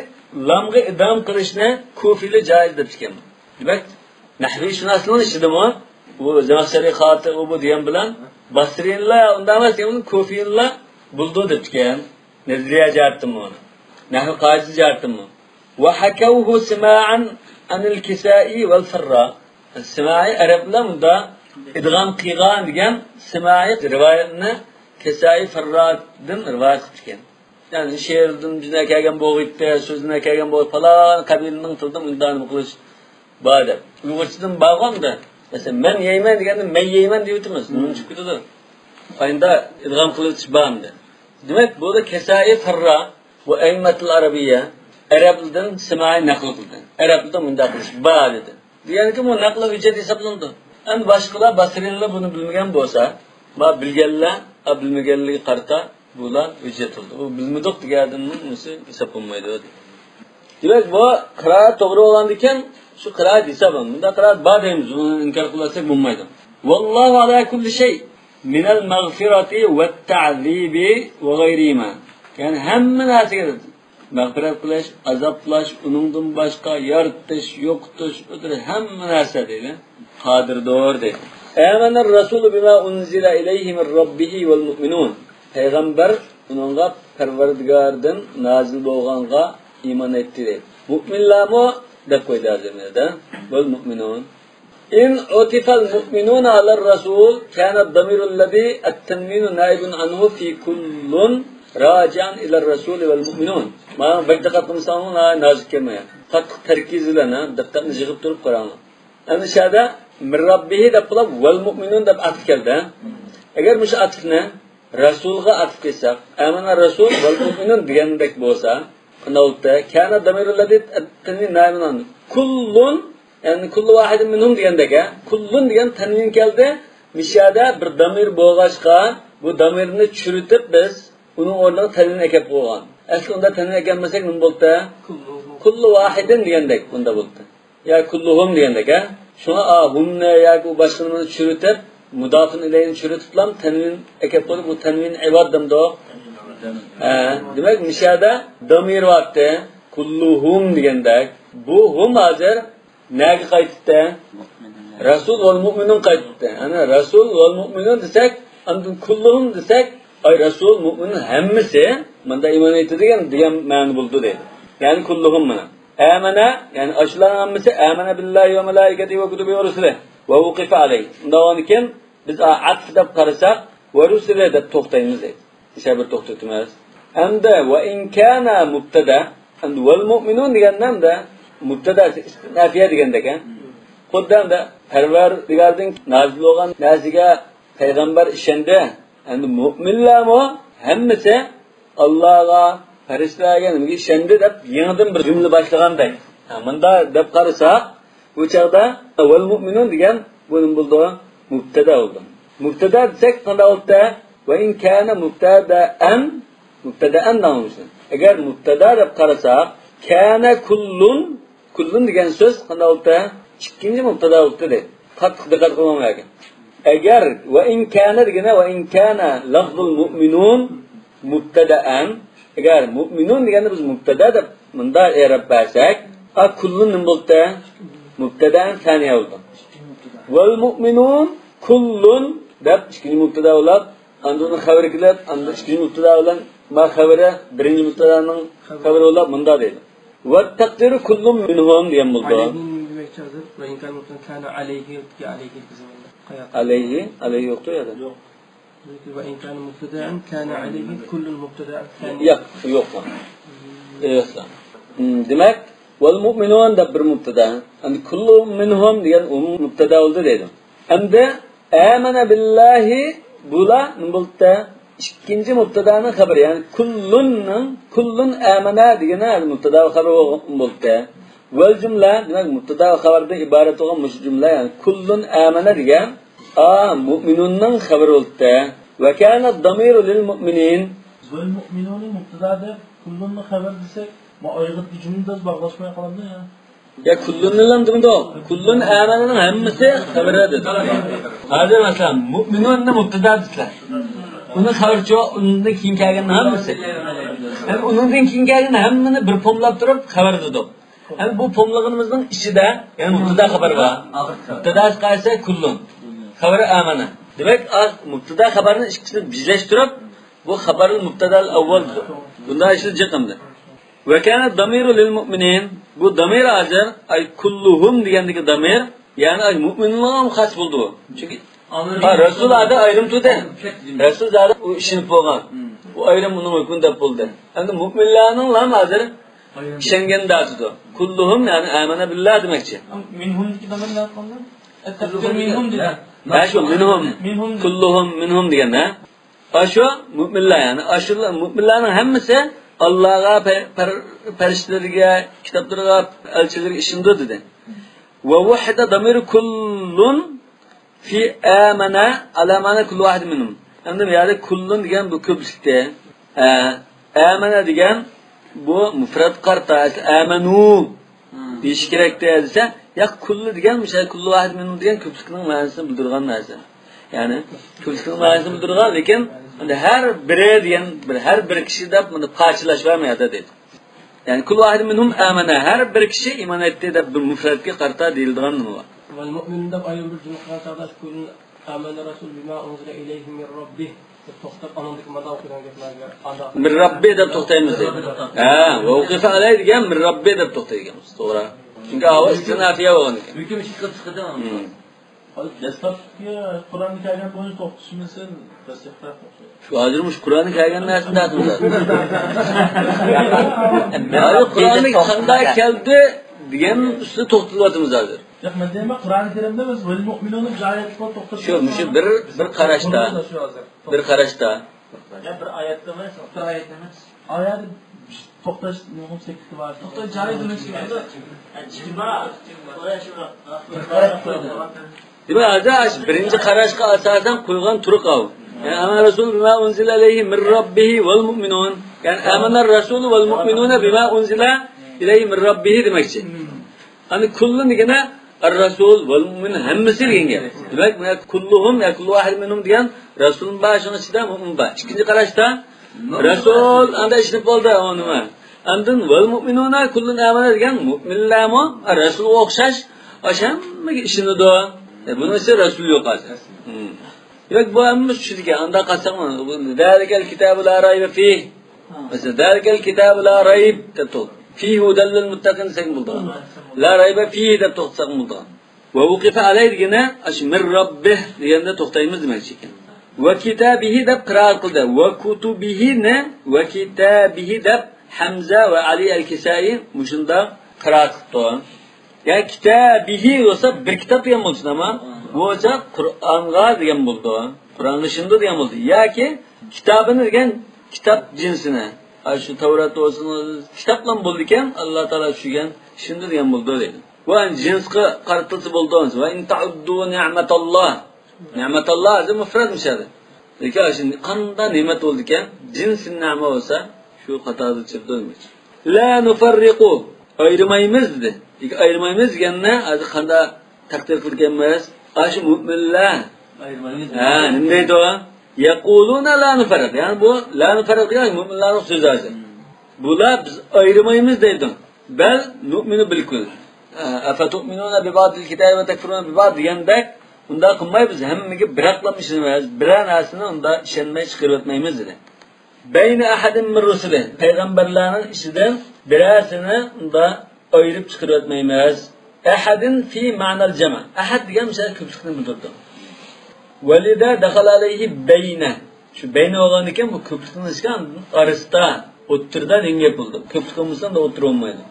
لامغا ئىدغام قىلىشنى كۇفىلار جائىز دەپتىكەن. دېمەك، نەھۋىشۇناسلارنىڭ ئىچىدىمۇ بۇ زەمەخشەرى خاتىئۇ بۇ دېگەن بىلەن باسرىيلار ئۇنداق ئەمەس دېگەن، كۇفىيلار بولىدۇ دەپتىكەن. نەزەرىيە جەھەتتىنمۇ، نەھۋ قائىدىسى جەھەتتىنمۇ. وحكوه سماعا عن الكسائي والفراء. سىمائىي ئەرەبلەر مۇندا ئىدغام قىلغان دېگەن سىمائىي رىۋايەتنى كىسائى فاررادىن رىۋايەت قىپتىكەن. يەنى شېئىردىن جۈنە كەلگەن بولغىيتتى، سۆزدىن كەلگەن بولغىيت، پالان قەبىلىنىڭ تىلىدىن ئۇنداق نېمە قىلىش بار دەپ. ئۇيغۇرچىدىن بارغۇ ئەمدى. مەسىلەن، مەن يەيمەن دېگەندە مەن يەيمەن دېيىۋېتىمىز. نېمە چىقىپ كېتىدۇ؟ ئاينىدا ئىدغام قىلىۋېتىش بار ئەمدى. دېمەك، بۇ كىسائى فاررا ۋە ئەئىممەتۇل ئەرەبىيە، ئەرەبلەردىن سىمائى نەقىل قىلدى. ئەرەبلەردىن مۇنداق قىلىش بار دېدى. دېگەنكى، بۇ نەقلى ھۆججەت ھېسابلىنىدۇ. ئەمدى باشقىلار، باسرىيلار بۇنى بىلمىگەن بولسا، ما بىلگەنلەر، ئا بىلمىگەنلىكىگە قارىتا بۇلار ھۆججەت بولىدۇ. ئۇ بىلمىدۇق دېگەندىن بۇنىسى ھېساب بولمايدۇ. دېمەك، بۇ قىرائەت توغرا بولغاندىكىن، شۇ قىرائەت ھېسابلىنىدۇ. مۇنداق قىرائەت بار دەيمىز، ئۇنى ئىنكار قىلىۋەتسەك بولمايدۇ. ۋاللاھۇ ئەلا كۇللى شەي مىنەل مەغفىرەتى ۋەتتەئزىبى ۋەغەيرىھىما. يەنى ھەممە نەرسىگە مەغپىرەت قىلىش، ئازابلاش، ئۇنىڭدىن باشقا يارىتىش، يوقىتىش، ئۆلتۈرۈش، ھەممە نەرسە دەيدۇ. قادىردۇر دەيدۇ. ئامەنەر رەسۇلۇ بىما ئۇنزىلە ئىلەيھى مىن رەببىھى ۋەل مۇئمىنۇن. پەيغەمبەر ئۇنىڭغا پەرۋەردىگارىدىن نازىل بولغانغا ئىمان ئېيتتى دەيدۇ. مۇئمىنلارمۇ دەپ قويدى ھازىر مەنىدە. ۋەل مۇئمىنۇن. إن عطف المؤمنون على الرسول كان الضمير الذي التنوين نائب عنه في كل راجعا إلى الرسول والمؤمنون. مانا بەك دىققەت قىلمىساڭلار نازۇك كەلمەي. قاتتىق تەركىز بىلەن، ھە، دىققەتنى يىغىپ تۇرۇپ قاراڭلار. ئەمدى شۇ يەردە من رەببىھى دەپ قىلىپ ۋەل مۇئمىنۇن دەپ ئاتىپ كەلدى. ئەگەر مۇشۇ ئاتىپنى رەسۇلغا ئاتىپ كەتسەك، ئامەنە رەسۇل ۋەل مۇئمىنۇن دېگەندەك بولسا، قانداق بولۇپتۇ؟ كان الضمير الذي التنوين نائب عنه. كل، يەنى كل واحد منهم دېگەندەك، ھە؟ كل دېگەن تەنۋىن كەلدى. مىشەدە بىر دامىر بولغاچقا، بۇ دامىرنى چۈشۈرۈۋېتىپ بىز ئۇنىڭ ئورنىغا تەنۋىن ئەكەپ قويغان. ئەسلى ئۇندا تەنۋىن ئەكەلمىسەك نېمە بولدى؟ كل. كل واحد دېگەندەك بۇندا بولدى. يا كلهم دېگەندەك، ھە؟ شۇڭا، ئا، ھۇمنى ياكى ئۇ باشقىنى چۈشۈرۈۋېتىپ، مۇداپىن ئىلەيھىنى چۈشۈرۈۋېتىپلا تەنۋىن ئەكەپ قويدى. بۇ تەنۋىن ئىۋاد دەمدۇق؟ ھە، دېمەك، مىشەدە دامىر بارتى. كلهم دېگەندەك. بۇ ھۇم ھازىر نەگە قايتىپتى؟ رەسۇل ۋەل مۇئمىنۇن قايتىپتى. ئەنە رەسۇل ۋەل مۇئمىنۇن دېسەك، ئاندىن كلهم دېسەك، ئاي رەسۇل، مۇئمىنۇن ھەممىسى مۇندا ئىمان ئېيتىدىغان دېگەن مەنە بولىدۇ دەيدۇ. يەنى كلهم مانا. ئامەنە، يەنى ئاشۇلارنىڭ ھەممىسى ئامەنە بىللاھى ۋە مەلائىكەتىھى ۋە كۇتۇبىھى ۋە رۇسۇلىھى ۋە ۋۇقىفە ئەلەيھى. ئۇنداق بولغاندىكىن بىز ئاتىپ دەپ قارىساق، ۋە رۇسۇلىھى دەپ توختايمىز دەيدۇ. ھېچ بىر توختىتىمىز. ئەمدى ۋە ئىن كانە مۇبتەدە، ئەمدى ۋەل مۇئمىنۇن دېگەندە ئەمدى مۇبتەداسى ئىستىئنافىيە دېگەندەك، ھە؟ خۇددى ئەمدى پەرۋەردىگاردىن نازىل بولغان نەرسىگە پەيغەمبەر ئىشەندى. ئەمدى مۇئمىنلارمۇ ھەممىسى ئاللاغا، پەرىشتىلەرگە، نېمىگە ئىشەندى دەپ يېڭىدىن بىر جۈملە باشلىغاندەك. ھە، مۇنداق دەپ قارىساق، بۇ چاغدا ۋەل مۇئمىنۇن دېگەن بۇ نېمە بولىدۇ؟ مۇبتەدا بولىدۇ. مۇبتەدا دېسەك قانداق بولىدۇ؟ ۋە ئىن كانە مۇبتەدەئەن، مۇبتەدەئەن دەڭلىشىدۇ. ئەگەر مۇبتەدا دەپ قارىساق، كانە كۇللۇن، كۇللۇن دېگەن سۆز قانداق بولىدۇ؟ ئىككىنچى مۇبتەدا بولىدۇ دەيدۇ. قاتتىق دىققەت قىلىڭ بۇ يەرگە. ئەگەر ۋە ئىن كانە دېگەندە، ۋە ئىن كانە لەفزۇل مۇئمىنۇن مۇبتەدەئەن. ئەگەر مۇئمىنۇن دېگەندە بىز مۇبتەدا دەپ مۇنداق ئېرەب بەرسەك، ئا، كۇللۇن نېمە بولدى؟ مۇبتەدەئەن سانىيە بولدى. ۋەل مۇئمىنۇن كۇللۇن دەپ ئىككىنچى مۇبتەدا بولۇپ، ئاندىن ئۇنىڭ خەۋىرى كېلىپ، ئاندىن ئىككىنچى مۇبتەدا بىلەن ما خەۋىرى، بىرىنچى مۇبتەدانىڭ خەۋىرى بولۇپ، مۇنداق دەيدۇ. ۋەتتەقدىرۇ كۇللۇن مىنھۇم دېگەن بولىدۇ. ئەلەيھى دېمەكچى ھازىر. ۋە ئىن كانە مۇبتەدەئەن كانە ئەلەيھى دېگەن ئەلەيھى بىزنىڭ قاياقتا؟ ئەلەيھى، ئەلەيھى يوقتۇ يەردە. يوق. ۋە ئىن كانە مۇبتەدەئەن كانە ئەلەيھى كۇللۇل مۇبتەدەئەت سانىيە. ياق، يوق. ئەيۋەتلا. دېمەك، ۋەل مۇئمىنۇن دەپ بىر مۇبتەدا. ئەمدى كۇللۇ مىنھۇم دېگەن ئۇ مۇبتەدا بولدى دەيدۇ. ئەمدى ئامەنە بىللاھى بۇلار نېمە بولدى؟ ئىككىنچى مۇبتەدانىڭ خەۋىرى، يەنى كۇللۇننىڭ، كۇللۇن ئامەنە دېگىنى مۇبتەدا ۋە خەۋىرى بولدى. ۋەل جۈملە، دېمەك، مۇبتەدا ۋە خەۋەردىن ئىبارەت بولغان مۇشۇ جۈملە، يەنى كۇللۇن ئامەنە دېگەن، ئا، مۇئمىنۇننىڭ خەۋىرى بولدى. ۋە كانە دامىرۇ لىل مۇئمىنىن. ۋەل مۇئمىنۇنى مۇبتەدا دەپ، كۇللۇننى خەۋەر دېسەك، ما ئايرىغىدە جۈملىدە باغلاشماي قالامدۇ يا؟ يا كۇللۇننىلا دېمىدۇق. كۇللۇن ئامەنەنىڭ ھەممىسى خەۋىرى دېدۇق. ھازىر مەسىلەن، مۇئمىنۇننى مۇبتەدا دېسىلە. ئۇنى خەۋەرچۇ، ئۇنىڭدىن كېيىن كەلگەننىڭ ھەممىسى. ھەم ئۇنىڭدىن كېيىن كەلگەن ھەممىنى بىر پوملاپ تۇرۇپ خەۋەر دېدۇق. ھەم بۇ پوملىغىنىمىزنىڭ ئىچىدە، يەنى مۇبتەدا خەۋەر بار. مۇبتەدا قايسى؟ كۇللۇن. خەۋىرى ئامەنە. دېمەك، ئا، مۇبتەدا خەۋەرنى ئىككىسىنى بىرلەشتۈرۈپ، بۇ خەۋەرۇل مۇبتەدال ئەۋۋال دېدۇق. بۇنداق ئىشلار جىق ئەمدى. ۋە كانە دامىرۇ لىل مۇئمىنىن. بۇ دامىر ھازىر، ئاي كۇللۇھۇم دېگەندىكى دامىر، يەنى ئاي مۇئمىنلارغا خاس بولدى بۇ. چۈنكى ھا، رەسۇل ئادا ئايرىم تۇردى. رەسۇل زادى ئۇ ئىشىنىپ بولغان. ئۇ ئايرىم ئۇنىڭ ھۆكمىنى دەپ بولدى. ئەمدى مۇئمىنلارنىڭ لام ھازىر ئىشەنگەن داتىدۇ. كۇللۇھۇم، يەنى ئامەنە بىللا دېمەكچى. مىنھۇمدىكى دامىر نەدە قالدى؟ ئەتتەكفىر مىنھۇم دېدى. ھە، شۇ مىنھۇم. مىنھۇم دېدى. كۇللۇھۇم، مىنھۇم دېگەن، ھە؟ ئاشۇ مۇئمىنلار، يەنى ئاشۇ مۇئمىنلارنىڭ ھەممىسى ئاللاغا، پەر-، پەر-، پەرىشتىلىرىگە، كىتابلىرىغا، ئەلچىلىرىگە ئىشىنىدۇ دېدى. ۋە ۋۇھىدە دامىر كۇللۇن في آمن على معنى كل واحد منهم. ئەمدى بۇ يەردە كل دېگەن بۇ كۆپلۈكتە. ئە، ئامەنە دېگەن بۇ مۇفرەتكە قارىتا، ئەسلى ئامەنۇ دېيىش كېرەكتى دېسە، ياق، كل دېگەن مۇشۇ كل واحد منهم دېگەن كۆپلۈكنىڭ مەنىسىنى بىلدۈرىدىغان نەرسە. يەنى كۆپلۈكنىڭ مەنىسىنى بىلدۈرىدىغان، لېكىن ئەمدى ھەر بىرى دېگەن بىر، ھەر بىر كىشى دەپ بۇنى پارچىلاش بار مۇ يەردە دەيدۇ. يەنى كل واحد منهم آمن، ھەر بىر كىشى ئىمان ئېيتتى دەپ بىر مۇفرەتكە قارىتا دېيىلىدىغان نېمە بار؟ ۋەل مۇئمىنۇن دەپ ئايرىم بىر جۈملە قىلغان چاغدا شۇ كل آمن الرسول بما أنزل إليه من ربه دەپ توختاپ، ئانىڭدىكى مانا ئوقۇيدىغان گەپلەرگە ئانداق مىن رەببى دەپ توختايمىز دەيدۇ. ھە، ۋە ۋۇقىفە ئەلەيھى دېگەن مىن رەببى دەپ توختايدىكەنمىز. توغرا. چۈنكى ئاۋۇ ئىستىنافىيە بولغان ئىكەن. ھۆكۈم ئىككى خىل چىقىدۇ. ھىم. ھازىر دەسلەپكى قۇرئاندا كەلگەن بويىچە توختىشىمىزدىن دەسلەپكى شۇ ھازىر مۇشۇ قۇرئاندا كەلگەن نەرسىنى تارتىمىز ھازىر. ھازىر قۇرئاندا قانداق كەلدى دېگەن ئۈستىدە توختىلىۋاتىمىز ھازىر. ياق، مەن دەيمەن، قۇرئانى كەرىمدە بىز ۋەل مۇئمىنۇنى بىر ئايەتكە توختىلىپ شۇ، مۇشۇ بىر، بىر قاراشتا. شۇ ھازىر. بىر قاراشتا. يا بىر ئايەتتە ئەمەس، بىر ئايەتتە ئەمەس. ئايەت توختاش نۇرغۇن سەككىز بار. توختاش جايى دېمەكچى. دېمەك، ھازىر بىرىنچى قاراشقا ئاساسەن قويغان تۇرۇق ئاۋۇ. يەنى ئامەنە رەسۇل بىما ئۇنزىلە ئەلەيھى مىن رەببىھى ۋەل مۇئمىنۇن. يەنى ئامەنە رەسۇلۇ ۋەل مۇئمىنۇنە بىما ئۇنزىلە ئەلەيھى مىن رەببىھى دېمەكچى. ئەمدى كۇللۇن دېگەنە ئەر-رەسۇل ۋەل مۇئمىن ھەممىسى دېگەن گەپ. دېمەك، مانا كۇللۇھۇم يا كۇللۇ ۋاھىد مىنھۇم دېگەن رەسۇلمۇ بار، شۇنىڭ ئىچىدە مۇئمىن بار. ئىككىنچى قاراشتا رەسۇل، ئاندا ئىشىنىپ بولدى، ئۇ نېمە؟ ئاندىن ۋەل مۇئمىنۇنا كۇللۇن ئامەنە دېگەن مۇئمىنلارمۇ رەسۇلغا ئوخشاش ئاشۇ ھەممىگە ئىشىنىدۇ. ئە، بۇنىڭ ئىچىدە رەسۇل يوق ھازىر. ھىم. دېمەك، بۇ ھەممىمىز چۈشىدىكەن، ئانداق قارىساق، زالىكەل كىتابۇ لا رايبە فىھ. مەسىلەن، زالىكەل كىتابۇ لا رايب دەپ توختىدۇق. فىھ ھۇدەل لىل مۇتتەقىن دېسەك بولىدىغان. لا رايبە فىھ دەپ توختىساق بولىدىغان. ۋە ۋۇقىفە ئەلەيھى دېگىنى ئاشۇ مىن رەببىھ دېگەندە توختايمىز دېمەكچى ئىكەن. ۋە كىتابىھى دەپ قىرائەت قىلدى. ۋە كۇتۇبىھىنى ۋە كىتابىھى دەپ ھەمزە ۋە ئەلى ئەل كىسائى مۇشۇنداق قىرائەت قىپتۇ. يا كىتابىھى بولسا بىر كىتاب دېگەن بولسۇن، ئەمما بۇ بولسا قۇرئانغا دېگەن بولىدۇ. قۇرئانغا ئىشىنىدۇ دېگەن بولىدۇ. ياكى كىتابىنى دېگەن كىتاب جىنسىنى. ئاشۇ تەۋرات بولسۇن، كىتابلام بولىدىكەن، ئاللا تائالا چۈشۈرگەن، ئىشىنىدۇ دېگەن بولىدۇ دەيدۇ. بۇ جىنسقا قارىتىلسا بولىدۇ. ۋە ئىن تەئۇددۇ نىئمەتاللا. نىئمەتاللا ھازىر مۇفرەت مۇشۇ يەردە. لېكىن ئاشۇ قانداق نېمەت بولىدىكەن، جىنسى نەمە بولسا، شۇ قاتاردا چىقىدۇ دېمەكچى. لا نۇفەررىقۇ، ئايرىمايمىز دېدى. لېكىن ئايرىمايمىز دېگەننى ھازىر قانداق تەقدىر قىلىدىكەنمىز؟ ئاشۇ مۇئمىنلار. ئايرىمايمىز. ھە، نېمە دەيدۇ؟ يەقۇلۇنە لا نۇفەررىق. يەنى بۇ لا نۇفەررىق دېگەن مۇئمىنلارنىڭ سۆزى ھازىر. بۇلار بىز ئايرىمايمىز دەيدۇ. بەل نۇئمىنۇ بىل كۇل. ئەفەتۇئمىنۇنە بىبەئزىل كىتابى ۋە تەكفۇرۇنە بىبەئز دېگەندەك، ئۇنداق قىلمايمىز، ھەممىگە بىراقلا ئىشىنىمىز، بىرەر نەرسىنى ئۇنداق ئىشەنمەي چىقىرىۋەتمەيمىز دېدى. بەينە ئەھەدىن مىن رۇسۇلى، پەيغەمبەرلەرنىڭ ئىچىدىن بىرەرسىنى ئۇنداق ئايرىپ چىقىرىۋەتمەيمىز. ئەھەدىن فى مەنەل جەمە. ئەھەد دېگەن مىسال كۆپلۈكنى بىلدۈرىدۇ. ۋەلىدە دەخەل ئەلەيھى بەينە. شۇ بەينە بولغاندىكىن بۇ كۆپلۈكنىڭ ئىچىدە ئارىسىدا، ئوتتۇرىدا دېگەن گەپ بولىدۇ. كۆپلۈك بولمىسا ئۇندا ئوتتۇرا بولمايدۇ.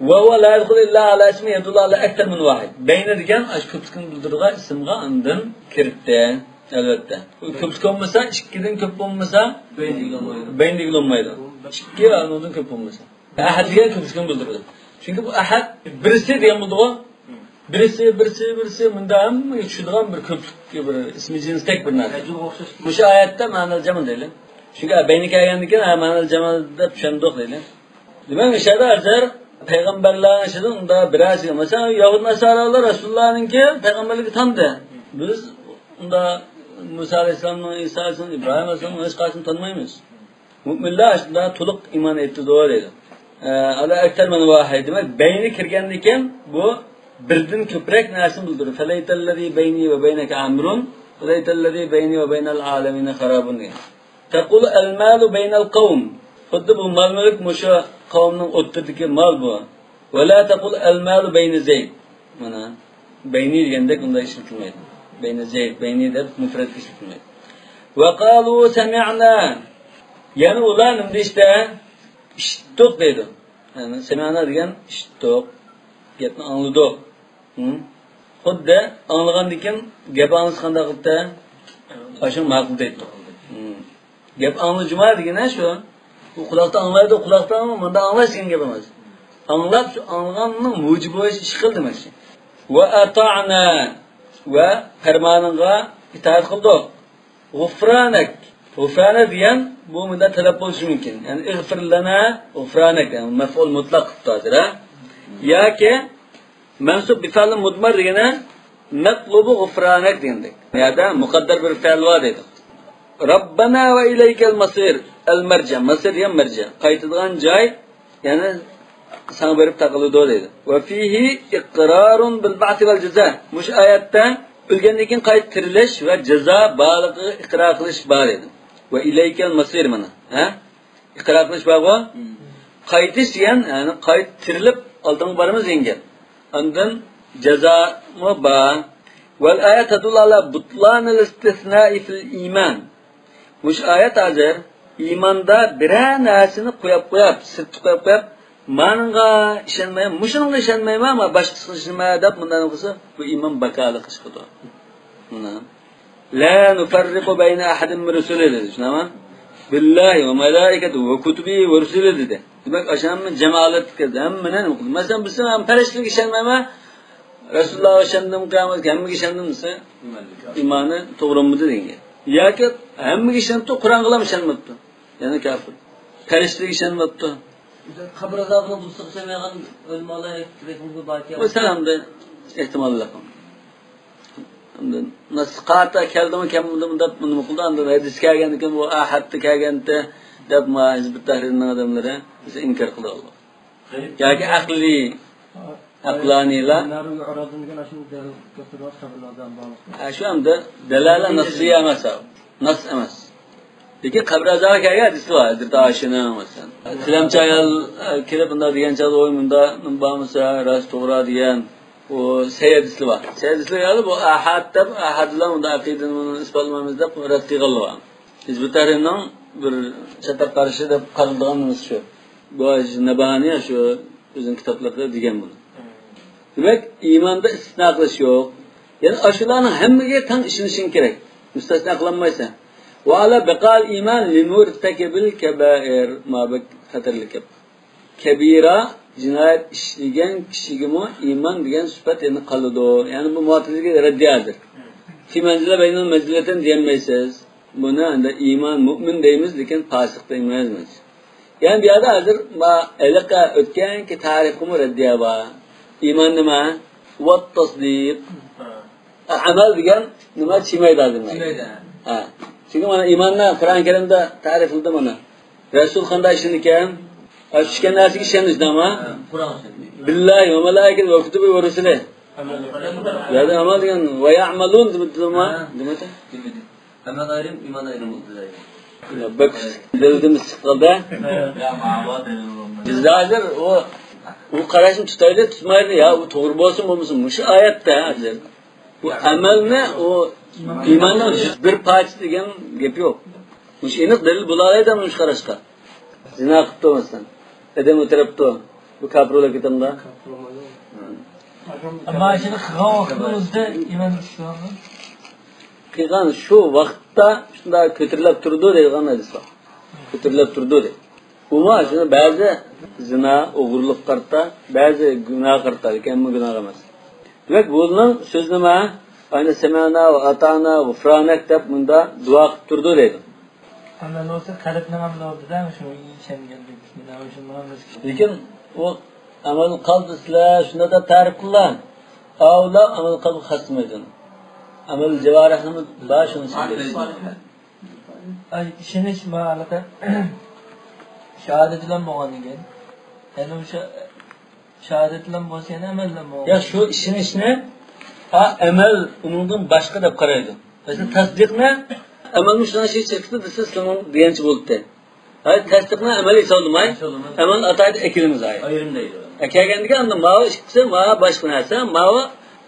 ۋە ھۇۋە لا يەدخۇلۇ ئىللا ئەلا ئىسمى يەدۇللۇ ئەلا ئەكسەر مىن ۋاھىد. بەينە دېگەن ئاشۇ كۆپلۈكنى بىلدۈرىدىغان ئىسىمغا ئاندىن كىرىپتۇ. ئەلۋەتتە. بۇ كۆپلۈك بولمىسا، ئىككىدىن كۆپ بولمىسا، بەينە دېگىلى بولمايدۇ. بەينە دېگىلى بولمايدۇ. ئىككى يا ئۇنىڭدىن كۆپ بولمىسا. ئەھەد دېگەن كۆپلۈكنى بىلدۈرىدۇ. چۈنكى بۇ ئەھەد بىرسى دېگەن بولىدىغۇ. بىرسى، بىرسى، بىرسى، مۇندا ھەممىگە چۈشىدىغان بىر كۆپلۈك، بىر ئىسمى جىنستەك بىر نەرسە. مۇشۇ ئايەتتە مەنەل جەمە دەيلى. چۈنكى بەينە كەلگەندىكىن، ھە، مەنەل جەمە دەپ چۈشەندۇق دەيلى. دېمەك، مۇشۇ يەردە ھازىر پەيغەمبەرلەرنىڭ ئىچىدىن ئۇندا بىرەرسى، مەسىلەن، يەھۇد ناسارالار رەسۇلۇللانىڭكى پەيغەمبەرلىكى تاندى. بىز ئۇندا مۇسا ئەلەيھىسسالامنىڭ، ئىسا ئەلەيھىسسالام، ئىبراھىم ئەلەيھىسسالامنىڭ ھېچقايسىنى تانىمايمىز. مۇئمىنلار شۇنداق تولۇق ئىمان ئېيتىدۇ دەيدۇ. ئەلا ئەكسەر مىن ۋاھىد. دېمەك، بەينى كىرگەندىكىن بۇ بىردىن كۆپرەك نەرسىنى بىلدۈرىدۇ. فەلەيتەللەزى بەينى ۋە بەينەكە ئەمرۇن، فەلەيتەللەزى بەينى ۋە بەينەل ئالەمىنە خارابۇن دېگەن. تەقۇلۇ ئەلمالۇ بەينەل قەۋم. خۇددى بۇ مال مۈلۈك مۇشۇ قەۋمنىڭ ئوتتۇرىدىكى مال بۇ. ۋە لا تەقۇل ئەلمالۇ بەينە زەيد. مانا، بەينى دېگەندەك ئۇنداق ئىشلىتىلمەيدۇ. بەينى زەيت، بەينى دەپ مۇپرەتكە ئىشلىتىلمەيدۇ. ۋەقالۇ سەمىئنا. يەنە ئۇلار نېمە دېيىشتە؟ ئىشىتتۇق دەيدۇ. يەنى سەمىئنا دېگەن ئىشىتتۇق. گەپنى ئاڭلىدۇق. ھە؟ خۇددى ئاڭلىغاندىن كېيىن گەپ ئاڭلىسا قانداق قىلىپتۇ؟ ئاشۇ ماقۇل دەيتتۇق. ھە. گەپ ئاڭلىجۇما دېگىنى شۇ. بۇ قۇلاقتا ئاڭلايدۇ، قۇلاقتا ئاڭلا-، مۇنداق ئاڭلاش دېگەن گەپ ئەمەس. ئاڭلاپ، شۇ ئاڭلىغاننىڭ مۇجىبى بويىچە ئىش قىل دېمەكچى. ۋە ئاتانا، ۋە پەرمانىڭغا ئىتائەت قىلدۇق. غۇفرانەك. غۇفرانە دېگەن بۇ مۇنداق تەلەپ بولۇشى مۇمكىن. يەنى ئىغفىر لەنا غۇفرانەك، يەنى مەفئۇل مۇتلەق قىلىپتۇ ھازىر، ھە؟ ياكى مەنسۇب بىفەئل مۇدمەر دېگىنى نەتلۇبۇ غۇفرانەك دېگەندەك. بۇ يەردە مۇقەددەر بىر فەئل بار دەيدۇ. رەببەنا ۋە ئىلەيكەل مەسىر. ئەل مەرجە. مەسىر دېگەن مەرجە. قايتىدىغان جاي، يەنى ساڭا بېرىپ تاقىلىدۇ دەيدۇ. ۋە فىھى ئىقرارۇن بىل بەئسى ۋەل جازا. مۇشۇ ئايەتتە ئۆلگەندىن كېيىن قايتا تىرىلىش ۋە جازا بارلىقىغا ئىقرار قىلىش بار دەيدۇ. ۋە ئىلەيكەل مەسىر مانا. ھە؟ ئىقرار قىلىش بارغۇ؟ مم. قايتىش دېگەن، يەنى قايتا تىرىلىپ ئالدىڭغا بارىمىز دېگەن گەپ. ئاندىن جازامۇ بار. ۋەل ئايە تەدۇللۇ ئالا بۇتلانىل ئىستىسنائى فىل ئىمان. مۇشۇ ئايەت ھازىر ئىماندا بىرەر نەرسىنى قويۇپ قويۇپ، سىرتتا قويۇپ قويۇپ، مانىڭغا ئىشەنمەيمەن، مۇشۇنىڭغا ئىشەنمەيمەن، ما باشقىسىغا ئىشىنىمەن دەپ مۇنداق قىلسا، بۇ ئىمان باكالىق چىقىدۇ. مانا. لا نفرق بين أحد من رسله دېدى، شۇنداقمۇ؟ بالله وملائكته وكتبه ورسله دېدى. دېمەك، ئاشۇ ھەممە جامالەتكە، ھەممىنى نېمە قىلدى؟ مەسىلەن، بىز ھەم پەرىشتىلەرگە ئىشەنمەيمەن، رەسۇلۇللاھقا ئىشەندىم، قىيامەتكە ھەممىگە ئىشەندىم دېسە، ئىمانى توغرا بولمىدى دېگەن گەپ. ياكى ھەممىگە ئىشىنىپتۇ، قۇرئانغىلا ئىشەنمەپتۇ. يەنە كاپىر. پەرىشتىلەرگە ئىشەنمەپتۇ. قەبرە ئازابىنىڭ توغرىسىغا ئىشەنمەيدىغان ئۆلىمالار بەلكى بۇ سەن ئەمدى ئېھتىماللىق. ئەمدى نەس قاتا كەلدىمۇ، كەلمىدىمۇ دەپ نېمە قىلدى. ئاندىن ھەدىس كەلگەندىكىن، بۇ ئەھەدتە كەلگەنتى دەپ، ما ھىزب تەھرىرنىڭ ئادەملىرى بىز ئىنكار قىلدۇق. ياكى ئەقلىي، ئەقلانىيلار. ھە، شۇ ئەمدى دەلالە نەسسىيە ئەمەس ئۇ. نەس ئەمەس. لېكىن قەبرە ئازابى كەلگەن ھەدىسى بار. ھەزرىتى ئائىشىنىڭ، مەسىلەن. تىلەمچى ئايال، ئە، كېلىپ بۇنداق دېگەن چاغدا، ۋوي، مۇنداق نېمە بارمىسا، راست توغرا دېگەن. ئۇ سەھىھ ھەدىسى بار. سەھىھ ھەدىسى بار، يەنى بۇ ئاھاد دەپ، ئاھاد بىلەن ئۇندا ئەقىدىنى ئۇنى ئىسپاتلىمايمىز دەپ رەت قىلغانلار بار. ھىزب تەھرىرنىڭ بىر چەتتە قارىشى دەپ قارىلىدىغان نېمىسى شۇ. بۇ نەباھانى شۇ ئۆزىنىڭ كىتابلىرىدا دېگەن بۇنى. دېمەك، ئىماندا ئىستىسنا قىلىش يوق. يەنى ئاشۇلارنىڭ ھەممىگە تەڭ ئىشىنىشىڭ كېرەك. مۇستەسنا قىلالمايسەن. وعلى بقاء الإيمان لمرتكب الكبائر. ما بەك خەتەرلىك گەپ. كەبىرە جىنايەت ئىشلىگەن كىشىگىمۇ ئىمان دېگەن سۈپەت يەنە قالىدۇ. يەنى بۇ مۇئتەزىلىگە رەددىيە ھازىر. في منزلة بين المنزلتين دېيەلمەيسىز. بۇنى ئەمدى ئىمان، مۇئمىن دەيمىز، لېكىن پاسىق دەيمىز. يەنى بۇ يەردە ھازىر ما ھېلىقى ئۆتكەنكى تارىخقىمۇ رەددىيە بار. ئىمان نېمە؟ والتصديق. ئەمەل دېگەن نېمە؟ چىمەيدۇ ھازىر. چىمەيدۇ. ھە. چۈنكى مانا ئىماننى قۇرئان كەرىمدە تەرىپلىدى مانا. رەسۇل قانداق ئىشلىنىدىكەن؟ ئە، چۈشكەن نەرسىگە ئىشەنمىش دەڭما؟ قۇرئان ئىشەنمىش. بالله وملائكته وكتبه ورسله. ئەمەل. يەنى ئەمەل دېگەن ويعملون دېمىدىما؟ ھە. دېمىدى. ئەمەل ئايرىم، ئىمان ئايرىم بولدى. يا، بەك دەلىلىمىز چىققاندا. يا، ماۋۇ دەلىل بولمىدى. بىز ھازىر ئۇ، ئۇ قاراشنى تۇتايلى، تۇتمايلى. يا، ئۇ توغرا بولسۇن، بولمىسۇن. مۇشۇ ئايەتتە ھازىر. بۇ ئەمەلنى، ئۇ ئىماننىڭ يۈز بىر پارچىسى دېگەن گەپ يوق. مۇشۇ ئېنىق دەلىل بولالايدۇ مۇشۇ قاراشقا. زىنا قىپتۇ مەسىلەن. ئادەم ئۆلتۈرۈپتۇ. بۇ كاپىر بولۇپ كېتەمدۇ؟ ئەمما شۇنى قىلغان ۋاقىتتا ئۆزىدە ئىمان كۈچلىنىدۇ. قىلغان شۇ ۋاقىتتا شۇنداق كۆتۈرۈلۈپ تۇرىدۇ دەيدىغان ھەدىس بار. كۆتۈرۈلۈپ تۇرىدۇ دەيدۇ. ئۇمۇ شۇنى بەزى زىنا، ئوغرىلىققا قارىتا، بەزى گۇناھقا قارىتا، لېكىن ھەممە گۇناھ ئەمەس. دېمەك، بۇنىڭ سۆزى نېمە؟ ئاينى سەمەنا ۋە ئاتانا غۇفرانەك دەپ مۇندا دۇئا قىلىپ تۇرىدۇ دەيدۇ. ئەمەل بولسا قەلبنىڭ ئەمەلى بولدى-دە، شۇ ئىشەنگەنلىك. لېكىن ئۇ ئەمەل قەلب دېسىلە، شۇنداق دەپ تەرىپ قىلىلا. ئاۋۇلار ئەمەل قەلب خاس دېمەيدۇ. ئەمەل جاۋارىھنىمۇ بار، شۇنى سۆزلەيدۇ. ئاي، ئىشىنىش مانا شاھادەت بىلەن بولغاندىن كېيىن، يەنە ئۇ شا-، شاھادەت بىلەن بولسا يەنە ئەمەل بىلەن بولغان. يا شۇ ئىشىنىشنى، ھا، ئەمەل ئۇنىڭدىن باشقا دەپ قارايدۇ. مەسىلەن، تەسدىقنى ئەمەلمۇ شۇنىڭ ئىچىگە چىقتى دېسە، سېنىڭ دېگەنچە بولدى. ھاي، تەسدىقنى ئەمەل ھېسابلىماي، ھېسابلىماي. ئەمەل ئاتايدۇ ئەكىلىمىز ھاي. ئايرىم دەيدۇ. ئە، كەلگەندىكىن ئاندىن ماۋۇ ئىككىسى، ماۋۇ باشقا نەرسە، ماۋۇ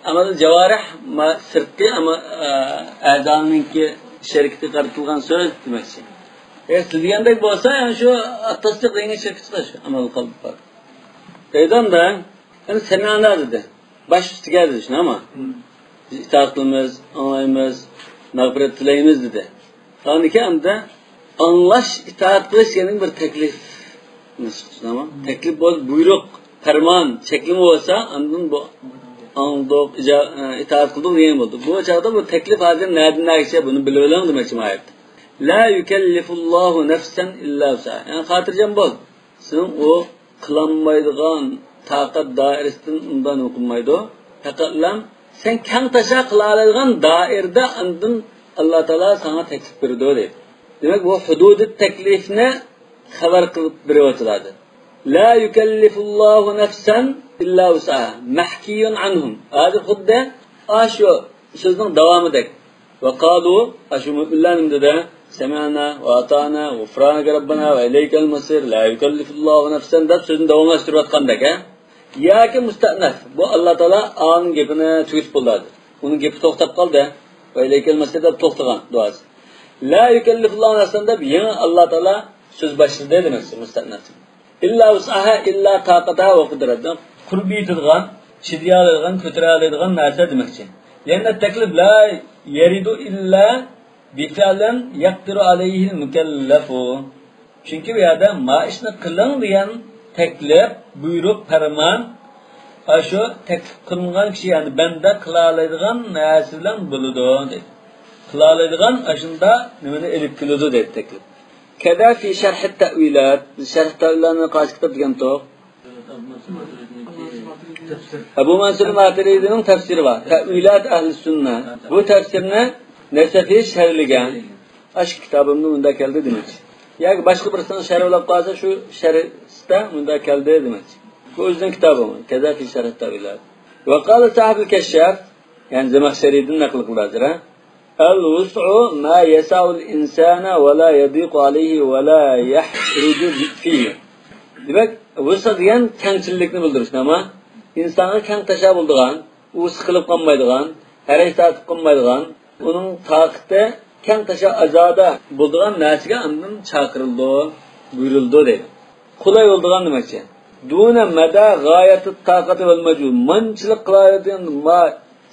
ئەمەل جاۋارىھ، ما-، سىرتقى ئەمە-، ئە، ئەزانىڭكى شەرىكىتىگە قارىتىلغان سۆز دېمەكچى. ئەگەر سىز دېگەندەك بولسا، يەنى شۇ ئاتتەسدىق دېگەن شەرىكىتى چىقىدۇ، ئەمەل قەلب بار. دەيدۇ ئەمدى، يەنى سەمىئنا دېدى. باش ئۈستىگە دېدى، شۇنداقمۇ؟ بىز ئىتائەت قىلىمىز، ئاڭلايمىز، مەغپىرەت تىلەيمىز دېدى. ئاندىن كېيىن ئەمدى ئاڭلاش، ئىتائەت قىلىش دېگەن بىر تەكلىپ. شۇنداقمۇ؟ تەكلىپ بولسا بۇيرۇق، پەرمان، چەكلىمە بولسا، ئاندىن بۇ ئاڭلىدۇق، ئىجا-، ئىتائەت قىلدۇق دېگەن بولدى. بۇ چاغدا بۇ تەكلىپ ھازىر نەدىن نەگىچە، بۇنى بىلىۋېلىڭ دېمەكچى بۇ ئايەتتە. لا يۇكەللىفۇللاھۇ نەفسەن ئىللا ۋۇسئەھا. يەنى خاتىرجەم بول. سېنىڭ ئۇ قىلالمايدىغان تاقەت دائىرىسىدىن ئۇنداق نېمە قىلمايدۇ. پەقەتلا سەن كەڭ تاشا قىلالايدىغان دائىرىدە ئاندىن ئاللا تائالا ساڭا تەكلىپ بېرىدۇ دەيدۇ. دېمەك، بۇ ھۇدۇدى تەكلىپنى خەۋەر قىلىپ بېرىۋاتىدۇ. لا يۇكەللىفۇللاھۇ نەفسەن ئىللا ۋۇسئەھا. مەھكىيۇن ئەنھۇم. ھازىر خۇددى ئاشۇ سۆزنىڭ داۋامىدەك. ۋە قالۇ، ئاشۇ مۆمىنلەر نېمە دېدى؟ سەمىئنا ۋە ئاتائنا، غۇفرانەكە رەببەنا ۋە ئىلەيكەل مەسىر، لا يۇكەللىفۇللاھۇ نەفسەن دەپ سۆزنى داۋاملاشتۇرۇۋاتقاندەك، ھە؟ ياكى مۇستەئنەف، بۇ ئاللا تائالا ئانىڭ گېپىنى تۈگىتىپ بولدى. ئۇنىڭ گېپى توختاپ قالدى. ۋە ئىلەيكەل مەسىر دەپ توختىغان دۇئاسى. لا يۇكەللىفۇللاھۇ نەفسەن دەپ يېڭى ئاللا تائالا سۆز باشلىدى دېمەكچى، مۇستەئنەف. ئىللا ۋۇسئەھا، ئىللا تاقەتەھا ۋە قۇدرەتىھا. قۇربى يېتىدىغان، چىدىيالايدىغان، كۆتۈرەلەيدىغان نەرسە دېمەكچى. يەنە تەكلىپ لا يەرىدۇ ئىللا بىفىئلىن يەقدىرۇ ئەلەيھىل مۇكەللەفۇ. چۈنكى بۇ يەردە ما ئىشنى قىلىڭ دېگەن تەكلىپ، بۇيرۇق، پەرمان، ئاشۇ تەكلىپ قىلىنغان كىشى، يەنى بەندە قىلالايدىغان نەرسە بىلەن بولىدۇ، دەيدۇ. قىلالايدىغان ئاشۇنداق نېمىنى ئېلىپ كېلىدۇ، دەيدۇ تەكلىپ. كەزا فى شەرھىت تەئۋىلات. بىز شەرھ تەئۋىلاتنى قايسى كىتاب دېگەنتۇق؟ ئەبۇ مەنسۇر ماتۇرىدىنىڭ تەپسىرى بار. تەئۋىلات ئەھلى سۈننە. بۇ تەپسىرنى نەسەفى شەرھلىگەن. ئاشۇ كىتابىمدا مۇنداق كەلدى دېمەكچى. ياكى باشقا بىرسىنىڭ شەرھلەپ قالسا، شۇ شەرھتە مۇنداق كەلدى دېمەكچى. بۇ ئۆزىنىڭ كىتابى. كەزا فى شەرھىت تەئۋىلات. ۋە قالە ساھىبۇل كەششاف، يەنى زەمەخشەرىدىن نەقىل قىلدى ھازىر، ھە؟ الوسع ما يسع الإنسان ولا يضيق عليه ولا يحرج فيه. دېمەك، ۋۇسئ دېگەن كەڭچىللىكنى بىلدۈرۈش، نېمە؟ ئىنسانغا كەڭ تاشا بولىدىغان، ئۇ سىقىلىپ قالمايدىغان، ھەرەج تارتىپ قالمايدىغان، ئۇنىڭ تاقىتى كەڭ تاشا ئازادە بولىدىغان نەرسىگە ئاندىن چاقىرىلىدۇ، بۇيرۇلىدۇ دەيدۇ. قولاي بولىدىغان دېمەكچى. دۇنە مەدە غايەتى تاقەتى ۋەل مەجھۇد. مانچىلىق قىلالايدىغان، ما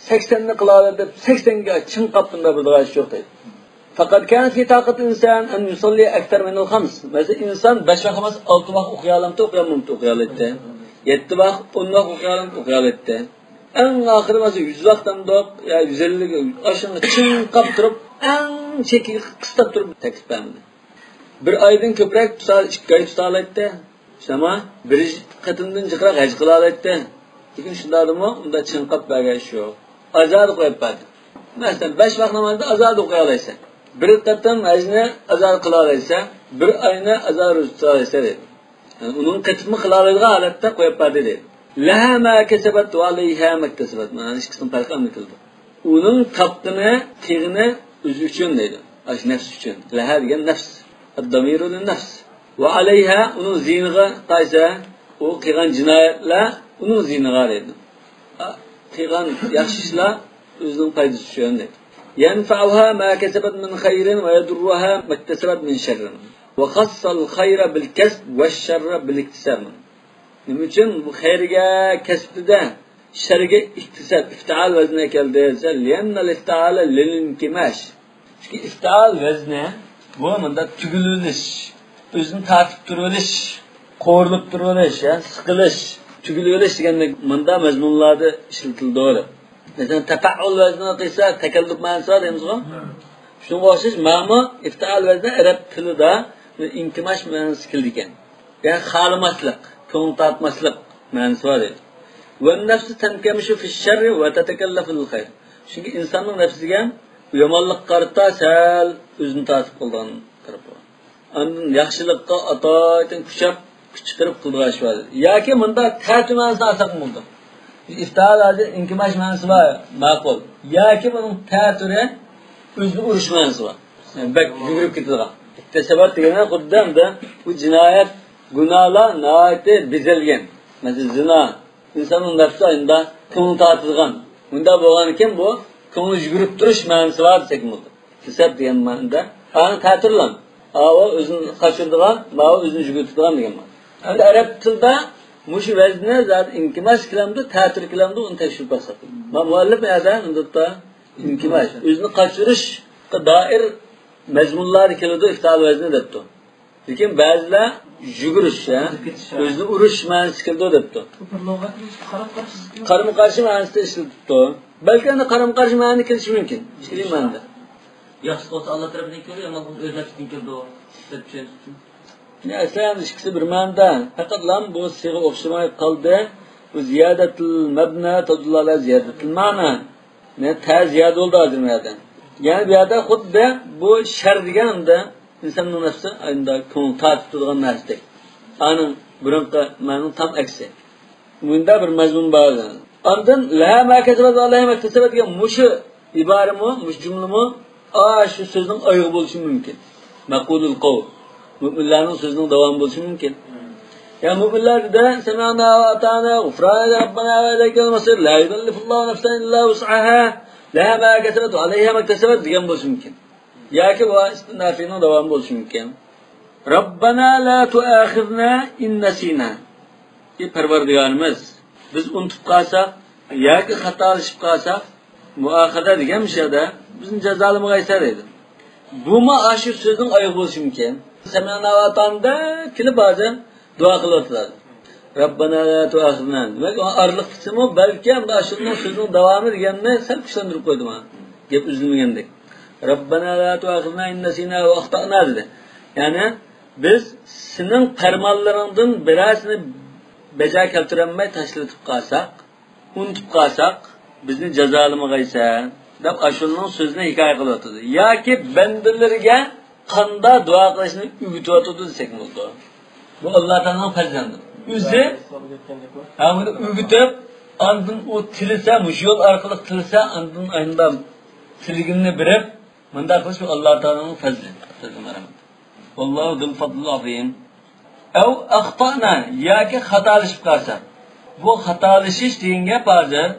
سەكسەننى قىلالايدۇ دەپ، سەكسەنگە چىڭقاپ بۇنداق بىر دەرجە يوق دەيدۇ. فقد كان في طاقة الإنسان أن يصلي أكثر من الخمس. مەسىلەن، ئىنسان بەش ۋاق ئەمەس، ئالتە ۋاق ئوقۇيالامتى، ئوقۇيالمامتى، ئوقۇيالايتتى. يەتتە ۋاق، ئون ۋاق ئوقۇيالامتى، ئوقۇيالايتتى. ئەڭ ئاخىرى مەسىلەن، يۈز ۋاق دەمدۇق، يا يۈز ئەللىك، ئاشۇنى چىڭقاپ تۇرۇپ، ئەڭ چېكىگە قىستاپ تۇرۇپ تەكلىپ بەرمىدى. بىر ئايدىن كۆپرەك تۇتا-، ئىككى ئاي تۇتالايتتى. شۇنداقمۇ؟ بىر قېتىمدىن جىقراق ھەج قىلالايتتى. لېكىن شۇنداقتىمۇ ئۇنداق چىڭقاپ بەرگەن ئىش يوق. ئازادە قويۇپ بەردى. مەسىلەن، بەش ۋاق نامازدا ئازادە ئوقۇيالايسەن. بىر قېتىم ھەجنى ئازادە قىلالايسەن، بىر ئاينى ئازادە روزا تۇتالايسەن دېدى. يەنى ئۇنىڭ قېتىپمۇ قىلالايدىغان ھالەتتە قويۇپ بەردى دەيدۇ. لەھا ما كەسەبەت ۋە ئەلەيھا مەكتەسەبەت. مانا ئىككىسىنىڭ پەرقى ئەمدى كېلىدۇ. ئۇنىڭ تاپقىنى، قىلغىنى ئۆزى ئۈچۈن دەيدۇ. ئاشۇ نەپس ئۈچۈن. لەھا دېگەن نەپس. ئەددامىرۇ لىننەپس. ۋە ئەلەيھا، ئۇنىڭ زىيىنىغا قايسى، ئۇ قىلغان جىنايەتلەر ئۇنىڭ زىيىنىغا دەيدۇ. قىلغان ياخشى ئىشلار ئۆزىنىڭ پايدىسى ئۈچۈن دەيدۇ. يەنفەئۇھا ما كەسەبەت مىن خەيرىن ۋە يەدۇررۇھا مەكتەسەبەت مىن شەررىن. ۋە خەسسەل خەيرە بىل كەسب ۋە شەررە بىل ئىكتىساب. نېمە ئۈچۈن بۇ خەيرگە، كەسپىدە، شەرگە ئىكتىساب، ئىفتائال ۋەزنى كەلدى دېسە، لىئەننەل ئىفتائالە لىل ئىنكىماش. چۈنكى ئىفتائال ۋەزنى بۇ مۇنداق تۈگۈلۈۋېلىش، ئۆزىنى تارتىپ تۇرۇۋېلىش، قورۇلۇپ تۇرۇۋېلىش، يا سىقىلىش، تۈگۈلۈۋېلىش دېگەندەك مۇنداق مەزمۇنلاردا ئىشلىتىلىدۇ. مەسىلەن، تەپەئۇل ۋەزنىنى قىلسا تەكەللۇپ مەنىسى بار دەيمىزغۇ؟ شۇنىڭغا ئوخشاش مانا ئىفتائال ۋەزنى ئەرەب تىلىدا ئىنكىماش مەنىسى كېلىدىكەن. يەنى خالىماسلىق، كۆڭۈل تارتماسلىق مەنىسى بار دەيدۇ. ۋەننەفسۇ تەنكەمىشۇ فىششەررى ۋە تەتەكەللەفۇ لىل خەير. چۈنكى ئىنساننىڭ نەپسىگە يامانلىققا قارىتا سەل ئۆزىنى تارتىپ قالىدىغان تەرىپى بار. ئاندىن ياخشىلىققا ئاتايىتىن كۈچەپ، كۈچ چىقىرىپ قىلىدىغان ئىش بار. ياكى مۇنداق تەتۈر مەنىسىنى ئالساقمۇ بولىدۇ. ئىفتائال ھازىر ئىنكىماش مەنىسى بار، ماقۇل. ياكى بۇنىڭ تەتۈرى ئۆزىنى ئۇرۇش مەنىسى بار. يەنى بەك يۈگۈرۈپ كېتىدىغان. ئىكتىسەبەت دېگەنلەر خۇددى ئەمدى بۇ جىنايەت، گۇناھلار ناھايىتى بېزەلگەن. مەسىلەن، زىنا. ئىنساننىڭ نەپسى ئاينىدا كۆڭلى تارتىدىغان. بۇنداق بولغانىكەن، بۇ كۆڭۈل يۈگۈرۈپ تۇرۇش مەنىسى بار دېسەك بولىدۇ. كەسەپ دېگەن مەنىدە. ئانى تەتۈرلەڭ. ئاۋۇ ئۆزىنى قاچۇرىدىغان، ماۋۇ ئۆزىنى يۈگۈرتىدىغان دېگەن مەنە. ئەمدى ئەرەب تىلدا مۇشۇ ۋەزنى زادى ئىنكىماش كېلەمدۇ، تەتۈر كېلەمدۇ، ئۇنى تەكشۈرۈپ باقساق. ما مۇئەللىپ ئۇ يەردە ئۇنداقتا ئىنكىماش، ئۆزىنى قاچۇرۇشقا دائىر مەزمۇنلاردا كېلىدۇ، ئىفتال ۋەزنى دەپتۇ. لېكىن بەزىلەر يۈگۈرۈش، ھە؟ ئۆزىنى ئۇرۇش مەنىسى كېلىدۇ دەپتۇ. بىر لۇغەتنى قارىمۇ قارشى مەنىسىدە ئىشلىتىپتۇ. بەلكى ئەمدى قارىمۇ قارشى مەنىدە كېلىشى مۇمكىن. ئىككىلى مەنىدە. ياخشىلىق بولسا ئاللا تەرىپىدىن كېلىدۇ، يامانلىق بولسا ئۆز نەپسىدىن كېلىدۇ دەپ چۈشەنسۇن. يا، ئەسلى ئەمدى ئىككىسى بىر مەنىدە. پەقەتلا بۇ سىيغا ئوخشىماي قالدى. بۇ زىيادەتىل مەبنە تەدۇللۇ ئەلا زىيادەتىل مەنا. يەنى تە زىيادە بولدى ھازىر بۇ يەردە. يەنى بۇ يەردە خۇددى بۇ شەر دېگەن ئەمدى ئىنساننىڭ نەپسى ئەمدى كۆڭۈل تارتىپ تۇرىدىغان نەرسىدەك. ئانىڭ بۇرۇنقى مەنىنىڭ تام ئەكسى. مۇندا بىر مەزمۇن بار. ئاندىن لەھا ما كەسەبەت ۋە ئەلەيھا مەكتەسەبەت دېگەن مۇشۇ ئىبارىمۇ، مۇشۇ جۈملىمۇ ئاشۇ سۆزنىڭ ئايىغى بولۇشى مۇمكىن. مەقۇلۇل قەۋل. مۆمىنلەرنىڭ سۆزىنىڭ داۋامى بولۇشى مۇمكىن. يا مۆمىنلەر دېدى، سەمىئنا ۋە ئاتانا، غۇفرانەكە رەببەنا ۋە ئىلەيكەل مەسىر، لا يۇكەللىفۇللاھۇ نەفسەن ئىللا ۋۇسئەھا، لەھا ما كەسەبەت ۋە ئەلەيھا مەكتەسەبەت دېگەن بولۇشى مۇمكىن. ياكى ۋە ئىستىنافىنىڭ داۋامى بولۇشى مۇمكىن. رەببەنا لا تۇئاخىزنا ئىن نەسىنا. ئى پەرۋەردىگارىمىز، بىز ئۇنتۇپ قالساق ياكى خاتالىشىپ قالساق، مۇئاخەزە دېگەن مۇشۇ يەردە بىزنى جازالىمىغايسەن دەيدۇ. بۇمۇ ئاشۇ سۆزنىڭ ئايىغى بولۇشى مۇمكىن. سەمىئنا ۋە ئاتانا دەپ كېلىپ ھازىر دۇئا قىلىۋاتىدۇ. رەببەنا لا تۇئاخىزنا. دېمەك، ئارىلىق پۈتسىمۇ، بەلكى ئەمدى ئاشۇنىڭ سۆزىنىڭ داۋامى دېگەننى سەل كۈچلەندۈرۈپ قويدۇم ھە. گەپ ئۈزۈلمىگەندەك. رەببەنا لا تۇئاخىزنا ئىن نەسىنا ۋە ئەختەئنا دېدى. يەنى، بىز سېنىڭ پەرمانلىرىڭدىن بىرەرسىنى بەجا كەلتۈرەلمەي تاشلىۋېتىپ قالساق، ئۇنتۇپ قالساق، بىزنى جازالىمىغايسەن، دەپ ئاشۇنىڭ سۆزىنى ھېكايە قىلىۋاتىدۇ. ياكى بەندىلىرىگە قانداق دۇئا قىلىشنى ئۆگىتىۋاتىدۇ دېسەك بولىدۇ. بۇ ئاللا تائالانىڭ پەزلىدۇر. ئۆزى ھە، بۇنى ئۆگىتىپ، ئاندىن ئۇ تىلىسە، مۇشۇ يول ئارقىلىق تىلىسە، ئاندىن ئاينىدا تىلىگىنىنى بېرىپ، مۇنداق قىلىش بۇ ئاللا تائالانىڭ پەزلى. پەزلى مەرھەمىتى. ۋاللاھۇ زۇل فەزلىل ئەزىم. ئەۋ ئەختەئنا، ياكى خاتالىشىپ قالسا. بۇ خاتالىشىش دېگەن گەپ ھازىر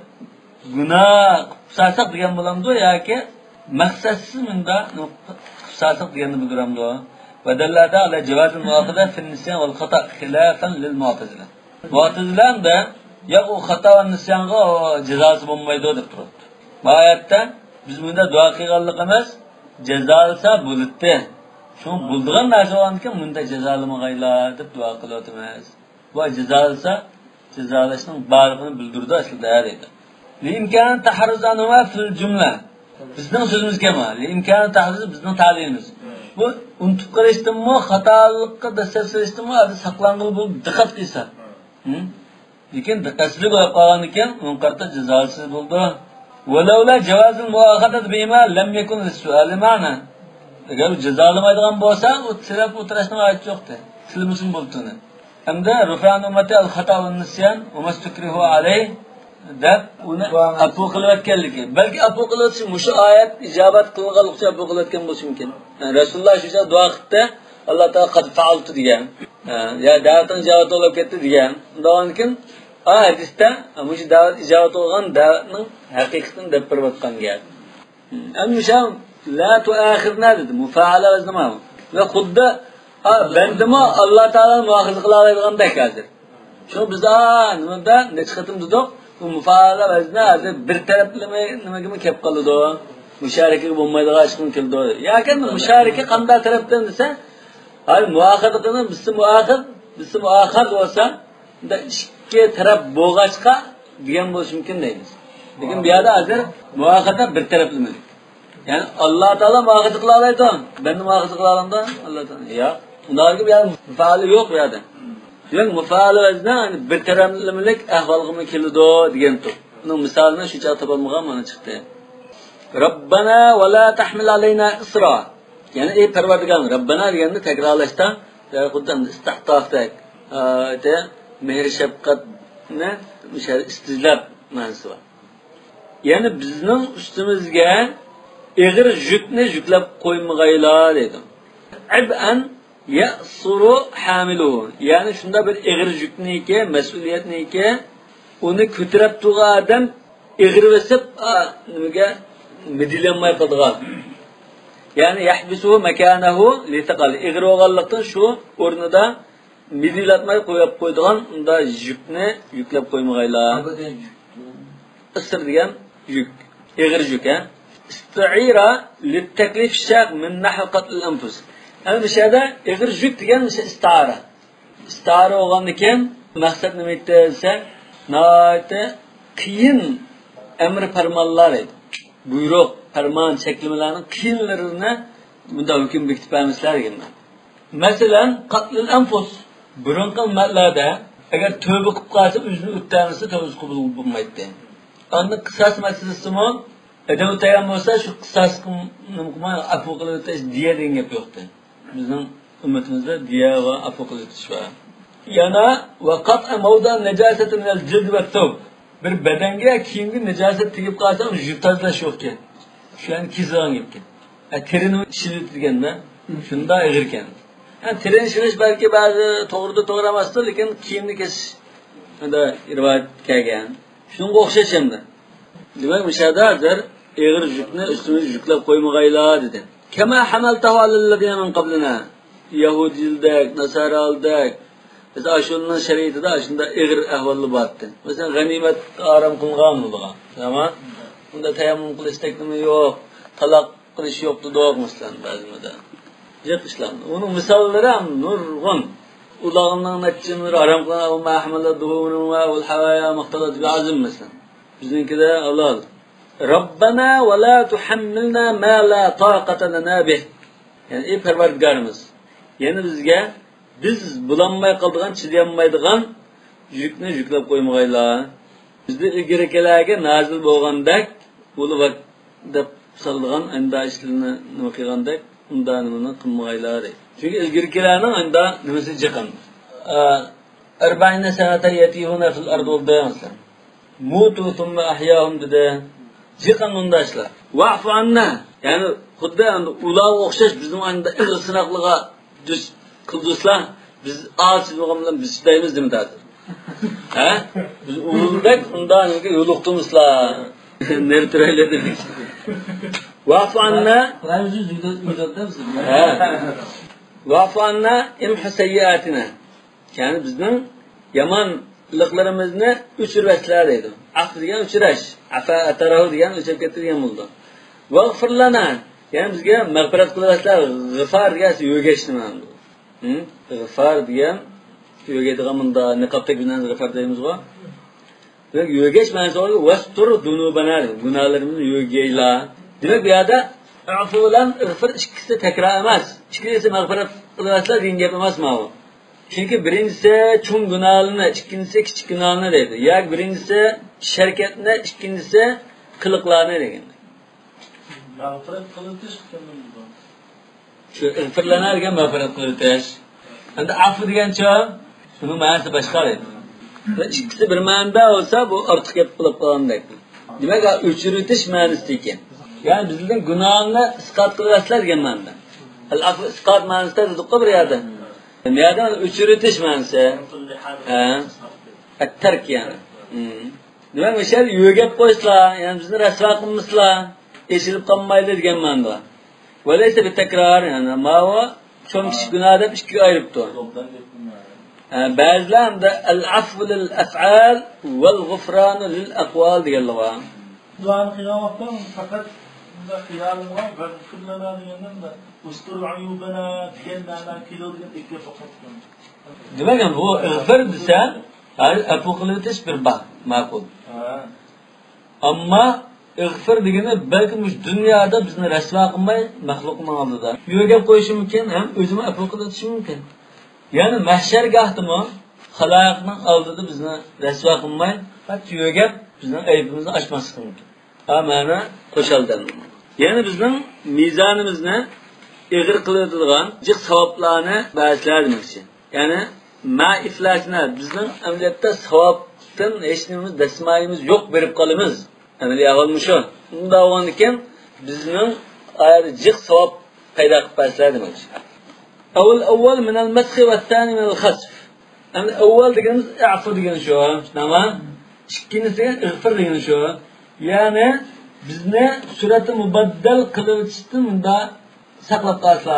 گۇناھ قىلساق دېگەن بولامدۇ ياكى مەقسەتسىز مۇنداق قىلساق دېگەننى بىلدۈرەمدۇ؟ ۋە دەللەدە ئەلە جاۋازىل مۇئاخەزە فىن نىسيان ۋەل خاتا خىلاپەن لىل مۇئتەزىلە. مۇئتەزىلە ئەمدى ياق، ئۇ خاتا ۋە نىسيانغا جازاسى بولمايدۇ دەپ تۇرۇپتۇ. بۇ ئايەتتە بىز مۇنداق دۇئا قىلغانلىقىمىز جازالىسا بولىدۇ. شۇڭا بولىدىغان نەرسە بولغاندىكىن مۇنداق جازالىمىغايلا دەپ دۇئا قىلىۋاتىمىز. بۇ جازالىسا جازالاشنىڭ بارلىقىنى بىلدۈرىدۇ ئەسلىدە دەيدۇ. لىئىمكانى تەھەررۇز ئەنھۇما فىل جۈملە. بىزنىڭ سۆزىمىزكەن بۇ. لىئىمكانى تەھەررۇز بىزنىڭ تەلىيىمىز. بۇ ئۇنتۇپ قېلىشتىنمۇ، خاتالىققا دەسسەپ سېلىشتىنمۇ ھازىر ساقلانغىلى بولىدۇ، دىققەت قىلسا. ھە؟ لېكىن دىققەتسىزلىك بولۇپ قالغاندىكىن ئۇنىڭ قارىتا جازاسى بولىدۇ. ۋەلەۋلا جاۋازىل مۇئاخەزەت بىھىما لەم يەكۇن لىسسۇئالى مەنا. ئەگەر ئۇ جازالىمايدىغان بولسا، ئۇ تىلەپ ئولتۇرۇشنىڭ ھاجىتى يوقتى. تىلىمىسىمۇ بولىدۇ ئۇنى. ئەمدى رۇفىئەن ئۈممەتى ئەل خاتا ۋە نىسيان ۋە مەستۇكرىھۇ ئەلەيھ دەپ ئۇنى ئاپۇ قىلىۋەتكەنلىكى. بەلكى ئاپۇ قىلىۋېتىشى مۇشۇ ئايەت ئىجابەت قىلىنغانلىقى ئۈچۈن ئاپۇ قىلىۋەتكەن بولۇشى مۇمكىن. يەنى رەسۇلۇللا شۇ چاغدا دۇئا قىلىپتۇ، ئاللا تائالا قەد فەئەلتۇ دېگەن. ھە، يا دەۋەتنىڭ ئىجابەت بولۇپ كەتتى دېگەن. ئۇنداقتىن كېيىن، ئا ھەدىستە، مۇشۇ دەۋەت ئىجابەت بولغان دەۋەتنىڭ ھەقىقىتىنى دەپ بېرىۋاتقان گەپ. ئەمدى مۇشۇ لا تۇئاخىزنا دېدى، مۇفائەلە ۋەزنى مانا. ۋە خۇددى، ئا، بەندىمۇ ئاللا تائالانى مۇئاخىزە قىلالايدىغاندەك ھازىر. شۇڭا بىز، ئا، نېمىدە، نەچچە قېتىم دېدۇق، بۇ مۇفائەلە ۋەزنى ھازىر بىر تەرەپلىمە نېمىگىمۇ كېلىپ قالىدۇ. مۇشارىكىگە بولمايدىغان ئىشقىمۇ كېلىدۇ. ياكى مۇشارىكە قانداق تەرەپتىن دېسە، ھاي، مۇئاخىزە قىلىمىز، بىزسى مۇئاخىز، بىزسى مۇئاخىز بولسا، بۇنداق ئىككى تەرەپ بولغاچقا دېگەن بولۇشى مۇمكىن دەيمىز. لېكىن بۇ يەردە ھازىر مۇئاخىزە بىر تەرەپلىمىلىك. يەنى ئاللا تائالا مۇئاخىزە قىلالايدۇ، بەندە مۇئاخىزە قىلالامدۇ؟ ئاللا تائالا. ياق. ئۇنداقكى بۇ يەردە مۇفائەلە يوق بۇ يەردە. دېمەك، مۇفائەلە ۋەزنى، يەنى بىر تەرەپلىمىلىك ئەھۋالغىمۇ كېلىدۇ دېگەن تۇر. ئۇنىڭ مىسالىنى شۇ چاغدا تاپالمىغان، مانا چىقتى. رەببەنا ۋە لا تەھمىل ئەلەينا ئىسرا. يەنى، ئەي پەرۋەردىگارىم، رەببەنا دېگەننى تەكرارلاشتا، خۇددى ئىستىھقاقتەك، ئە، مېھىر-شەپقەتنى مۇشۇ يەردە ئىستىزلەپ مەنىسى بار. يەنى بىزنىڭ ئۈستىمىزگە ئېغىر يۈكنى يۈكلەپ قويمىغايلا دەيدۇ. ئەبئەن يەئسۇرۇ ھامىلۇھۇ. يەنى شۇنداق بىر ئېغىر يۈكنىكى، مەسئۇلىيەتنىكى، ئۇنى كۆتۈرۈپ تۇرغان ئادەم ئېغىر بېسىپ، ئا، نېمىگە، مىدىرلىيالماي قالىدىغان. يەنى يەھبىسۇھۇ مەكانەھۇ لىسەقەل. ئېغىر بولغانلىقتىن شۇ ئورنىدا مىدىرلاتماي قويۇپ قويىدىغان ئۇنداق يۈكنى يۈكلەپ قويمىغايلا. ئەبەدەن يۈك. ئىسر دېگەن يۈك. ئېغىر يۈك، ھە. ئىستىئارە لىتتەكلىف شەق مىن نەھۋ قەتئىل ئەنفۇس. ئەنە مۇشۇ يەردە ئېغىر يۈك دېگەن مۇشۇ ئىستىئارە. ئىستىئارە بولغاندىكىن مەقسەت نېمە ئىدى دېسە، ناھايىتى قىيىن ئەمر پەرمانلار ئىدى. بۇيرۇق، پەرمان، چەكلىمىلەرنىڭ قىيىنلىرىنى بۇنداق ھۆكۈم بېكىتىپ بەرمىسىلەر دېگەن مەنە. مەسىلەن، قەتلىل ئەنفۇس. بۇرۇنقى ئۈممەتلەردە ئەگەر تۆبە قىلىپ قالسا، ئۆزىنى ئۆلتۈرمىسە، تۆبىسى قوبۇل بولمايتتى. ئاندىن قىساس مەسىلىسىمۇ، ئەدەۋ تەييار بولسا، شۇ قىساس قىلماي ئەپۇ قىلىۋېتىش، دىيە دېگەن گەپ يوقتى. بىزنىڭ ئۈممىتىمىزدە دىيە ۋە ئەپۇ قىلىۋېتىش بار. يەنە، ۋە قەتئە مەۋدىئەن نەجاسەتى مىنەل جىلدى ۋە سەۋب. بىر بەدەنگە، كىيىمگە نەجاسەت تېگىپ قالسا، ئۇنى يۇيۇپ تازىلاش يوقكەن. شۇ يەرنى كېزىدىغان گەپكەن. ھە، تېرىنى شىلىۋېتىدىگەندە، شۇنداق ئېغىركەن. ھە، تېرىنى شىلىش بەلكى بەزى توغرىدا توغرا ئەمەستۇر، لېكىن كىيىمنى كېسىش، مۇندا رىۋايەت كەلگەن. شۇنىڭغا ئوخشاش ئەمدى. دېمەك، مۇشۇ يەردە ھازىر ئېغىر يۈكنى ئۈستىمىزگە يۈكلەپ قويمىغايلا، دېدى. كەما ھەمەلتەھۇ ئەلەللەزىنە مىن قەبلىنا. يەھۇدىيلىدەك، ناسارالىدەك، بىز ئاشۇنىڭ شەرىئىتىدە ئاشۇنداق ئېغىر ئەھۋاللار بارتى. مەسىلەن، غەنىيمەت ھارام قىلىنغان بولىدىغان. تامام. ئۇندا تەيەممۇم قىلىشتەك نېمە يوق. تالاق قىلىش يوق دېدۇق، مەسىلەن، بەزىمىزدە. جىق ئىشلار. ئۇنىڭ مىساللىرى ھەم نۇرغۇن. ئۇلارنىڭ نەچچە مىڭ ھارام قىلغان، ئەۋ مەھمەلە دۇھۇرۇن ۋە ئەۋ ھەۋايا مەختەلەت بىئەزىم، مەسىلەن. بىزنىڭكىدە ھالال. رەببەنا ۋە لا تۇھەممىلنا ما لا تاقەتە لەنا بىھ. يەنى، ئەي پەرۋەردىگارىمىز، يەنە بىزگە بىز بولالماي قالىدىغان، چىدىيالمايدىغان يۈكنى يۈكلەپ قويمىغايلا. بىزدىن ئىلگىرىكىلەرگە نازىل بولغاندەك، ئۇلۇغ دەپ سالىدىغان ئەندا ئىشلىرىنى نېمە قىلغاندەك، ئۇنداق نېمىنى قىلمىغايلا دەيدۇ. چۈنكى ئىلگىرىكىلەرنىڭ ئەندا نېمىسى جىقىن. ئە، ئەربەئىنە سەنەتەن يەتىيھۇنە فىل ئەرد بولدى، مەسىلەن. مۇتۇ سۇممە ئەھياھۇم دېدى. جىقىن مۇنداق ئىشلار. ۋەئفۇ ئەننا. يەنى خۇددى ئەندا ئۇلارغا ئوخشاش بىزنىڭ ئەندا ئېغىر سىناقلىرىغا دۇچ قىلدۇسىلا، بىز ئاز چىدىغان بىلەن بىز چىدايمىز دېمىدى ھازىر. ھە؟ بىز ئۇلۇغدەك ئۇنداق يولۇقتۇمىسىلا. نېرى تۇرايلى دېدى. ۋەئفۇ ئەننا. ھە. ۋەئفۇ ئەننا ئەمھۇ سەييىئاتىنا. يەنى بىزنىڭ يامانلىقلىرىمىزنى ئۆچۈرۈۋەتسىلە دەيدۇ. ئەفۇ دېگەن ئۆچۈرۈش. ئەفا ئەتەرەھۇ دېگەن ئۆچۈرۈپ كەتتى دېگەن بولىدۇ. ۋەغفىر لەنا. يەنى بىزگە مەغپىرەت قىلىۋەتسىلە، غىفار دېگەن يۆگەشنى مانا. ھە؟ غىفار دېگەن يۆگەيدىغان مۇندا نىقابتەك بىر نەرسە غىفار دەيمىزغۇ. دېمەك، يۆگەش مەنىسى بولغان ۋەستۇر زۇنۇبەنا، گۇناھلىرىمىزنى يۆگەيلا. دېمەك، بۇ يەردە ئەفۇ بىلەن ئىغفىر ئىككىسى تەكرار ئەمەس. ئىككىلىسى مەغپىرەت قىلىۋەتسىلە دېگەن گەپ ئەمەس ماۋۇ. چۈنكى بىرىنچىسى چوڭ گۇناھلارنى، ئىككىنچىسى كىچىك گۇناھلارنى دەيدۇ. ياكى بىرىنچىسى شەرىكەتنى، ئىككىنچىسى قىلىقلارنى دېگەن. مەغپىرەت قىلىۋېتىش ئىكەن بۇ. شۇ ئىغفىرلەنا دېگەن مەغپىرەت قىلىۋېتىش. ئەمدى ئەفۇ دېگەنچە، شۇنىڭ مەنىسى باشقا دەيدۇ. ئىككىسى بىر مەنىدە بولسا، بۇ ئارتۇق گەپ بولۇپ قالغاندەك. دېمەك، ئۆچۈرۈۋېتىش مەنىسىدىكەن. يەنى بىزدىن گۇناھنى ئىسقات قىلىۋەتسىلەر دېگەن مەنىدە. ئەل ئەفۇ ئىسقات مەنىسىدە دېدۇققۇ بىر يەردە. بۇ يەردە ئۆچۈرۈۋېتىش مەنىسى. ھە. ئەتتەرك يەنى. ھىم. دېمەك، مۇشۇ يەردە يۆگەپ قويسىلا، يەنى بىزنى رەسۋا قىلمىسىلا، ئېچىلىپ قالمايلى دېگەن مەنىدە. ۋەلەيسە بىتەكرار، يەنى ماۋۇ چوڭ كىچىك گۇناھ دەپ ئىككىگە ئايرىپتۇ. ھە، بەزىلەر ئەمدى ئەل ئەفۋۇ لىل ئەفئال ۋەل غۇفرانۇ لىل ئەقۋال دېگەنلىرى بار. دۇئانى قىلغان ۋاقىتتا پەقەت مۇنداق خىيالىمغا ۋەغفىر لەنا دېگەندىن ئۇستۇر ئۇيۇبەنا دېگەن مەنا كېلىدۇ دېگەن ئېكىپ ئوقۇپتۇ. دېمەك، بۇ ئىغفىر دېسە، ھازىر ئەپۇ قىلىۋېتىش بىر بار، ماقۇل. ھە. ئەمما ئىغفىر دېگىنى بەلكىم مۇشۇ دۇنيادا بىزنى رەسۋا قىلماي مەخلۇقنىڭ ئالدىدا يۆگەپ قويۇشى مۇمكىن، ھەم ئۆزىمۇ ئەپۇ قىلىۋېتىشى مۇمكىن. يەنى مەھشەرگاھتىمۇ خالايىقنىڭ ئالدىدا بىزنى رەسۋا قىلماي، پەقەت يۆگەپ بىزنىڭ ئەيىبىمىزنى ئاچماسلىقى مۇمكىن. ھا، مانا خۇشال دەم. يەنى بىزنىڭ مىزانىمىزنى ئېغىر قىلىۋېتىدىغان جىق ساۋابلارنى بەرسىلەر دېمەكچى. يەنى، مە ئىفلاسىنا، بىزنىڭ ئەمەلىيەتتە ساۋابتىن ھېچ نېمىمىز، دەسمايىمىز يوق، بېرىپ قالىمىز. ئەمەلىي ئەھۋال مۇشۇ. ئۇنداق بولغاندىكىن، بىزنىڭ ئايەتتە جىق ساۋاب پەيدا قىلىپ بەرسىلەر دېمەكچى. ئەۋۋەل ئەۋۋەل مىنەل مەسخى ۋەسسانى مىنەل خەسف. ئەمدى ئەۋۋەل دېگىنىمىز ئەفۇ دېگىنى شۇ، شۇنداقمۇ؟ ئىككىنچىسى ئىغفىر دېگىنى شۇ. يەنى بىزنى سۈرەتى مۇبەددەل قىلىۋېتىشتىن مۇنداق ساقلاپ قالسا،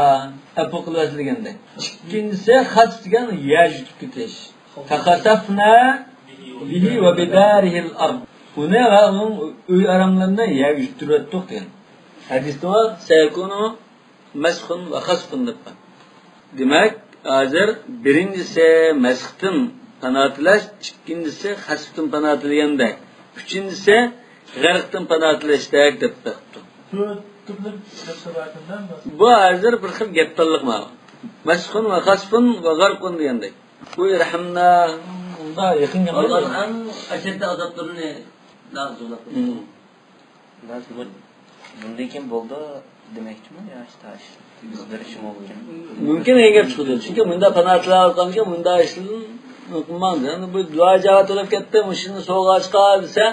ئەپۇ قىلىۋەتسە دېگەندەك. ئىككىنچىسى خەسف دېگەن يەر يۇتۇپ كېتىش. فخسفنا به وبداره الأرض. ئۇنى ۋە ئۇنىڭ ئۆي ئاراملىرىنى يەرگە يۇتتۇرۇۋەتتۇق دېگەن. ھەدىستە بار، سەيكۇنۇ مەسخۇن ۋە خەسفۇن دەپ بار. دېمەك، ھازىر بىرىنچىسى مەسختىن پانا تىلەش، ئىككىنچىسى خەسفتىن پانا تىلىگەندەك، ئۈچىنچىسى غەرقتىن پانا تىلەشتەك دەپ بېقىپتۇ. بۇ ھازىر بىر خىل گەپدانلىق ماۋۇ. مەسخۇن ۋە خەسفۇن ۋە غەرقۇن دېگەندەك. بۇ رەھمنا ئۇندا يېقىن گەپ. ئاللاھنىڭ ئەڭ ئەشەددىي ئازابلىرىنى لازىملاپ. مم. لازىم. بۇ، بۇندىن كېيىن بولدى دېمەكچىمۇ يا تاش؟ بىز بېرىشى مۇمكىن. مۇمكىن دېگەن گەپ چىقىدۇ. چۈنكى مۇنداق پانا تىلەۋاتقانكەن، مۇنداق ئىشلىرىنى قىلماڭ. يەنى بۇ دۇئا ئىجابەت بولۇپ كەتتى، مۇشۇنى سوغا چىقار دېسە،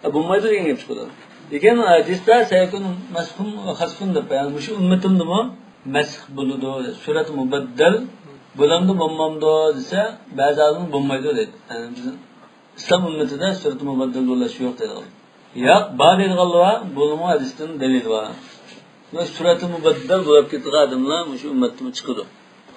ئە، بولمايدۇ دېگەن گەپ چىقىدۇ. لېكىن ھەدىستە سەيكۇن مەسخۇن ۋە خەسفۇن دەپ، يەنى مۇشۇ ئۈممىتىمدىمۇ مەسخ بولىدۇ، سۈرەت مۇبەددەل بولامدۇ، بولمامدۇ دېسە، بەزى ئالىملار بولمايدۇ دەيدۇ. يەنى بىزنىڭ ئىسلام ئۈممىتىدە سۈرەت مۇبەددەل بولۇش يوق دەيدىغان. ياق، بار دەيدىغانلار بار، بۇنىڭمۇ ھەدىستىن دەلىلى بار. بۇ سۈرەت مۇبەددەل بولۇپ كېتىدىغان ئادەملەر مۇشۇ ئۈممەتتىمۇ چىقىدۇ.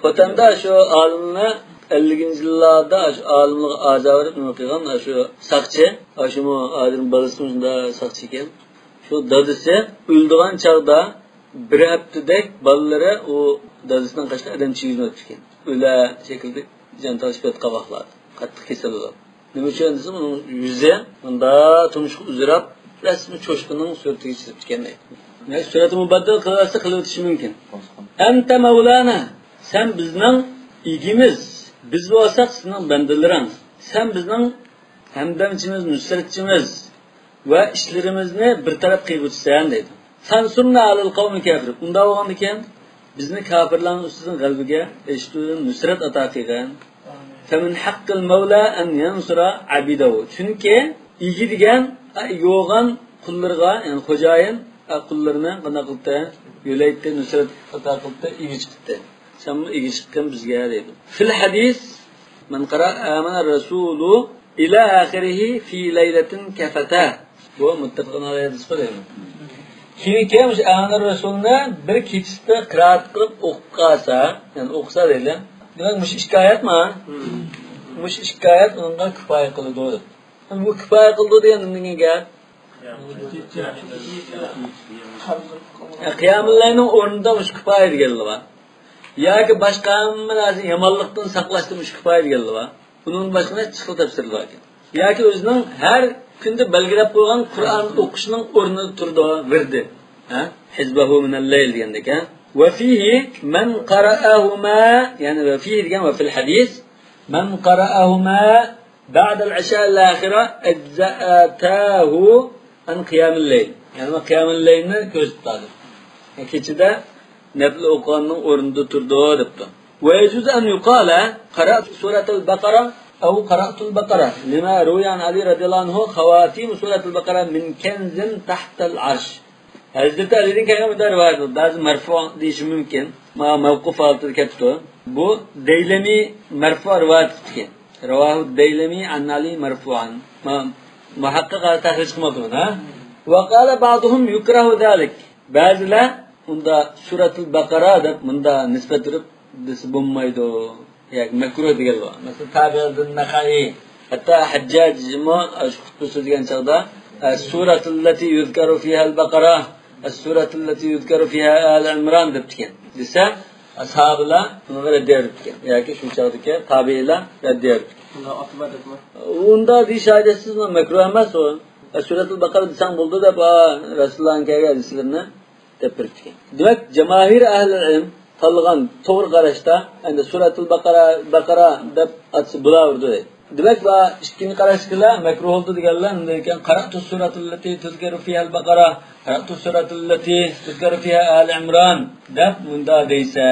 خوتەندە شۇ ئالىمنى ئەللىكىنچى يىللاردا شۇ ئالىملارغا ئازار بېرىپ نېمە قىلغان شۇ ساقچى، شۇمۇ ئادەم بالىسىمۇ شۇنداق ساقچى ئىكەن. شۇ دادىسى ئۆلىدىغان چاغدا بىر ھەپتىدەك بالىلىرى ئۇ دادىسىنىڭ قېشىدا ئادەم چىگىزمەپتىكەن. ئۆلە شەكىلدە جان تالىشىپ ياتقان ۋاقىتلاردا. قاتتىق كېسەل بولۇپ. نېمە ئۈچۈن دېسە، ئۇنىڭ يۈزى مۇنداق تۇمشۇققا ئۈزۈپ، رەسمىي چوشقىنىڭ سۈرىتىگە چىزىپتىكەن دەيدۇ. دېمەك، سۈرەتنى مۇبەددەل قىلىۋەتسە قىلىۋېتىشى مۇمكىن. ئەنتە مەۋلانا، سەن بىزنىڭ ئىگىمىز، بىز بولساق سېنىڭ بەندىلىرىڭ. سەن بىزنىڭ ھەمدەمچىمىز، نۇسرەتچىمىز ۋە ئىشلىرىمىزنى بىر تەرەپ قىلغۇچىسەن دەيدۇ. فانصرنا على القوم الكافرين. ئۇنداق بولغاندىكىن، بىزنى كاپىرلارنىڭ ئۈستىدىن غەلىبىگە ئېرىشتۈرۈپ، نۇسرەت ئاتا قىلغىن. فمن حق المولى أن ينصر عبيده. چۈنكى ئىگە دېگەن، ئە، ئىگە بولغان قۇللىرىغا، يەنى خوجايىن، ئە، قۇللىرىنى قانداق قىلدى؟ يۆلەيتتى، نۇسرەت ئاتا قىلدى، ئىگە چىقتى. سەنمۇ ئىگە چىققىن بىزگە دەيدۇ. في الحديث من قرأ آمن الرسول إلى آخره في ليلة كفتا. بۇ مۇتتەپىقۇن ئەلەيھى ھەدىسقۇ دەيمەن. كېيىن كېيىن مۇشۇ ئامەنە رەسۇلنى بىر كېچىسىدە قىرائەت قىلىپ ئوقۇپ قالسا، يەنى ئوقۇسا دەيلى. دېمەك، مۇشۇ ئىككى ئايەتمۇ؟ مۇشۇ ئىككى ئايەت ئۇنىڭغا كۇپايە قىلىدۇ. بۇ كۇپايە قىلىدۇ دېگەن نېمە دېگەن گەپ؟ قىيامۇللەيلنىڭ ئورنىدا مۇشۇ كۇپايە دېگەنلىرى بار. ياكى باشقا ھەممە نەرسە يامانلىقتىن ساقلاشتا مۇشۇ كۇپايە دېگەنلىرى بار. ئۇنىڭدىن باشقا نەچچە خىل تەپسىرلەر بار ئىكەن. ياكى ئۆزىنىڭ ھەر كۈندە بەلگىلەپ قويغان قۇرئان ئوقۇشنىڭ ئورنىدا تۇرىدۇ، ۋىردى. ھە؟ حزبه من الليل دېگەندەك، ھە؟ وفيه من قرأهما، يەنى وفيه دېگەن وفي الحديث، من قرأهما بعد العشاء الآخرة أجزأتاه عن قيام الليل. يەنى قىيامۇللەيلنى كۆرسىتىپ بەردى. كېچىدە نەپلى ئوقۇغاننىڭ ئورنىدا تۇرىدۇ دەپتۇ. ويجوز أن يقال قرأت سورة البقرة أو قرأت البقرة لما روي عن علي رضي الله عنه خواتيم سورة البقرة من كنز تحت العرش. ھەزرىتى ئەلىدىن كەلگەن بۇنداق رىۋايەت بار. بەزى مەرفۇ دېيىشى مۇمكىن. مانا مەۋقۇف ھالىتىدە كەپتۇ. بۇ دەيلەمى مەرفۇ رىۋايەت قىپتىكەن. رواه الديلمي عن علي مرفوعا. ما، مۇھەققىق ھازىر تەخرىج قىلماپتۇ بۇنى، ھە؟ وقال بعضهم يكره ذلك. بەزىلەر ئۇندا سۈرەتۇل بەقەرە دەپ مۇندا نىسبەت بېرىپ دېسە بولمايدۇ. ياكى مەكرۇھ دېگەنلەر بار. مەسىلەن، تابىئىدىن نەخەئى، ھەتتا ھەججاجمۇ شۇ خۇتبە سۆزلىگەن چاغدا، ئە، سۈرەتۇللەتى يۇزكەرۇ فىھەل بەقەرە، ئەس-سۈرەتۇللەتى يۇزكەرۇ فىھا ئالى ئىمران دەپتىكەن. دېسە، ئەسھابىلار بۇنىڭغا رەددىيە بېرىپتىكەن. ياكى شۇ چاغدىكى تابىئىلار رەددىيە بېرىپتىكەن. ئۇندا دېيىش ھاجەتسىز، مەكرۇھ ئەمەس ئۇ. سۈرەتۇل بەقەرە دېسەڭ بولدى دەپ، ئا، رەسۇلۇللانىڭ كەلگەن ھەدىسلىرىنى دەپ بېرىپتىكەن. دېمەك، جاماھىر ئەھلى ئىلىم تاللىغان توغرا قاراشتا، ئەمدى سۈرەتۇل بەقەرە، بەقەرە دەپ ئاتىسا بولاۋېرىدۇ دەيدۇ. دېمەك، بۇ ئىككىنچى قاراشتىكىلەر مەكرۇھ بولدى دېگەنلەر، ئۇندىن كېيىن قارائتۇ سۈرەتۇللەتى تۇزكەرۇ فىھەل بەقەرە، قارائتۇ سۈرەتۇللەتى تۇزكەرۇ فىھا ئالى ئىمران دەپ مۇنداق دەيسە،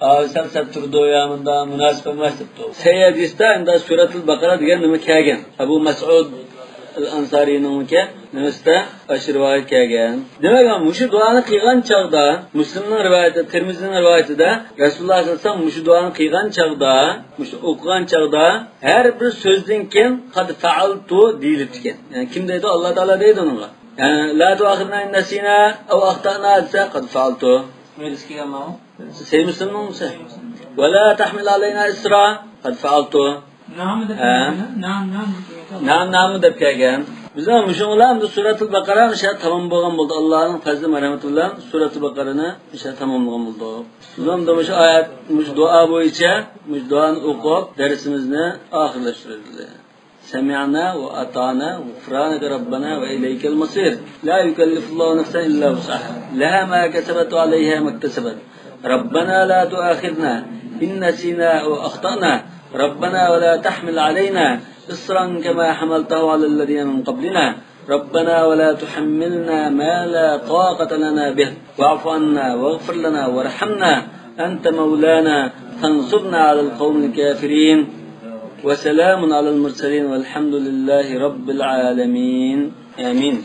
ئاۋۇ سەل سەپ تۇرىدۇ يا مۇنداق مۇناسىپ ئەمەس دەپتۇ. سەھىھ ھەدىستە ئەمدى سۈرەتۇل بەقەرە دېگەن نېمە كەلگەن؟ ئەبۇ مەسئۇد ئەل ئەنسارىنىڭمىكى نېمىسىدە ئاشۇ رىۋايەت كەلگەن. دېمەك، مۇشۇ دۇئانى قىلغان چاغدا، مۇسلىمنىڭ رىۋايىتى، تىرمىزىنىڭ رىۋايىتىدە رەسۇلۇللا سەللەللاھۇ ئەلەيھى ۋەسەللەم مۇشۇ دۇئانى قىلغان چاغدا، مۇشۇ ئوقۇغان چاغدا ھەر بىر سۆزدىن كېيىن قەد فەئەلتۇ دېيىلىپتىكەن. يەنى كىم دەيدۇ؟ ئاللا تائالا دەيدۇ ئۇنىڭغا. يەنى، لا تؤاخذنا إن نسينا أو أخطأنا دېسە، قد فعلت. سەھىھ مۇسلىمنىڭ مۇسى. ولا تحمل علينا إصرا، قد فعلت. نعم دەپ ھە. كەلگەن، نعم، نعم دەپ كەلگەن. نام، ناممۇ دەپ كەلگەن. بىز مۇشۇ بىلەن سۈرەتۇل بەقەرە مۇشۇ تامام بولغان بولدى. ئاللانىڭ پەزلى مەرھەمىتى بىلەن سۈرەتۇل بەقەرەنى مۇشۇ تاماملىغان بولدۇق. بىز مۇشۇ ئايەت، مۇشۇ دۇئا بويىچە مۇشۇ دۇئانى ئوقۇپ دەرسىمىزنى ئاخىرلاشتۇرىمىز. سمعنا وأطعنا غفرانك ربنا وإليك المصير. لا يكلف الله نفسا إلا وسعها. لها ما كسبت وعليها ما اكتسبت. ربنا لا تؤاخذنا إن نسينا أو أخطأنا. ربنا ولا تحمل علينا إصرا كما حملته على الذين من قبلنا. ربنا ولا تحملنا ما لا طاقة لنا به. واعف عنا واغفر لنا وارحمنا أنت مولانا فانصرنا على القوم الكافرين. وسلام على المرسلين والحمد لله رب العالمين. آمين.